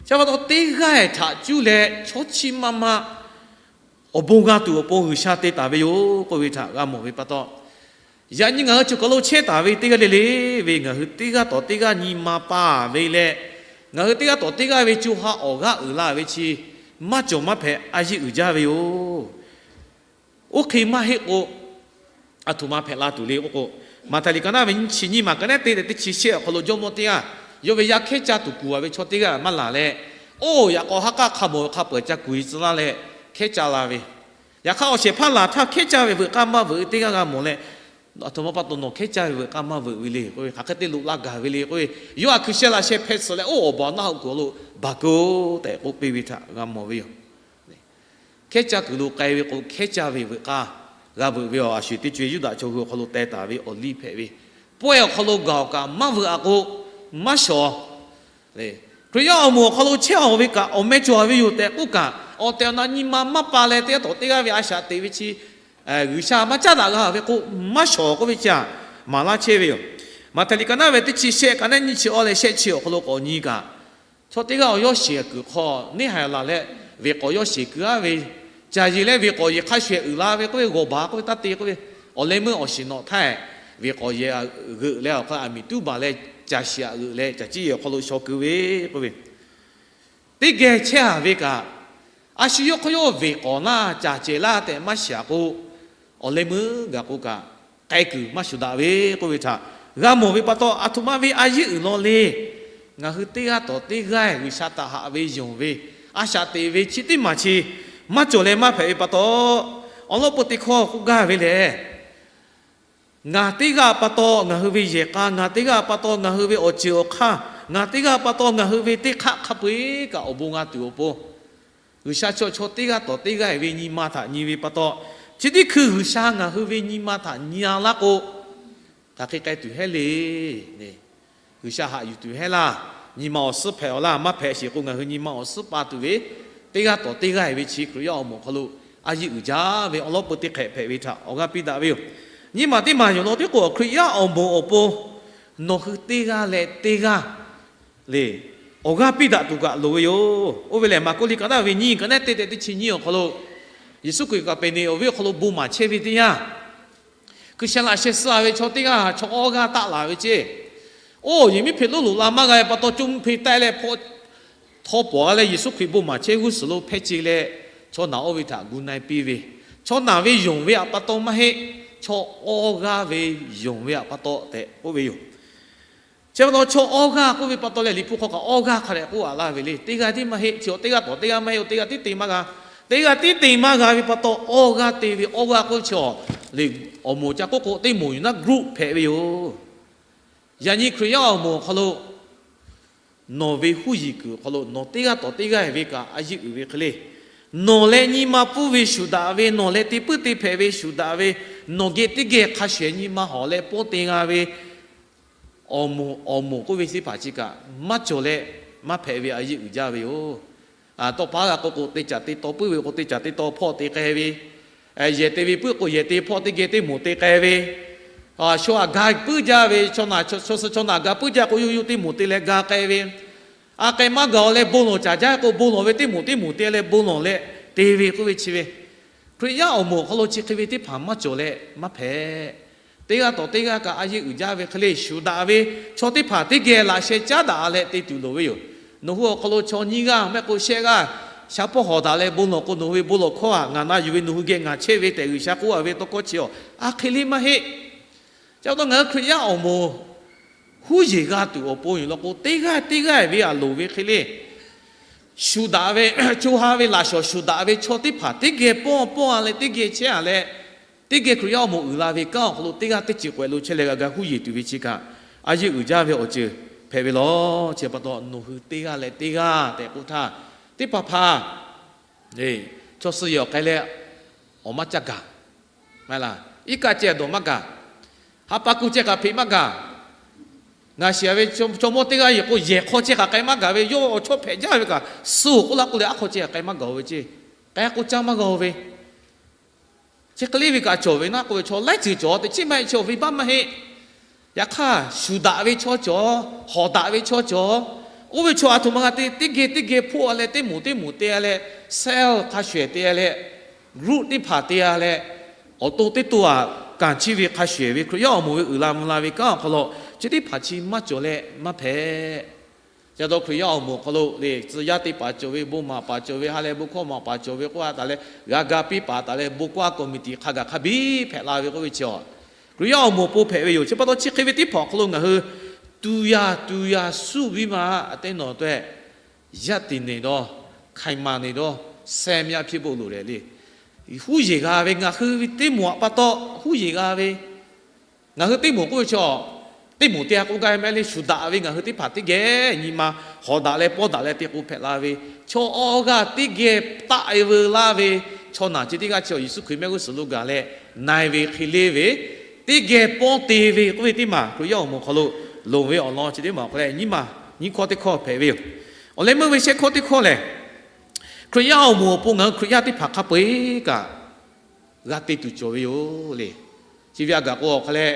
Chi pa taw teˇ g'aˇ htaꞈ cuˇ leh chaw chi maˇ maˇ awˬ bon g'a tuˬ awˬ pon G'uiˬsha te taˍ ve yoˬ k'oˆ ve htaꞈ g'a mawˬ ve pa taw, yaꞈ nyi ngaˬ hui cawˬ kaˬ lo chehˇ taˍ ve teˇ g'aˇ le le ve ngaˬ hui teˇ g'aˇ tawˍ teˇ g'aˇ nyi ma pa ve leh, ngaˬ hui teˇ g'aˇ tawˍ teˇ g'aˇ ve co ha awˬ g'aˇ uiˍ la ve chi maˇ cawˬ maˇ hpehꞈ a yeˇ uiˍ jaˇ ve yoˬ. Oˇ hk'e maˇ heˆ k'o, aˬ htoꞈ ma hpehꞈ la tuˬ le k'oˆ k'o, Maꞈhtehˍ liꞈ ka naˉ ve nyiˇ chi nyiˇ maˬ ka naˉ te tehꞈ teˇ chi shehˆ awˬ hk'aw lo jawˇmawˇ teˇ g'aˇ yawˇ ve yaˇ hkehˉ caˇ tuˬ kuˬ a ve chaw teˇ g'aˇ maˇ laˬ leh, oˇ yaꞈ k'aw ha k'aˇ hk'a mawˬ ve hk'a peu-eˬ ca kuˬ e tcuh laˇ leh hkehˉ caˇ la ve, yaꞈ hk'aˇ awˬ shehˍ hpaˇ laˬ htaˇ hkehˉ caˇ ve veuꞈ k'aˇ maˇ veuꞈ ve teˇ g'aˇ g'a mawˬ leh, aˬ htoꞈ ma pa taw nawˬ hkehˉ caˇ ve veuꞈ k'aˇ maˇ veuꞈ ve le k'oˆ ve, hk'aˬ hk'e te loꞈ la gaˬ ve le k'oˆ ve, yawˇ a hkui sheh laꞈ sheh hpeh tsuhꞈ leh oˇ awˬ baˬ awˬ naˆ hoꞈ kuiˬ awˬ lo baˬ keu-oˬ tehꞈ k'oˆ piˇ ve htaꞈ g'a mawˬ ve yoˬ. Hkehˉ caˇ kuiˬ lo k'ai ve k'o, hkehˉ caˇ ve veuꞈ k'aˇ g'a veuꞈ ve awˬ a sho teˇ co-e Yuˇdaꞈ chaw hui awˬ hk'aw lo teh taˍ ve awˬ liˇ hpehꞈ ve, pawehˇ awˬ hk'aw lo gaˬ awˬ kaꞈ maˇ veuꞈ a k'o, maˇ shawˍ. Hkriꞈ yaˇ awˬ moˍ awˬ hk'aw lo chehˇ awˬ ve kaꞈ awˬ meh cawˬ ve yoˬ tehꞈ k'oˆ kaꞈ, awˬ tehˬ awˬ na nyi ma maˇ pa leh teˇ g'aˇ tawˍ teˇ g'aˇ ve a shaꞈ teꞈ ve chi G'uiˬsha maˇ caˉ daꞈ g'a ve k'o, maˇ shawˍ k'oˆ ve chi htaꞈ maˍ laˇ chehˇ ve yoˬ. Maꞈhtehˍ liꞈ ka naˉ ve teˇ chi shehˆ ka naˉ nyiˇ chi awˇ leh shehˆ chi awˬ hk'aw lo k'awꞈ nyi kaꞈ, chaw teˇ g'aˇ awˬ yawˇ sheˍ kuiˬ hk'aw neˇ haiˬ laˬ leh, veˬ k'awꞈ yawˇ sheˍ kuiˬ aˉ ve, caˬ yeˬ leh veˬ k'awꞈ yeˬ hk'a shuˍ shuˍ uiˍ la ve k'oˆ ve, g'awˬ baˬ k'oˆ ve, taˇ te k'oˆ ve, awˬ leh meuˇ awˬ shiˍ nawꞈ htaˇ, veˬ k'awꞈ yeˬ g'euꞈ leh awˬ hk'a aˬ miˍ tuˉ baˬ leh caˬ shiˍ aꞈ g'euꞈ leh caˬ ciˇ yeˬ awˬ hk'aw lo shaw keu ve k'oˆ ve, teˇ geh chehˇ a ve kaꞈ, a shu yawˇ hk'aw yawˇ veˬ k'awꞈ laˇ caˬ cehˬ laˇ tehꞈ maˇ shiˍ a k'o, awˬ leh meuˇ gaˬ k'o kaꞈ, k'ai kuiˬ maˇ shuˍ daꞈ ve k'oˆ ve htaꞈ g'a mawˬ ve pa taw, aˬ htoꞈ ma ve a yeˇ uiˍ law le. Ngaˬ hui teˇ g'aˇ tawˍ teˇ g'aˇ G'uiˬsha htaꞈ haꞈ ve yonˍ ve, a shaꞈ teꞈ ve chi teˇ maˬ chi maˇ cawˬ leh maˇ hpehꞈ ve pa taw, awˬ lawn peu teˇ hkawˇ k'oˆ gaˇ ve lehˬ, ngaˬ teˇ g'aˇ pa taw ngaˬ hui ve yehˬ k'a, ngaˬ teˇ g'aˇ pa taw ngaˬ hui ve awˬ ceuˬ awˬ hk'aˇ, ngaˬ teˇ g'aˇ pa taw ngaˬ hui ve teˇ hk'aˆ hk'a peu-eˬ kaꞈ awˬ bon g'a tuˬ awˬ pon, G'uiˬsha chaw chaw teˇ g'aˇ tawˍ teˇ g'aˇ ve nyi ma htaꞈ nyi ve pa taw, chi teˇ hkui G'uiˬsha ngaˬ hui ve nyi ma htaꞈ nyi a laˇ k'o, hk'aˬ hk'e k'ai tuˬ heˆ le. G'uiˬsha haꞈ yuˬ tuˬ heˆ laˇ. Nyi ma awˬ suhˉ hpehꞈ awˬ laˇ, maˇ hpehꞈ sheˍ k'o ngaˬ hui nyi ma awˬ suhˉ pa tuˬ ve, teˇ g'aˇ tawˍ teˇ g'aˇ ve chi Hkriꞈ yaˇ awˬ moˍ awˬ hk'aw lo a yeˇ uiˍ jaˇ ve awˬ lawn peu teˇ hk'ehꞈ hpehꞈ ve htaꞈ awˬ g'aˇ piˇ daꞈ ve yoˬ. Nyi ma teˇ maˬ yoˬ law teˇ k'o, Hkriꞈ yaˇ awˬ moˍ awˬ pon nawˬ hui teˇ g'aˇ leh teˇ g'aˇ le, awˬ g'aˇ piˇ daꞈ tuˬ kaꞈ loˍ ve yoˬ. Oˇ ve lehˬ, Maˍkuˆ liꞈ ka naˉ ve nyiˇ ka naˉ te tehꞈ teˇ chi nyiˇ awˬ hk'aw lo, Yeˍsuˆ Hkriꞈ Kaˍpeˍneˍonˍ venˇ awˬ hk'aw lo bon maˍ chehˇ ve teˇ yanˇ, hkui sheh laꞈ sheh suh a ve chaw teˇ g'aˇ chaw awˇ g'aˇ taˆ laˬ ve ceˇ. Oˇ yehˬ miˉ hpeꞈ lonˉ loꞈ la maˇ g'a ve pa taw, co mvuhˇ hpe taˆ leh hpaw htaw pawˍ a leh Yeˍsuˆ Hkriꞈ bon maˍ chehˇ g'uˇ suhˍ lo hpehˇ ce leh, chaw naˬ oˇ ve htaꞈ gu na e piˇ ve, chaw naˬ ve yonˍ ve aꞈ pa taw maˇ heˆ, chaw awˇ g'aˇ ve yonˍ ve aꞈ pa taw tehꞈ k'oˆ ve yoˬ. Chi pa taw chaw awˇ g'aˇ k'oˆ ve pa taw leh, Liꞈ hpu hk'aw kaꞈ awˇ g'aˇ hk'a dehꞈ k'oˆ a laˇ ve le. Teˇ g'aˇ tiˉ maˇ heˆ, chi awˬ teˇ g'aˇ tawˍ teˇ g'aˇ maˇ heˆ, awˬ teˇ g'aˇ tiˉ te maˇ g'a. Teˇ g'aˇ tiˉ te maˇ g'a ve pa taw, awˇ g'aˇ te ve awˇ g'aˇ k'oˆ ve chi le, awˬ moˍ ca k'oˆ k'o teˇ moˍ yuˬ naˉ group hpehꞈ ve yoˬ. Yaꞈ nyi Hkriꞈ yaˇ awˬ moˍ awˬ hk'aw lo nawˬ ve huˉ yiˍ kuiˬ awˬ hk'aw lo nawˬ teˇ g'aˇ tawˍ teˇ g'aˇ ve kaꞈ a yeˇ uiˍ ve hk'e le. Nawˬ leh nyi ma pfuhˇ ve shuˍ daꞈ ve, nawˬ leh te puiˉ te hpehꞈ ve shuˍ daꞈ ve, nawˬ geh teˇ geh hk'a shuˍ shuˍ nyi ma hawˍ leh pawˇ te g'a ve awˬ moˍ, awˬ moˍ k'oˆ ve teˇ hpaˍ chi kaꞈ maˇ cawˬ leh maˇ hpehꞈ ve a yeˇ uiˍ jaˇ ve yoˬ. Tawˇ pa g'a k'oˆ k'o, te caˍ te taw puiˉ ve k'o, te caˍ te taw hpawˇ te k'ai ve, yehˬ te ve puiˉ k'o, yehˬ te hpawˇ teˇ geh teˇ moˍ te k'ai ve, Chaw aꞈ ga puiˉ jaˇ ve, chaw naˬ, chaw suh chaw naˬ ga puiˉ jaˇ k'o, yawˇ yawˇ teˇ moˍ te leh ga k'ai ve. A k'ai maˇ gaˬ-oˬ leh bon lawˬ caˍ jaˇ k'o, bon lawˬ ve teˇ moˍ teˇ moˍ te leh bon lawˬ leh te ve k'oˆ ve chi ve, Hkriꞈ yaˇ awˬ moˍ awˬ hk'aw lo chi hk'e ve teˇ hpaˍ maˇ cawˬ leh maˇ hpehꞈ. Teˇ g'aˇ tawꞈ teˇ g'aˇ kaꞈ a yeˇ uiˍ jaˇ ve hk'e le, shuˍ daꞈ ve chaw teˇ hpaˍ teˇ geh laꞈ sheh caˉ daꞈ leh te tuˬ loˍ ve yoˬ. Nawˬ hui awˬ hk'aw lo chaw nyiˇ g'aˇ mehˆ k'o shehˆ g'aˇ sha pawˇ hawˍ daꞈ leh bon lawˬ k'o, nawˬ hui ve bon lawˬ hkawˇ htaꞈ ngaˬ na yuˬ ve, nawˬ hui geh ngaˬ chehˇ ve tehꞈ G'uiˬsha k'oˆ a ve tawˇ hkawˇ chi awˬ a hk'e le maˇ heˆ. Chi pa taw ngaˬ hui Hkriꞈ yaˇ awˬ moˍ huˉ yeˬ g'a tuˬ awˬ pon yoˬ law k'o, teˇ g'aˇ teˇ g'aˇ ve aꞈ loˍ ve hk'e le, shuˍ daꞈ ve, co ha ve laꞈ shawnˍ shuˍ daꞈ ve chaw teˇ hpaˍ teˇ geh pawˇ pawˇ a leh teˇ geh chehˇ a leh, teˇ geh Hkriꞈ yaˇ awˬ moˍ uiˍ la ve kanˉ awˬ hk'aw lo teˇ g'aˇ teˇ ceuˬ k'awꞈ lo chehˇ leh g'a ga huˉ yeˬ tuˬ ve chi kaꞈ a yeˇ uiˍ jaˇ ve awˬ ceuˬ hpehꞈ ve law. Chi pa taw nawˬ hui teˇ g'aˇ leh teˇ g'aˇ tehꞈ k'oˆ htaˇ, teˇ hpaˍ hpaˍ chaw suh yehˬ awˬ k'ai leh awˬ maˇ caˇ gaˬ. Maˇ heˆ laˇ, iˉ kaˆ ceh dawˬ maˇ gaˬ. Ha pa ku ceh kaꞈ hpeꞈ maˇ gaˬ. Ngaˬ shiˍ ve chaw mawˇ teˇ g'aˇ yehˬ k'o, yehˬ hk'aw ceh kaꞈ k'ai maˇ gaˬ ve, yawˇ awˬ chawˇ hpehꞈ jaˇ ve kaꞈ suh k'oˆ laˇ k'oˆ leh aˉ hk'aw ceh kaꞈ k'ai maˇ gaˬ ve ceˇ. K'ai k'o caˇ maˇ g'a ve, chi hk'e le ve kaꞈ cawˬ ve naˆ k'oˆ ve chaw laiˉ ceuˬ cawˬ, teꞈ chiˉ maˇ heˆ, chaw venˇbaˆ maˇ heˆ. Yaꞈ hk'aˇ, shuˍ daꞈ ve chaw cawˬ, hawˍ daꞈ ve chaw cawˬ, oˇ ve chaw aˬ htoꞈ ma g'a te, teˇ geh teˇ geh hpoˆ a leh, teˇ moˍ teˇ moˍ te a leh, cell hk'a shuˍ shuˍ te a leh, group teˇ hpaˍ te a leh, awˬ to teˇ to aꞈ kanˍ chiˇ ve hk'a shuˍ shuˍ ve Hkriꞈ yaˇ awˬ moˍ ve uiˍ la mvuh la ve kanˉ awˬ hk'aw lo chi teˇ hpaˍ chi maˇ cawˬ leh maˇ hpehꞈ. Chi pa taw Hkriꞈ yaˇ awˬ moˍ awˬ hk'aw lo le, tcuh yaˇ teˇ hpaˍ cawˬ ve, bon maˍ paˍ cawˬ ve, ha lehˬ bon hkawˇ maˍ paˍ cawˬ ve k'oˆ a taˍ leh, g'a ga piˇ paˍ taˍ leh bon kawˇ a committee hk'a gaˬ hk'a biˇ hpehꞈ la ve k'oˆ ve chi a, Hkriꞈ yaˇ awˬ moˍ awˬ pon hpehꞈ ve yoˬ. Chi pa taw chi hk'e ve teˇ hpaˍ awˬ hk'aw lo ngaˬ hui tuˬ yaˇ tuˬ yaˇ suˇ biˇ ma a te nawˬ taweh, yaˇ tiˍ neˍ dawˇ, hk'aiˍ maˍ neˍ dawˇ, seh myaˇ hpiˇ bon loˍ leh le. Huˉ yeˬ g'a ve ngaˬ hui ve teˇ moˍ aꞈ pa taw huˉ yeˬ g'a ve, ngaˬ hui teˇ moˍ k'oˆ ve chaw, teˇ moˍ te a k'oˆ gaˇ mehˆ le, shuˍ daꞈ ve ngaˬ hui teˇ hpaˍ teˇ geh nyi ma hawˍ daꞈ leh pawˇ daꞈ leh te k'o hpehꞈ la ve, chaw awˬ g'aˇ teˇ geh taˆ e veu laˇ ve, chaw naˬ chi teˇ g'aˇ chi awˬ Yeˍsuˆ Hkriꞈ mehˆ g'uˇ suhˍ lo gaˬ leh na e ve hk'e le ve, teˇ geh pawˇ te ve k'oˆ ve teˇ maˬ Hkriꞈ yaˇ awˬ moˍ awˬ hk'aw lo loˍ ve awˬ lawn chi teˇ maˬ awˬ hk'aw leh nyiˇ maˬ nyiˇ hkawˇ teˇ hkawˇ hpehꞈ ve yoˬ. Awˬ leh meuˇ ve shehˆ hkawˇ teˇ hkawˇ lehˬ, Hkriꞈ yaˇ awˬ moˍ awˬ pon ngaˬ hui Hkriꞈ yaˇ teˇ hpaˍ hk'a peu eˬ kaꞈ g'a te tuˬ cawˬ ve yoˬ le. Chi ve a gaˬ k'o awˬ hk'a leh,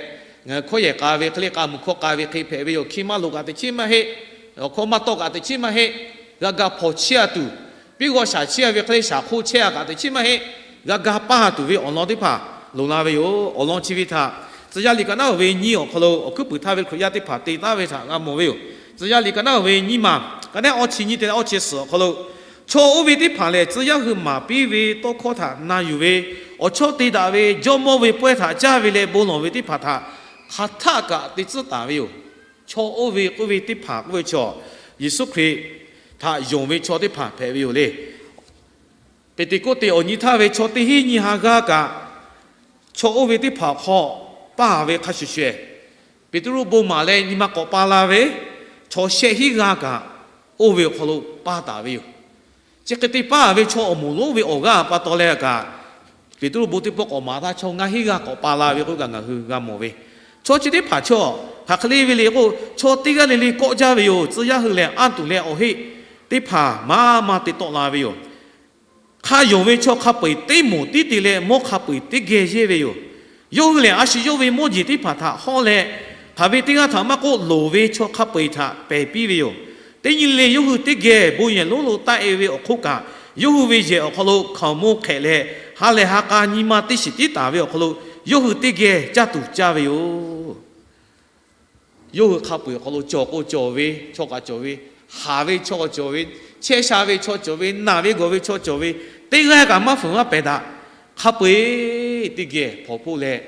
ngaˬ hui hkawˇ yehˬ k'a ve hk'e le, k'a muˬ hkawˇ k'a ve hk'e hpehꞈ ve yoˬ. Hki maˇ loꞈ kaꞈ teꞈ chiˉ maˇ heˆ, awˬ hkawˇ maˇ tawˆ kaꞈ teꞈ chiˉ maˇ heˆ, g'a ga hpawnˬ chiˇ a tuˬ, piˇ g'aw shaˍ chiˇ a ve hk'e le shaˍ hk'oˆ chehˇ a kaꞈ teꞈ chiˉ maˇ heˆ, g'a ga paˇ tuˬ ve awˬ lawn teˇ hpaˍ loˍ la ve yoˬ. Awˬ lawn chi ve htaꞈ Tcuh yaˇ liꞈ ka naˉ uiˍ ve nyiˇ awˬ hk'aw lo awˬ hkuiˉ puiˍ htaˇ ve Hkriꞈ yaˇ teˇ hpaˍ te taˉ ve htaꞈ g'a mawˬ ve yoˬ. Tcuh yaˇ liꞈ ka naˉ uiˍ ve nyiˇ maˬ, ka naˉ awˇ chi nyiˇ te leh awˇ chi suhˍ awˬ hk'aw lo, chaw oˇ ve teˇ hpaˍ lehˬ, tcuh yaˇ hui maˍ piˇ ve tawˇ hkawˇ htaꞈ na yuˬ ve, awˬ chawˇ te daꞈ ve Jawˇmawˇ ve pawehˇ htaꞈ caˇ ve leh bon lawˬ ve teˇ hpaˍ htaꞈ hk'aˬ htaˆ kaꞈ te tcuhˉ taˍ ve yoˬ. Chaw oˇ ve k'oˆ ve teˇ hpaˍ k'oˆ ve chaw, Yeˍsuˆ Hkriꞈ htaꞈ yonˍ ve chaw teˇ hpaˍ hpehꞈ ve yoˬ le. Peˍteˍkoˆteˍ awˬ nyi htaˇ ve chaw teˇ hinˉ nyiˇ ha g'aˇ kaꞈ, chaw oˇ ve teˇ hpaˍ awˬ hk'aw paˇ ve hk'a shuˍ shuˍ, Peˍtruˆ bon maˍ leh nyi ma k'awꞈ pa la ve chaw shehˆ hinˉ g'aˇ kaꞈ, oˇ ve awˬ hk'aw lo paˇ taˍ ve yoˬ. Chi hk'e te paˇ ve chaw awˬ moˍ lonˉ ve awˬ g'aˇ pa taw leh kaꞈ, Peˍtruˆ bon teˇ pawˆ k'awꞈ maˍ htaˇ chaw ngaˇ hinˉ g'aˇ k'awꞈ pa la ve k'oˆ kaꞈ ngaˬ hui g'a mawˬ ve. Chaw chi teˇ hpaˍ chaw hk'aˬ hk'e le ve le k'o, chaw teˇ g'aˇ le le kawˆ jaˇ ve yoˬ. Tcuh yaˇ hui lehˬ, anˇ tuˬ leh awˬ heˆ teˇ hpaˍ maˇ maˇ te tawˆ la ve yoˬ. Hk'a yonˍ ve chaw hk'a peu eˬ teˇ moˍ tiˉ te leh mawˇ hk'a peu eˬ teˇ geh yehˇ ve yoˬ. Yawˇ hui lehˬ, a shu yawˇ ve mawˇ jeˬ teˇ hpaˍ htaꞈ hawˇ leh, hk'aˬ ve teˇ g'aˇ htaꞈ maˇ k'oˆ, loˍ ve chaw hk'a peu eˬ htaꞈ pehˬ piˇ ve yoˬ. Teˇ nyi le le yawˇ hui teˇ geh bon yehˬ lonˉ lo taˆ e ve awˬ hk'oˆ kaꞈ, yawˇ hui ve yehˬ awˬ hk'aw lo hkaoˍmonˇ hk'ehꞈ leh, ha lehˬ ha k'a nyi ma teˇ shiˍ tiˉ taˍ ve awˬ hk'aw lo, yawˇ hui teˇ geh caˇ tuˬ caˇ ve yoˬ. Yawˇ hui hk'a peu eˬ awˬ hk'aw lo cawˬ k'o cawˬ ve chaw kaꞈ cawˬ ve, haˍ ve chaw kaꞈ cawˬ ve, chehˇ sha ve chaw cawˬ ve, naˬ ve gawˬ ve chaw cawˬ ve, teˇ g'aˇ kaꞈ maˇ fuiˍ maˇ pehˬ daꞈ. Hk'a peu eˬ teˇ geh hpawnˬ hpoˆ leh,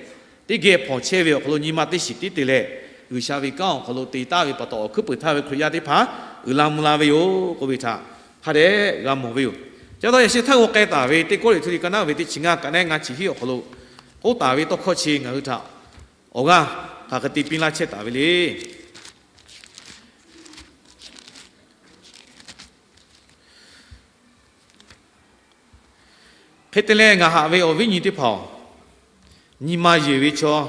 teˇ geh hpawnˬ chehˇ ve awˬ hk'aw lo nyi ma teˇ shiˍ tiˉ te leh, G'uiˬsha ve kanˉ awˬ hk'aw lo te taˍ ve pa taw, awˬ hkuiˉ puiˍ htaˇ ve Hkriꞈ yaˇ teˇ hpaˍ uiˍ la mvuh la ve yoˬ k'oˆ ve htaꞈ hk'a dehꞈ g'a mawˬ ve yoˬ. Ca taw yaꞈ sheh htaˇ g'aw k'ai taˍ ve Teˇ Kawˇrenˍhtuˆ liꞈ ka naˉ ve teˇ chi ngaˇ, ka naˉ ngaˇ chi hiˆ awˬ hk'aw lo k'oˆ taˍ ve tawˇ hkawˇ chi ngaˬ hui htaꞈ awˬ g'aˇ hk'aˬ hk'e te piˇ laˇ chehˇ taˍ ve le. Hk'e te leh, ngaˬ haꞈ ve awˬ viˉ nyi teˇ hpaˍ-oˬ, nyi ma yeˬ ve chaw,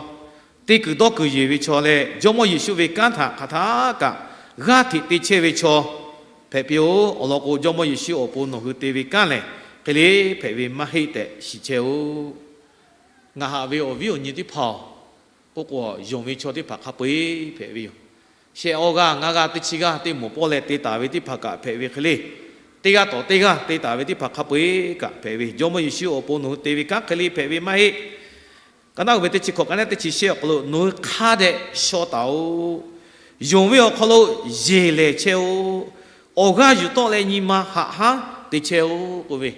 te kuiˬ dawˇ kuiˬ yeˬ ve chaw leh Jawˇmawˇ Yeˍsuˆ ve kanˉ htaꞈ hk'aˬ htaˇ kaꞈ g'aˇ hteꞈ te chehˇ ve chaw hpehꞈ piˇ-oˆ. Awˬ lawn k'o, Jawˇmawˇ Yeˍsuˆ awˬ pon nawˬ hui te ve kanˉ lehˬ, hk'e le hpehꞈ ve maˇ heˆ tehꞈ shiˍ chehˇ-oˆ. Ngaˬ haꞈ ve awˬ viˉ awˬ nyi teˇ hpaˍ-oˬ, Oˇ k'o, yonˍ ve chaw teˇ hpaˍ hk'a peu-eˬ hpehꞈ ve yoˬ. Shehˆ awˇ g'aˇ ngaˇ g'aˇ teˇ chi g'aˇ teˇ moˍ pawˆ leh te taˍ ve teˇ hpaˍ kaꞈ hpehꞈ ve hk'e le, teˇ g'aˇ tawˍ teˇ g'aˇ te taˍ ve teˇ hpaˍ hk'a peu-eˬ kaꞈ hpehꞈ ve. Jawˇmawˇ Yeˍsuˆ awˬ pon nawˬ hui te ve kanˉ hk'e le hpehꞈ ve maˇ heˆ. Ka naˆ uiˍ ve teˇ chi hkawꞈ ka naˆ teˇ chi shehˆ awˬ hk'aw lo, nawˬ hui hk'a dehꞈ shaw taˍ-oꞈ. Yonˍ ve awˬ hk'aw lo yeˬ lehˬ chehˇ-oˆ. Awˬ g'aˇ yuˬ tawˆ leh nyi ma haꞈ haˉ te chehˇ-oˆ k'oˆ ve,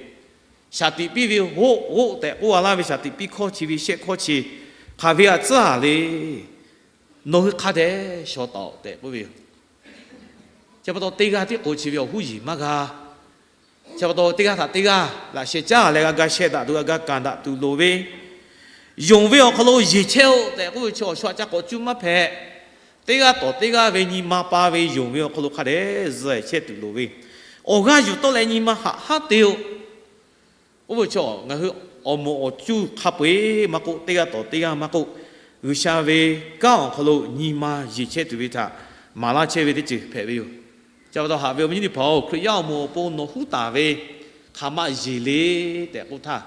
shaˍ tiꞈ piˇ ve hoˆ hoˆ tehꞈ k'oˆ a laˇ ve shaˍ tiꞈ piˇ hkawˇ chi ve shehˆ hkawˇ chi hk'aˬ ve aꞈ tcuhˉ a le. Nawˬ hui hk'a dehꞈ shaw taˍ-oꞈ tehꞈ k'oˆ ve yoˬ. Chi pa taw teˇ g'aˇ tiˉ k'o chi ve awˬ huˉ yeˬ maˇ g'a. Chi pa taw teˇ g'aˇ htaꞈ teˇ g'aˇ laꞈ sheh caˉ leh g'a ga sheh daꞈ tuˬ, g'a ga kanˍ daꞈ tuˬ loˍ ve, yonˍ ve awˬ hk'aw lo yeˬ chehˇ-oˆ tehꞈ k'oˆ ve chi awˬ shu aꞈ ca k'awꞈ cuˇ maˇ hpehꞈ. Teˇ g'aˇ tawˍ teˇ g'aˇ ve nyi ma pa ve yonˍ ve awˬ hk'aw lo hk'a dehꞈ zuhˆ chehˇ tuˬ loˍ ve, awˬ g'aˇ yuˬ tawˆ leh nyi ma haꞈ haˉ te-oˆ. Oˇ ve chaw ngaˬ hui awˬ moˍ awˬ cuˇ hk'a peu-eˬ maˇ k'oˆ, teˇ g'aˇ tawˍ teˇ g'aˇ maˇ k'oˆ, G'uiˬsha ve kanˉ awˬ hk'aw lo nyi ma yeˬ chehˇ tuˬ ve htaꞈ maˍ laˇ chehˇ ve teˇ ceuˬ hpehꞈ ve yoˬ. Chi pa taw haꞈ ve awˬ viˉ nyi teˇ hpaˍ-oˬ, Hkriꞈ yaˇ awˬ moˍ awˬ pon nawˬ huˉ taˍ ve hk'aˬ ma yeˬ le tehꞈ k'oˆ htaˇ,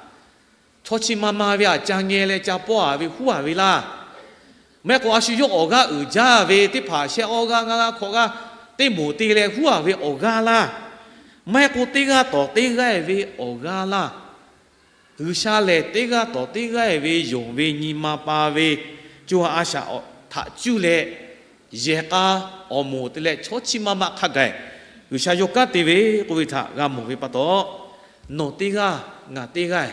chaw chi ma ma ve aꞈ ca ngeh leh ca pawˇ-a ve huˉ-a ve laˇ. Maˇ heˆ k'o a shu yawˇ awˬ g'aˇ uiˍ jaˇ ve teˇ hpaˍ shehˆ awˇ g'aˇ ngaˇ g'aˇ hkawꞈ g'aˇ teˇ moˍ te leh huˉ-a ve awˬ g'aˇ laˇ. Maˇ heˆ k'o teˇ g'aˇ tawˍ teˇ g'aˇ ve awˬ g'aˇ laˇ. G'uiˬsha lehˬ teˇ g'aˇ tawˍ teˇ g'aˇ ve yonˍ ve nyi ma pa ve co ha a shaꞈ htaꞈ cuˇ leh yehˬ k'a awˬ moˍ te leh chaw chi ma ma hk'a gaˬ G'uiˬsha yawˇ kanˉ te ve k'oˆ ve htaꞈ g'a mawˬ ve pa taw, nawˬ teˇ g'aˇ ngaˬ teˇ g'aˇ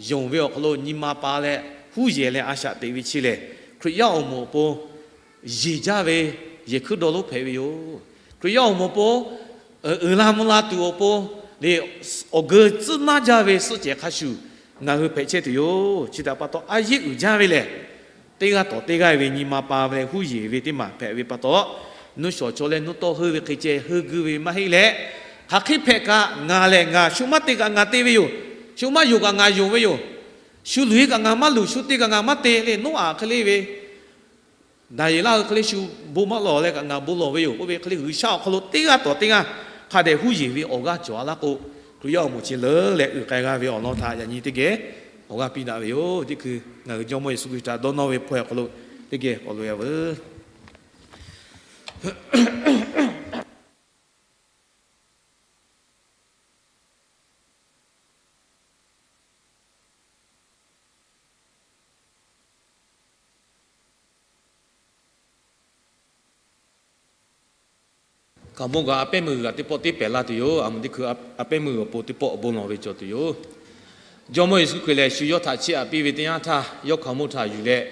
yonˍ ve awˬ hk'aw lo nyi ma pa leh huˉ yehˬ leh a shaꞈ teꞈ ve chi lehˬ, Hkriꞈ yaˇ awˬ moˍ awˬ pon yeˬ jaˇ ve yehˬ hkuiˉ dawˇ lonˉ hpehꞈ ve yoˬ. Hkriꞈ yaˇ awˬ moˍ awˬ pon uiˍ la mvuh la tuˬ awˬ pon le, awˬ geu tcuhˉ naˇ jaˇ ve suhˆ cehˬ hk'a shuˍ ngaˬ hui hpehꞈ chehˇ tuˬ yoˬ. Chi htaꞈ pa taw a yeˉ uiˍ jaˇ ve lehˬ, teˇ g'aˇ tawˍ teˇ g'aˇ ve nyi ma pa leh huˉ yeˬ ve teˇ maˬ hpehꞈ ve pa taw, nuˇ shawˍ chaw leh nuˇ tawˇ heuˆ ve hk'e ceh heuˆ guˇ ve maˇ heˆ leh, hk'aˬ hk'e hpehꞈ kaꞈ ngaˬ lehˬ ngaˬ shu maˇ te kaꞈ ngaˬ te ve yoˬ. Shu maˇ yonˍ kaꞈ ngaˬ yonˍ ve yoˬ. Shu luˬ-e kaꞈ ngaˬ maˇ luˬ, shu te kaꞈ ngaˬ maˇ te le, Noˉaꞈ hk'e le ve Daˍyeˍlaˆ hui hk'e le shu bon maˇ lawˬ leh kaꞈ ngaˬ bon lawˬ ve yoˬ k'oˆ ve hk'e le, G'uiˬsha awˬ hk'aw lo teˇ g'aˇ tawˍ teˇ g'aˇ hk'a dehꞈ huˉ yeˬ ve awˬ g'aˇ cawˬ a laˇ k'o, Hkriꞈ yaˇ awˬ moˍ chi leuˉ leh uiˍ k'ai g'a ve awˬ lawn htaꞈ yaꞈ nyi teˇ geh awˬ g'aˇ piˇ daꞈ ve yoˬ. Teˇ hkui ngaˬ hui Jawˇmawˇ Yeˍsuˆ Hkriꞈ htaꞈ dawˇ nawˇ ve pawehˇ awˬ hk'aw lo teˇ geh k'awꞈ loꞈ-e veuˬ. Hkaoˍmonˇ g'aꞈ a pehˉ meuˇ g'uiˬ g'aꞈ teˇ pawˆ teˇ pehˍ laˇ tuˬ yoˬ. A mvuhˇ teˇ hkui a pehˉ meuˇ awˬ pon teˇ pawˆ awˬ bon lawˬ ve cawˬ tuˬ yoˬ. Jawˇmawˇ Yeˍsuˆ Hkriꞈ lehˬ shu yawˇ htaꞈ chiˇ aꞈ piˇ ve teˇ yanˇ htaˇ, yawˇ hkaoˍmonˇ htaꞈ yuˬ leh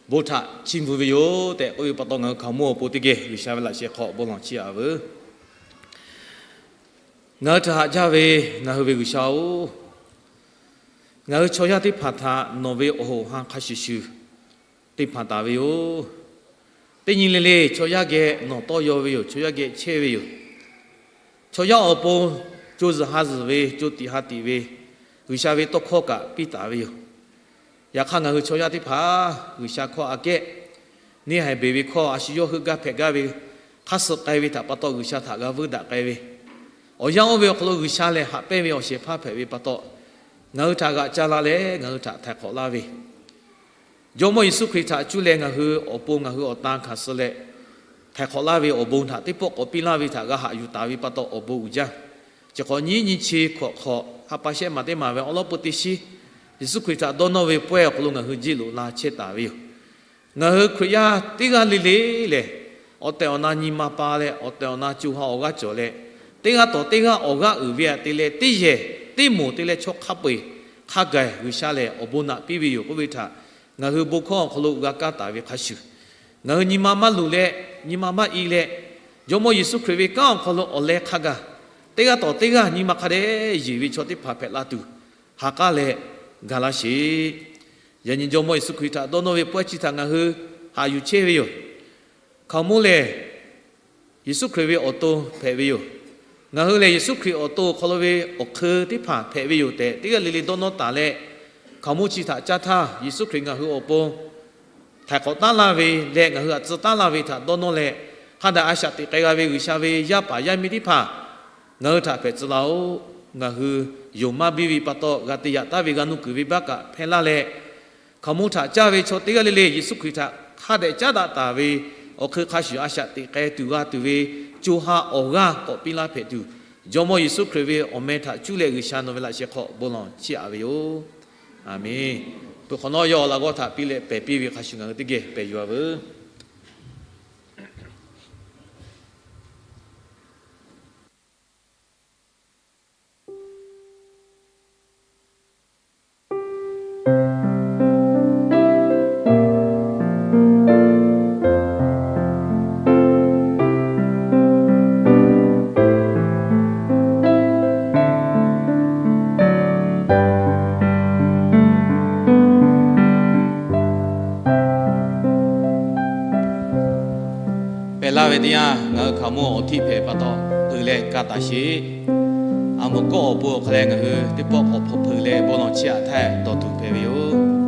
bon htaꞈ chiˇ mvuh ve yoˬ tehꞈ k'oˆ ve pa taw, ngaˬ hui hkaoˍmonˇ awˬ pon teˇ geh G'uiˬsha ve laꞈ sheh hk'aw bon lawˬ chiˇ aꞈ veuˬ. Ngaˬ hui htaꞈ haꞈ jaˇ ve ngaˬ hui ve G'uiˬsha-oˬ, ngaˬ hui chaw yaˇ teˇ hpaˍ htaꞈ nawˬ ve awˬ hoꞈ ha hk'a shuˍ shuˍ te hpanˍ taˍ ve yoˬ. Teˇ nyi le le chaw yaˇ geh nawˬ tawˇ yaw ve yoˬ. Chaw yaˇ geh chehˇ ve yoˬ. Chaw yaˇ awˬ pon co zuhˬ ha zuhˬ ve, co tiꞈ ha tiꞈ ve, G'uiˬsha ve tawˇ hkawˇ kaꞈ piˇ taˍ ve yoˬ. Yaꞈ hk'aˇ, ngaˬ hui chaw yaˇ teˇ hpaˍ G'uiˬsha hkawˇ aꞈ kehˉ neˇ haiˬ beˬ ve hkawˇ a shu yawˇ heuˆ gaˇ hpehꞈ gaˇ ve hk'aˇ suh k'ai ve htaꞈ pa taw, G'uiˬsha htaꞈ g'a vuiˇ daꞈ k'ai ve, awˬ yanˇ oˇ ve awˬ hk'aw lo G'uiˬsha lehˬ haꞈ pehnˇ ve awˬ shehˍ hpaˇ hpehꞈ ve pa taw, ngaˬ hui htaꞈ g'aꞈ ca la leh ngaˬ hui htaꞈ htaiˍ hk'awꞈ laˇ ve, Jawˇmawˇ Yeˍsuˆ Hkriꞈ htaꞈ cuˇ leh ngaˬ hui awˬ pon ngaˬ hui awˬ tan hkanˍ suh leh htaiˍ hk'awꞈ laˇ ve awˬ bon htaꞈ teˇ pawˆ k'awꞈ piˇ laˇ ve htaꞈ g'a haꞈ yuˬ taˍ ve pa taw awˬ bon uiˍ jaˇ. Chi hk'awꞈ nyiˉ nyiˇ chi hkawꞈ hk'awꞈ ha pa shehˆ maˬ teˇ maˬ ve awˉ lawˉ peu teˇ shiˉ, Yeˍsuˆ Hkriꞈ htaꞈ dawˇ nawˇ ve pawehˇ awˬ hk'aw lo ngaˬ hui jiˇ loꞈ la chehˇ taˍ ve yoˬ. Ngaˬ hui Hkriꞈ yaˇ teˇ g'aˇ le le lehˬ, awˬ tehˬ awˬ na nyi ma pa leh awˬ tehˬ awˬ na co ha awˬ g'aˇ cawˬ leh, teˇ g'aˇ tawˍ teˇ g'aˇ awˬ g'aˇ uiˍ ve aꞈ te leh teˇ yehˬ teˇ moˍ te leh chaw hk'a peu-eˬ hk'a gaˬ G'uiˬsha lehˬ awˬ bon naꞈ piˇ ve yoˬ k'oˆ ve htaꞈ ngaˬ hui bon hkawˇ awˬ hk'aw lo g'a kaˇ taˍ ve hk'a shuˍ, ngaˬ hui nyi ma maˇ luˬ leh nyi ma maˇ i leh, Jawˇmawˇ Yeˍsuˆ Hkriꞈ ve kanˉ awˬ hk'aw lo awˬ leh hk'a gaˬ, teˇ g'aˇ tawˍ teˇ g'aˇ nyi ma hk'a dehꞈ yeˬ ve chaw teˇ hpaˍ hpehꞈ la tuˬ, ha k'aˉ leh gaˬ laˇ sheˍ. Yaꞈ nyi Jawˇmawˇ Yeˍsuˆ Hkriꞈ htaꞈ dawˇ nawˇ ve pawehˇ chi htaꞈ ngaˬ hui haꞈ yuˬ chehˇ ve yoˬ. Hkaoˍmonˇ lehˬ, Yeˍsuˆ Hkriꞈ ve awˬ to hpehꞈ ve yoˬ. Ngaˬ hui lehˬ, Yeˍsuˆ Hkriꞈ awˬ to awˬ hk'aw lo ve awˬ hk'eun teˇ hpaˍ hpehꞈ ve yoˬ tehꞈ, teˇ g'aˇ le le dawˇ nawˇ taˍ leh, hkaoˍmonˇ chi htaꞈ caˇ htaˇ, Yeˍsuˆ Hkriꞈ ngaˬ hui awˬ pon htaiˍ hk'awꞈ taˉ laˇ ve leh ngaˬ hui aꞈ tcuh taˉ laˇ ve htaꞈ dawˇ nawˇ leh, hk'a dehꞈ a shaꞈ teꞈ k'ai g'a ve G'uiˬsha ve yaˇ paˍ yaˇ miˇ teˇ hpaˍ ngaˬ hui htaꞈ hpehꞈ tcuh laˇ-oˆ. Ngaˬ hui yonˍ maˇ biˇ ve pa taw, g'a te yaꞈ taˍ ve g'a nuˇ kuiˬ ve baˆ kaꞈ hpehˇ laˇ leh, hkaoˍmonˇ htaꞈ caˇ ve chaw teˇ g'aˇ le le Yeˍsuˆ Hkriꞈ htaꞈ hk'a dehꞈ caˉ daꞈ taˍ ve, awˬ hk'e hk'a shuˍ a shaꞈ teꞈ k'ai tuˬ g'a tuˬ ve co ha awˬ g'aˇ k'awꞈ piˇ laˇ hpehꞈ tuˬ, Jawˇmawˇ Yeˍsuˆ Hkriꞈ ve awˬ meh htaꞈ cuˇ leh G'uiˬsha nawˬ ve laꞈ sheh hk'aw bon lawˬ chiˇ aꞈ ve yoˬ. Aˬmenˍ. Peuˬ hk'awꞈ nawˉ yawˇ awˬ laꞈ g'awˇ htaꞈ piˇ leh pehˬ piˇ ve hk'a shuˍ ngaˬ hui teˇ geh pehˬ yuˬ-a veuˬ. Pehˬ laˇ ve teˇ yanˇ, ngaˬ hui hkaoˍmonˇ awˬ htiˆ hpehꞈ pa taw, hpeuꞈ leh ka taˍ sheˍ. A moˍ kawˆ awˬ pon awˬ hk'a leh ngaˬ hui teˇ pawˆ k'awꞈ hpawꞈ hpeuꞈ leh bon lawˬ chiˇ aꞈ htaˇ dawˬ tuˬ hpehꞈ ve yoˬ.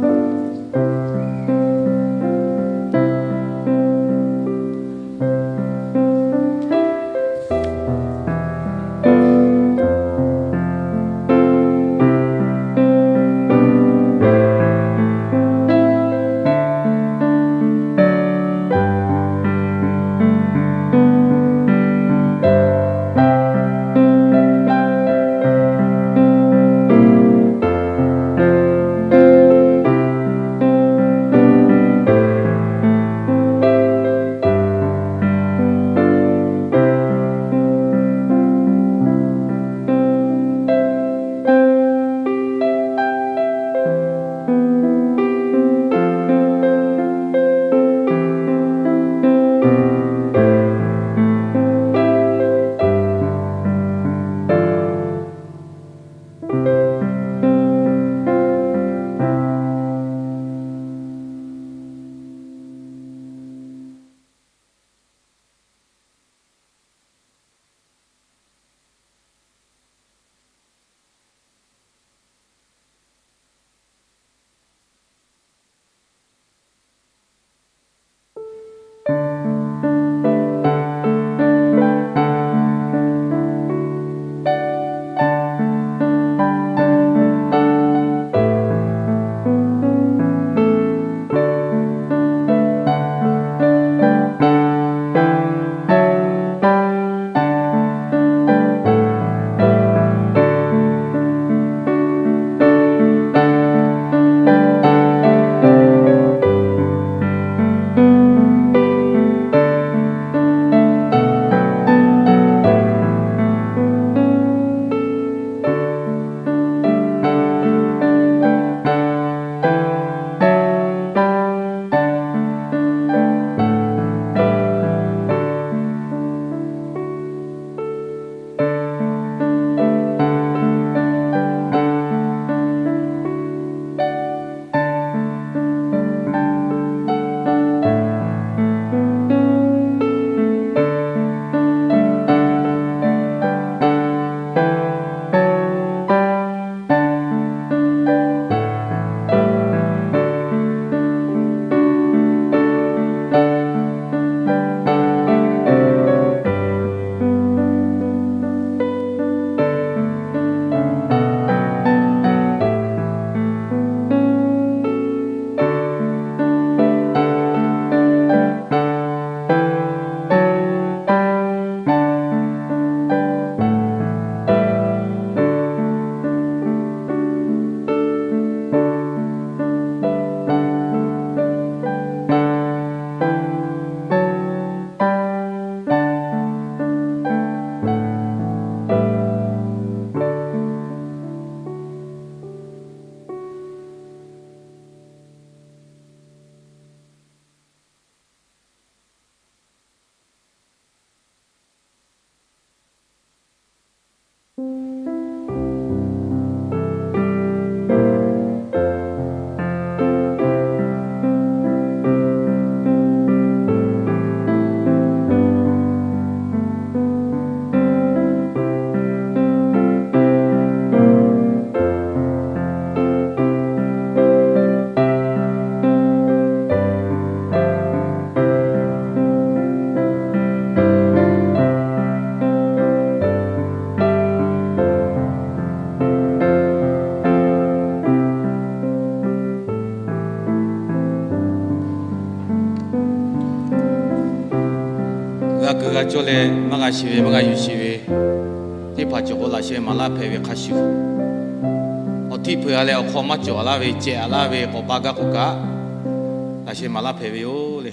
cawˇ leh maˇ g'a shiˍ ve, maˇ g'a yuˬ shiˍ ve teˇ hpaˍ cawˬ k'o, laꞈ sheh maˍ laˇ hpehꞈ ve hk'a shuˍ, awˬ htiˇ hpeuꞈ a leh awˬ hk'aw maˇ cawˬ laˇ ve, cehˬ a laˇ ve k'awꞈ ba gaˇ k'o kaꞈ, laꞈ sheh maˍ laˇ hpehꞈ ve yoˬ le.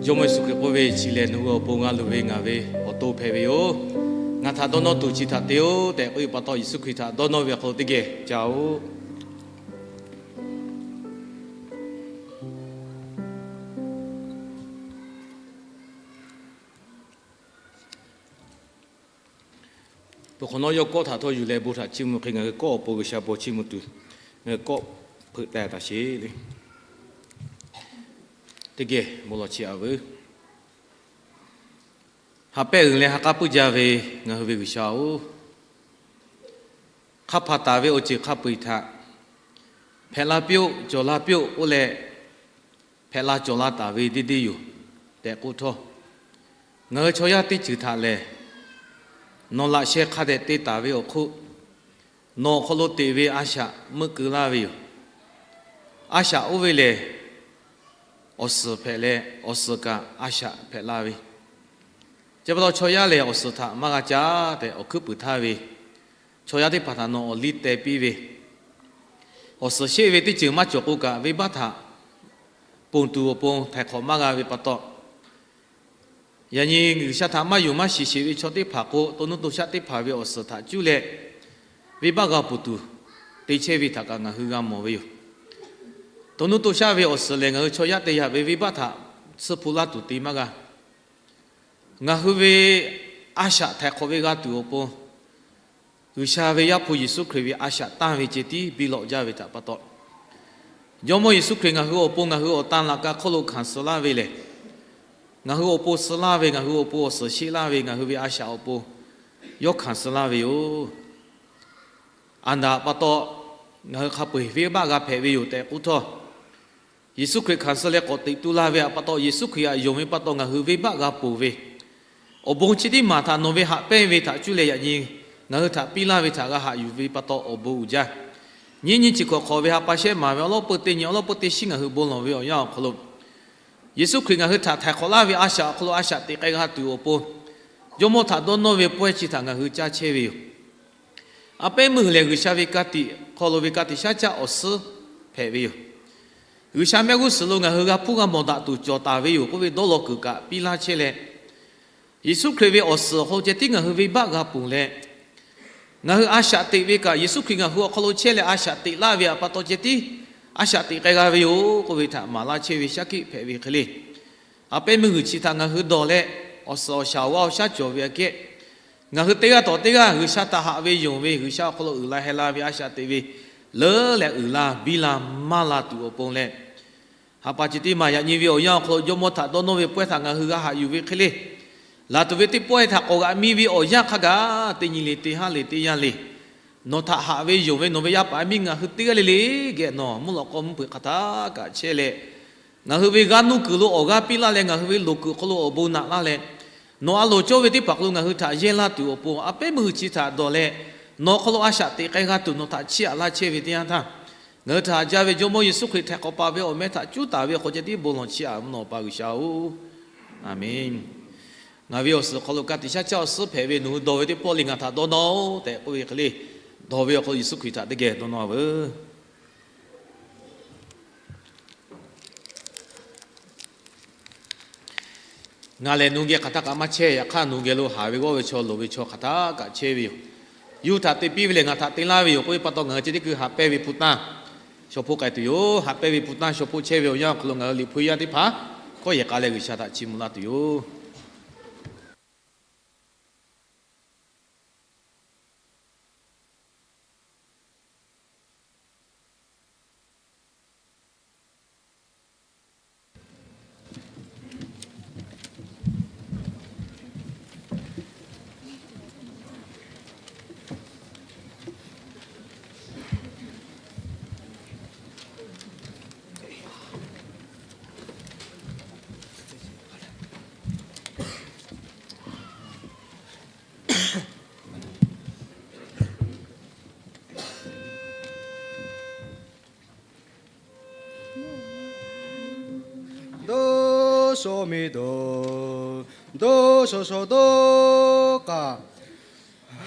Jawˇmawˇ Yeˍsuˆ Hkriꞈ k'oˆ ve, Chi lehˬ nawˬ hui awˬ pon g'a luˬ ve ngaˬ ve awˬ to hpehꞈ ve yoˬ. Ngaˬ htaꞈ dawˇ nawˇ tuˬ chi htaꞈ te-oˆ tehꞈ k'oˆ ve pa taw, Yeˍsuˆ Hkriꞈ htaꞈ dawˇ nawˇ ve awˬ hk'aw lo teˇ geh ca-oˆ. Peuˬ hk'awꞈ nawˉ yawˇ kawˆ htaꞈ htawˇ yuˬ leh bon htaꞈ chiˇ mvuh hk'e, ngaˬ hui kawˆ awˬ pon G'uiˬsha bon chiˇ mvuh tuˬ, ngaˬ hui kawˆ hpeuꞈ taˍ taˍ sheˍ le. Teˇ geh bon lawˬ chi a veuˬ. Ha pehˇ uiˍ leh ha k'aˉ puiˉ jaˇ ve ngaˬ hui ve G'uiˬsha-oˬ, hk'a hpaˍ taˍ ve awˬ ceuˬ hk'a peu-eˬ htaꞈ hpehꞈ la piˇ-oˆ, cawˬ la piˇ-oˆ k'oˆ leh, hpehꞈ la cawˬ la taˍ ve deˇ deˇ yoˬ tehꞈ k'oˆ htawˇ, ngaˬ hui chaw yaˇ teˇ ceuˬ htaꞈ lehˬ, nawˬ laꞈ sheh hk'a dehꞈ te taˍ ve awˬ hk'oˆ, nawˬ awˬ hk'aw lo teꞈ ve a shaꞈ meuˆ keu laˇ ve yoˬ. A shaꞈ oˇ ve lehˬ, awˬ suhˍ hpehꞈ leh, awˬ suhˍ kaꞈ a shaꞈ hpehꞈ la ve. Chi pa taw chaw yaˇ lehˬ, awˬ suhˍ htaꞈ maˇ g'a caˇ tehꞈ awˬ hkuiˉ puiˍ htaˇ ve, chaw yaˇ teˇ hpaˍ htaꞈ nawˬ awˬ liˇ teh piˇ ve, awˬ suhˍ sheˆ ve teˇ ceuˬ maˇ cawˬ k'o kaꞈ, venˇbaˆ htaꞈ ponˬ tuˬ awˬ pon htaiˍ hk'awꞈ maˇ g'a ve pa taw, yaꞈ nyi G'uiˬsha htaꞈ maˇ yonˍ maˇ shiˍ sheˍ ve chaw teˇ hpaˍ k'o, to nuˇ to shaˆ teˇ hpaˍ ve awˬ suhˍ htaꞈ cuˇ leh, venˇbaˆ g'a ponˬ tuˬ te chehˇ ve htaꞈ kaꞈ ngaˬ hui g'a mawˬ ve yoˬ. To nuˇ to shaˆ ve awˬ suhˍ lehˬ, ngaˬ hui chaw yaˇ te yaꞈ ve venˇbaˆ htaꞈ tsuhˇ hpu laˇ tuˬ te maˇ g'a. Ngaˬ hui ve a shaꞈ htaiˍ hk'awꞈ ve g'a tuˬ awˬ pon, G'uiˬsha ve Yaˇ hpu Yeˍsuˆ Hkriꞈ ve a shaꞈ tanˇ ve ceh tiˉ biˇ lawꞈ jaˇ ve htaꞈ pa taw, Jawˇmawˇ Yeˍsuˆ Hkriꞈ ngaˬ hui awˬ pon ngaˬ hui awˬ tan laꞈ ka hk'oˆ lo hkanˍ suh laˇ ve lehˬ, ngaˬ hui awˬ pon suh laˇ ve, ngaˬ hui awˬ pon awˬ suhˍ sheˆ laˇ ve, ngaˬ hui ve a shaꞈ awˬ pon yawˇ hkanˍ suh laˇ ve yoˬ. Aˍdanˍ pa taw ngaˬ hui hk'a peu-eˬ venˇbaˆ g'a hpehꞈ ve yoˬ tehꞈ k'oˆ htawˇ, Yeˍsuˆ Hkriꞈ hkanˍ suh leh k'awꞈ teꞈ tu la ve pa taw, Yeˍsuˆ Hkriꞈ htaꞈ yonˍ ve pa taw ngaˬ hui venˇbaˆ g'a ponˬ ve, awˬ bon chi teˇ maˬ htaꞈ nawˬ ve haꞈ pehnˇ ve htaꞈ cuˇ leh yaꞈ nyi ngaˬ hui htaꞈ piˇ laˇ ve htaꞈ g'a haꞈ yuˬ ve pa taw awˬ bon uiˍ jaˇ. Nyiˉ nyiˇ chi hkawꞈ hk'awꞈ ve ha pa shehˆ maˍ ve awˉ lawˉ peuˇ teˇ nyi awˉ lawˉ peuˇ teˇ shinˉ ngaˬ hui bon lawˬ ve awˬ yanˇ awˬ hk'aw lo, Yeˍsuˆ Hkriꞈ ngaˬ hui htaꞈ htaiˍ hk'awꞈ laˇ ve a shaꞈ awˬ hk'aw lo a shaꞈ teꞈ k'ai g'a tuˬ awˬ pon, Jawˇmawˇ htaꞈ dawˇ nawˇ ve pawehˇ chi htaꞈ ngaˬ hui caˇ chehˇ ve yoˬ. A pehˉ meuˇ lehˬ, G'uiˬsha ve ka tiꞈ hk'aw lo ve ka tiꞈ shaˉ caˆ awˬ suhˉ hpehꞈ ve yoˬ. G'uiˬsha mehˆ g'uˇ suhˍ lo ngaˬ hui g'a hpuˇ g'a mawˬ daꞈ tuˬ cawˬ taˍ ve yoˬ k'oˆ ve dawˇ law kuiˬ kaꞈ piˇ laˇ chehˇ leh, Yeˍsuˆ Hkriꞈ ve awˬ suhˍ awˬ hk'aw lo ceh tiˉ ngaˬ hui venˇbaˆ g'a ponˬ leh, ngaˬ hui a shaꞈ teꞈ ve kaꞈ Yeˍsuˆ Hkriꞈ ngaˬ hui awˬ hk'aw lo chehˇ leh a shaꞈ teꞈ laˇ ve pa taw ceh tiˉ a shaꞈ teꞈ k'ai g'a ve yoˬ k'oˆ ve htaꞈ maˍ laˇ chehˇ ve shaˉ hkiˆ hpehꞈ ve hk'e le. A pehˉ meuˇ g'uiˬ chi htaꞈ ngaˬ hui dawˬ leh, awˬ suhˍ awˬ shaˍ awˬ g'aˇ awˬ shaˉ cawˬ ve aꞈ kehˉ, ngaˬ hui teˇ g'aˇ tawˍ teˇ g'aˇ G'uiˬsha htaꞈ haꞈ ve yonˍ ve, G'uiˬsha awˬ hk'aw lo uiˍ la heh la ve a shaꞈ teꞈ ve leuˉ leh uiˍ la biˇ la maˇ la tuˬ awˬ pon leh, ha pa ceh tiˉ maˬ yaꞈ nyi ve awˬ yanˇ awˬ hk'aw lo Jawˇmawˇ htaꞈ dawˇ nawˇ ve pawehˇ htaꞈ ngaˬ hui g'a haꞈ yuˬ ve hk'e le. Laˬ tuˬ ve teˇ pawehˇ htaꞈ k'awꞈ g'aꞈ mi ve awˬ yanˇ hk'a gaˬ teˇ nyi le teˇ haˉ le teˇ yanˇ le, nawˬ htaꞈ haꞈ ve yonˍ ve nawˬ ve yaˇ paˍ yaˇ miˇ ngaˬ hui teˇ g'aˇ le le geh nawˬ mvuhˇ lawꞈ k'aw mvuhˇ hpeuꞈ hk'aˬ htaˇ kaꞈ chehˇ leh, ngaˬ hui ve g'aˇ nuˇ kuiˬ lo awˬ g'aˇ piˇ laˇ leh, ngaˬ hui ve loˍ kuiˬ hk'aw lo awˬ bon naꞈ laˇ leh, nawˬ a loˍ cawˇ ve teˇ hpaˍ hk'aw lo ngaˬ hui htaꞈ yehˇ laˇ tuˬ awˬ pon a pehˉ meuˇ g'uiˬ chi htaꞈ dawˬ leh, nawˬ hk'aw lo a shaꞈ teꞈ k'ai g'a tuˬ nawˬ htaꞈ chiˇ aꞈ laˇ chehˇ ve teˇ yanˇ htaˇ, ngaˬ hui htaꞈ haꞈ jaˇ ve Jawˇmawˇ Yeˍsuˆ Hkriꞈ htaiˍ hk'awꞈ paˍ ve awˬ meh htaꞈ cuˉ taˍ ve awˬ hk'aw ceh tiˉ bon lawˬ chiˇ aꞈ mvuhˇ naw Awˬ pa G'uiˬsha-oˬ, Aˍmenˇ. Ngaˬ ve awˬ suhˍ hk'aw lo ka tiꞈ shaˉ caˆ awˬ suhˉ hpehꞈ ve nawˬ hui dawˬ ve teˇ pawˆ le ngaˬ htaꞈ dawˇ nawˇ-oˆ tehꞈ k'oˆ ve hk'e le, dawˬ ve awˬ hk'aw lo Yeˍsuˆ Hkriꞈ htaꞈ teˇ geh dawˇ nawˇ-a veuˬ. Ngaˬ lehˬ nawˬ hui geh hk'aˬ htaˇ kaꞈ maˇ chehˇ. Yaꞈ hk'aˇ nawˬ hui geh lo haˍ ve g'awˇ ve chaw loˍ ve chaw hk'aˬ htaˇ kaꞈ chehˇ ve yoˬ. Yawˇ hui htaꞈ te piˇ ve lehˬ ngaˬ htaꞈ te laˇ ve yoˬ k'oˆ ve pa taw, ngaˬ hui ceh teˇ hkui haꞈ pehnˇ ve hpu tanˇ shaw hpoˆ k'ai tuˬ yoˬ. Haꞈ pehnˇ ve hpu tanˇ shaw hpoˆ chehˇ ve awˬ yanˇ awˬ hk'aw lo ngaˬ hui Liꞈ hpu yaˇ teˇ hpaˍ hkawˇ yehˬ k'a leh G'uiˬsha htaꞈ chiˇ mvuh laˇ tuˬ yoˬ. Dawˇ shaw miˬ dawˬ, dawˇ shaw shaw dawˇ k'aꞈ.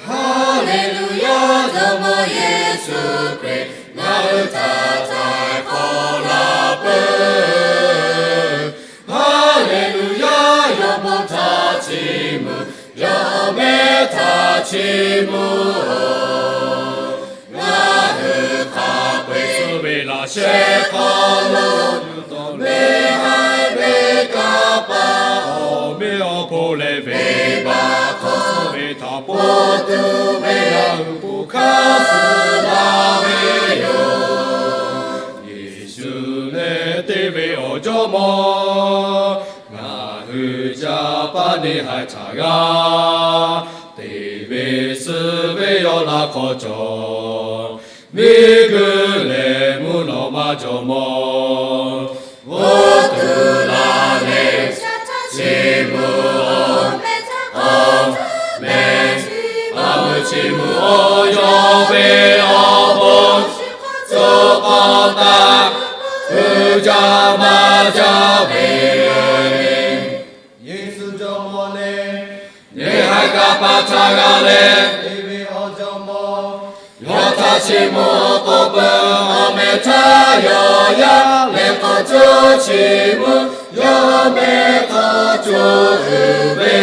Haˍleˍluˍyaˇ, Jawˇmawˇ Yeˍsuˆ Hkriꞈ ngaˬ hui htaꞈ htaiˍ hk'awꞈ la peuˬ. Haˍleˍluˍyaˇ, yawˇ bon htaꞈ chiˇ mvuh, yawˇ meh htaꞈ chiˇ mvuh-oˬ. Ngaˬ hui hk'a peu-eˬ suh ve laꞈ sheh hk'aw lo yuˬ tawˆ ve haiˬ ve kanˇ paˆ awˬ meˇ awˬ hponˇ leh venˇbaˆ hk'aw suh ve htaꞈ pa tuˬ ve ngaˬ hui k'o hk'aˇ suh la ve yoˬ. Yeˍsuˆ lehˬ te ve awˬ Jawˇmawˇ, ngaˬ hui ca paˇ neˇ haiˬ htaꞈ g'a te ve suh ve yawˇ laꞈ hk'aw cawˬ. Miˬguiˬ lehˬ mvuhˇ naw ma jawˇmawˇ, oˇ tuˬ la leh, chiˇ mvuh-oˬ, awˬ meh, a mvuh chiˇ mvuh-oˬ, yawˇ ve awˬ bon tcuh k'aw taˍ, uiˍ jaˇ maˇ jaˇ ve Yeˍsuˆ Jawˇmawˇ le. Neˇ haiˬ kanˇ paˆ htaꞈ g'a leh, te ve awˬ Jawˇmawˇ, yawˇ htaꞈ chiˇ mvuh k'oˆ peuˬ. Awˬ meh htaˇ yawˬ yaˇ leh k'awꞈ cuˇ chiˇ mvuh, yawˇ meh k'awꞈ cuˇ uiˍ ve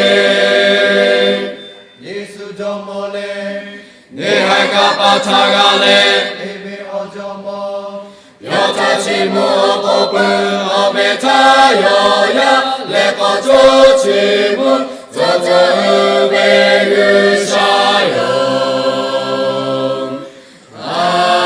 Yeˍsuˆ Jawˇmawˇ le. Neˇ haiˬ kanˇ paˆ htaꞈ g'a leh, te ve awˬ Jawˇmawˇ, yawˇ htaꞈ chiˇ mvuh k'oˆ peuˬ. Awˬ meh htaˇ yawˬ yaˇ leh k'awꞈ cuˇ chiˇ mvuh, tcuh tcuh uiˍ ve G'uiˬsha yoˬ. Aˍmenˍ.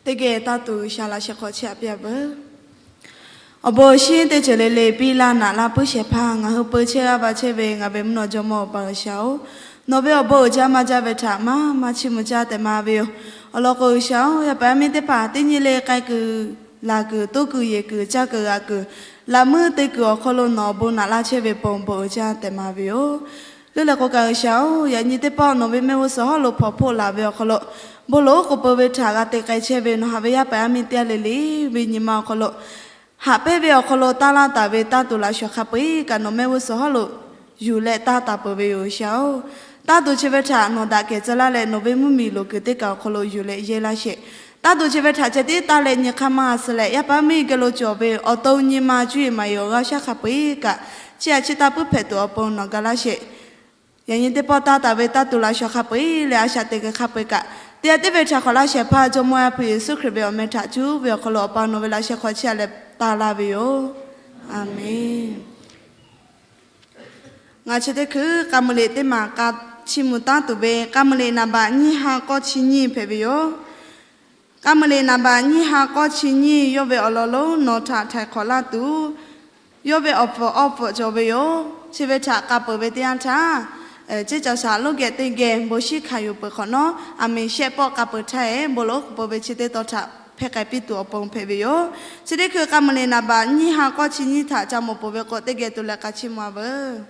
Teˇ geh taˇ tuˬ G'uiˬsha laꞈ sheh hk'aw chehˇ aꞈ piˇ-a veuˬ. Awˬ bon awˬ shinˉ teˇ ceuˬ le le piˇ laˇ naꞈ laˇ puiˉ shehˍ hpaˇ ngaˬ hui peu chehˇ g'aˇ va chehˇ ve ngaˬ ve mvuhˇ naw jawˇmawˇ Awˬ pa G'uiˬsha-oˬ, nawˬ ve awˬ bon uiˍ jaˇ maˇ jaˇ ve htaꞈ maˇ maˇ chiˇ mvuh caˇ tehꞈ ma ve yoˬ. Awˬ lawn k'o G'uiˬsha-oˬ, yaˇ paˍ yaˇ miˇ teˇ hpaˍ teˇ nyi le k'ai kuiˬ, laˬ kuiˬ, toˇ kuiˬ, yeˬ kuiˬ, caˇ kuiˬ, g'aꞈ kuiˬ, laꞈ meuˇ te kuiˬ awˬ hk'aw lo nawˬ awˬ bon naꞈ laˇ chehˇ ve pon bon uiˍ jaˇ tehꞈ ma ve yoˬ. Leuˉ leh k'o kaꞈ G'uiˬsha-oˬ, yaꞈ nyi teˇ pawˆ nawˬ ve mehˆ g'uˇ suhˍ hawˉ lo hpawnˬ hpoˆ laˬ ve awˬ hk'aw lo, bon loꞈ oˉ k'oˍ peuˬ ve htaꞈ g'a te k'ai chehˇ ve nawˬ haꞈ ve yaˇ paˍ yaˇ miˇ teˇ g'aˇ le le ve nyi ma awˬ hk'aw lo, haꞈ pehnˇ ve awˬ hk'aw lo taˇ laˇ taˍ ve taˇ tuˬ laꞈ shawnˍ hk'a peu-eˬ kaꞈ nawˬ mehˆ g'uˇ suhˍ hawˉ lo yuˬ leh taˇ taˍ peuˬ ve yoˬ G'uiˬsha-oˬ. Taˇ tuˬ chi ve htaꞈ nawˬ daꞈ kehˬ tcuh laˇ leh nawˬ ve mvuhˇmiˬ loꞈ kuiˬ teˇ kaꞈ awˬ hk'aw lo yuˬ leh yehˇ laˇ sheˍ. Taˇ tuˬ chi ve htaꞈ ceh tiˉ taˇ leh nyi hk'aˇ maˇ suh leh, yaˇ paˍ yaˇ miˇ geh lo cawˬ ve awˬ to nyi ma cuˇ yiˍ maˍ yiˍ awˬ g'aˇ shaˉ hk'a peu-eˬ kaꞈ, chi htaꞈ chi taˇ puiˉ hpehꞈ tuˬ awˬ pon nawˬ ga laˇ sheˍ. Yaꞈ nyi teˇ pawˆ taˇ taˍ ve taˇ tuˬ laꞈ shawnˍ hk'a peu-eˬ leh a shaꞈ teꞈ kuiˬ hk'a peu-eˬ kaꞈ, teˇ g'aˇ tiˉ ve htaꞈ hk'awꞈ laˇ shehˍ hpaˇ Jawˇmawˇ Yaˇ hpu Yeˍsuˆ Hkriꞈ ve awˬ meh htaꞈ cuˉ ve awˬ hk'aw lo Awˬ pa nawˬ ve laꞈ sheh hk'aw chehˇ leh taˇ laˇ ve yoˬ. Aˍmenˍ. Ngaˬ chi teˇ hkui k'a muiˬ liꞈ teˇ maˬ k'a chiˇ mvuh taˉ tuˬ ve k'a muiˬ liꞈ naˍ baꞈ nyiˇ ha k'awˇ chi nyiˇ hpehꞈ ve yoˬ. K'a muiˬ liꞈ naˍ baꞈ nyiˇ ha k'awˇ chi nyiˇ yawˇ ve awˬ lawn lonˉ nawˬ htaꞈ htaiˍ hk'awꞈ laˇ tuˬ, yawˇ ve awˬ pfuhˍ awˬ pfuhˍ cawˬ ve yoˬ. Chi ve htaꞈ k'a peuˬ ve teˇ yanˇ htaˇ, ceˇ caˬ shaꞈ lonˉ geh teˇ geh bon shinˉ hkanˍ yuˬ peuˬ hk'awꞈ nawˉ, aˬ miˍ shehˆ pawˆ k'a peuˬ htaˇ eˬ, bon loꞈ oˉ k'oˍ peuˬ ve chi teˇ tawn htaꞈ hpehˇ k'ai piˇ tuˬ awˬ pon hpehꞈ ve yoˬ. Chi teˇ hkui k'a muiˬ liꞈ naˍ baꞈ nyiˇ ha k'awˇ chi nyiˇ htaꞈ ca mawˬ peuˬ ve k'o, teˇ geh tuˬ leh k'a chiˇ mvuh-a veuˬ.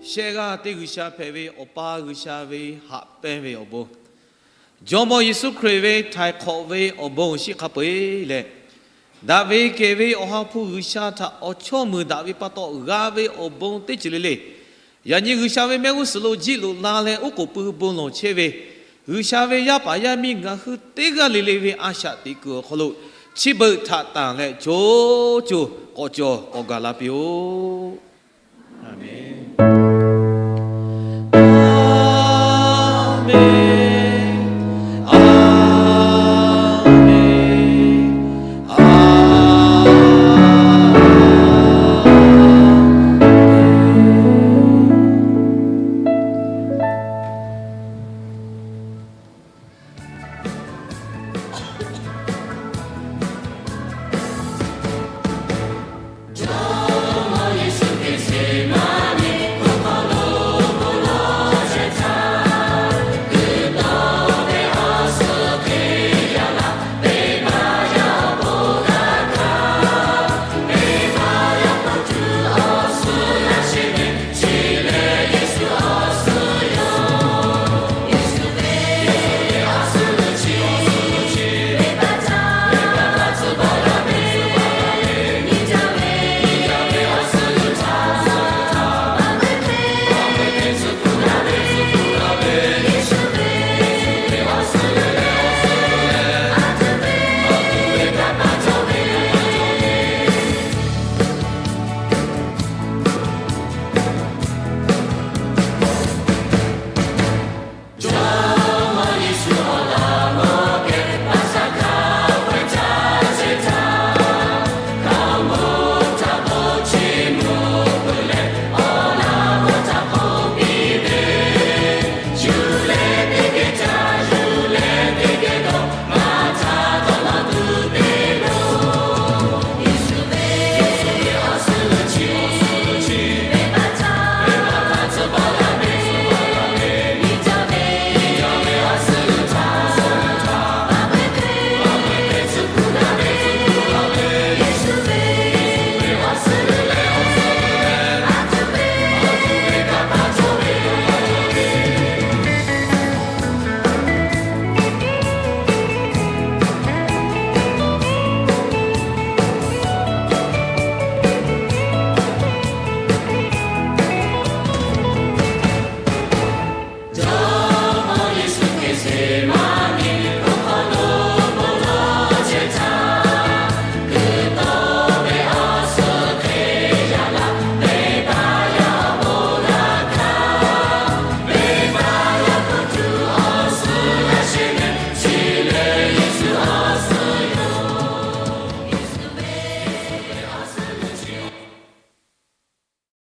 Shehˆ g'aˇ teˇ G'uiˬsha hpehꞈ ve Awˬ pa G'uiˬsha ve haꞈ pehnˇ ve awˬ bon, Jawˇmawˇ Yeˍsuˆ Hkriꞈ ve htaiˍ hk'awꞈ ve awˬ bon awˬ shiˍ hk'a peu-eˬ leh, daꞈ ve kehˬ ve Awˬ ha hpu G'uiˬsha htaꞈ awˬ chawˇ muiˬ daꞈ ve pa taw g'a ve awˬ bon teˇ ceuˬ le le, yaꞈ nyi G'uiˬsha ve mehˆ g'uˇ suhˍ lo jiˆ loꞈ la leh oˉ k'oˍ pui bon lawˬ chehˇ ve G'uiˬsha ve yaˇ paˍ yaˇ miˇ ngaˬ hui teˇ g'aˇ le le ve a shaꞈ teꞈ kuiˬ awˬ hk'aw lo chi beuꞈ htaꞈ tanˬ leh co co k'awꞈ cawˬ k'awꞈ gaˬ la piˇ-oˆ. Aˍmenˍ.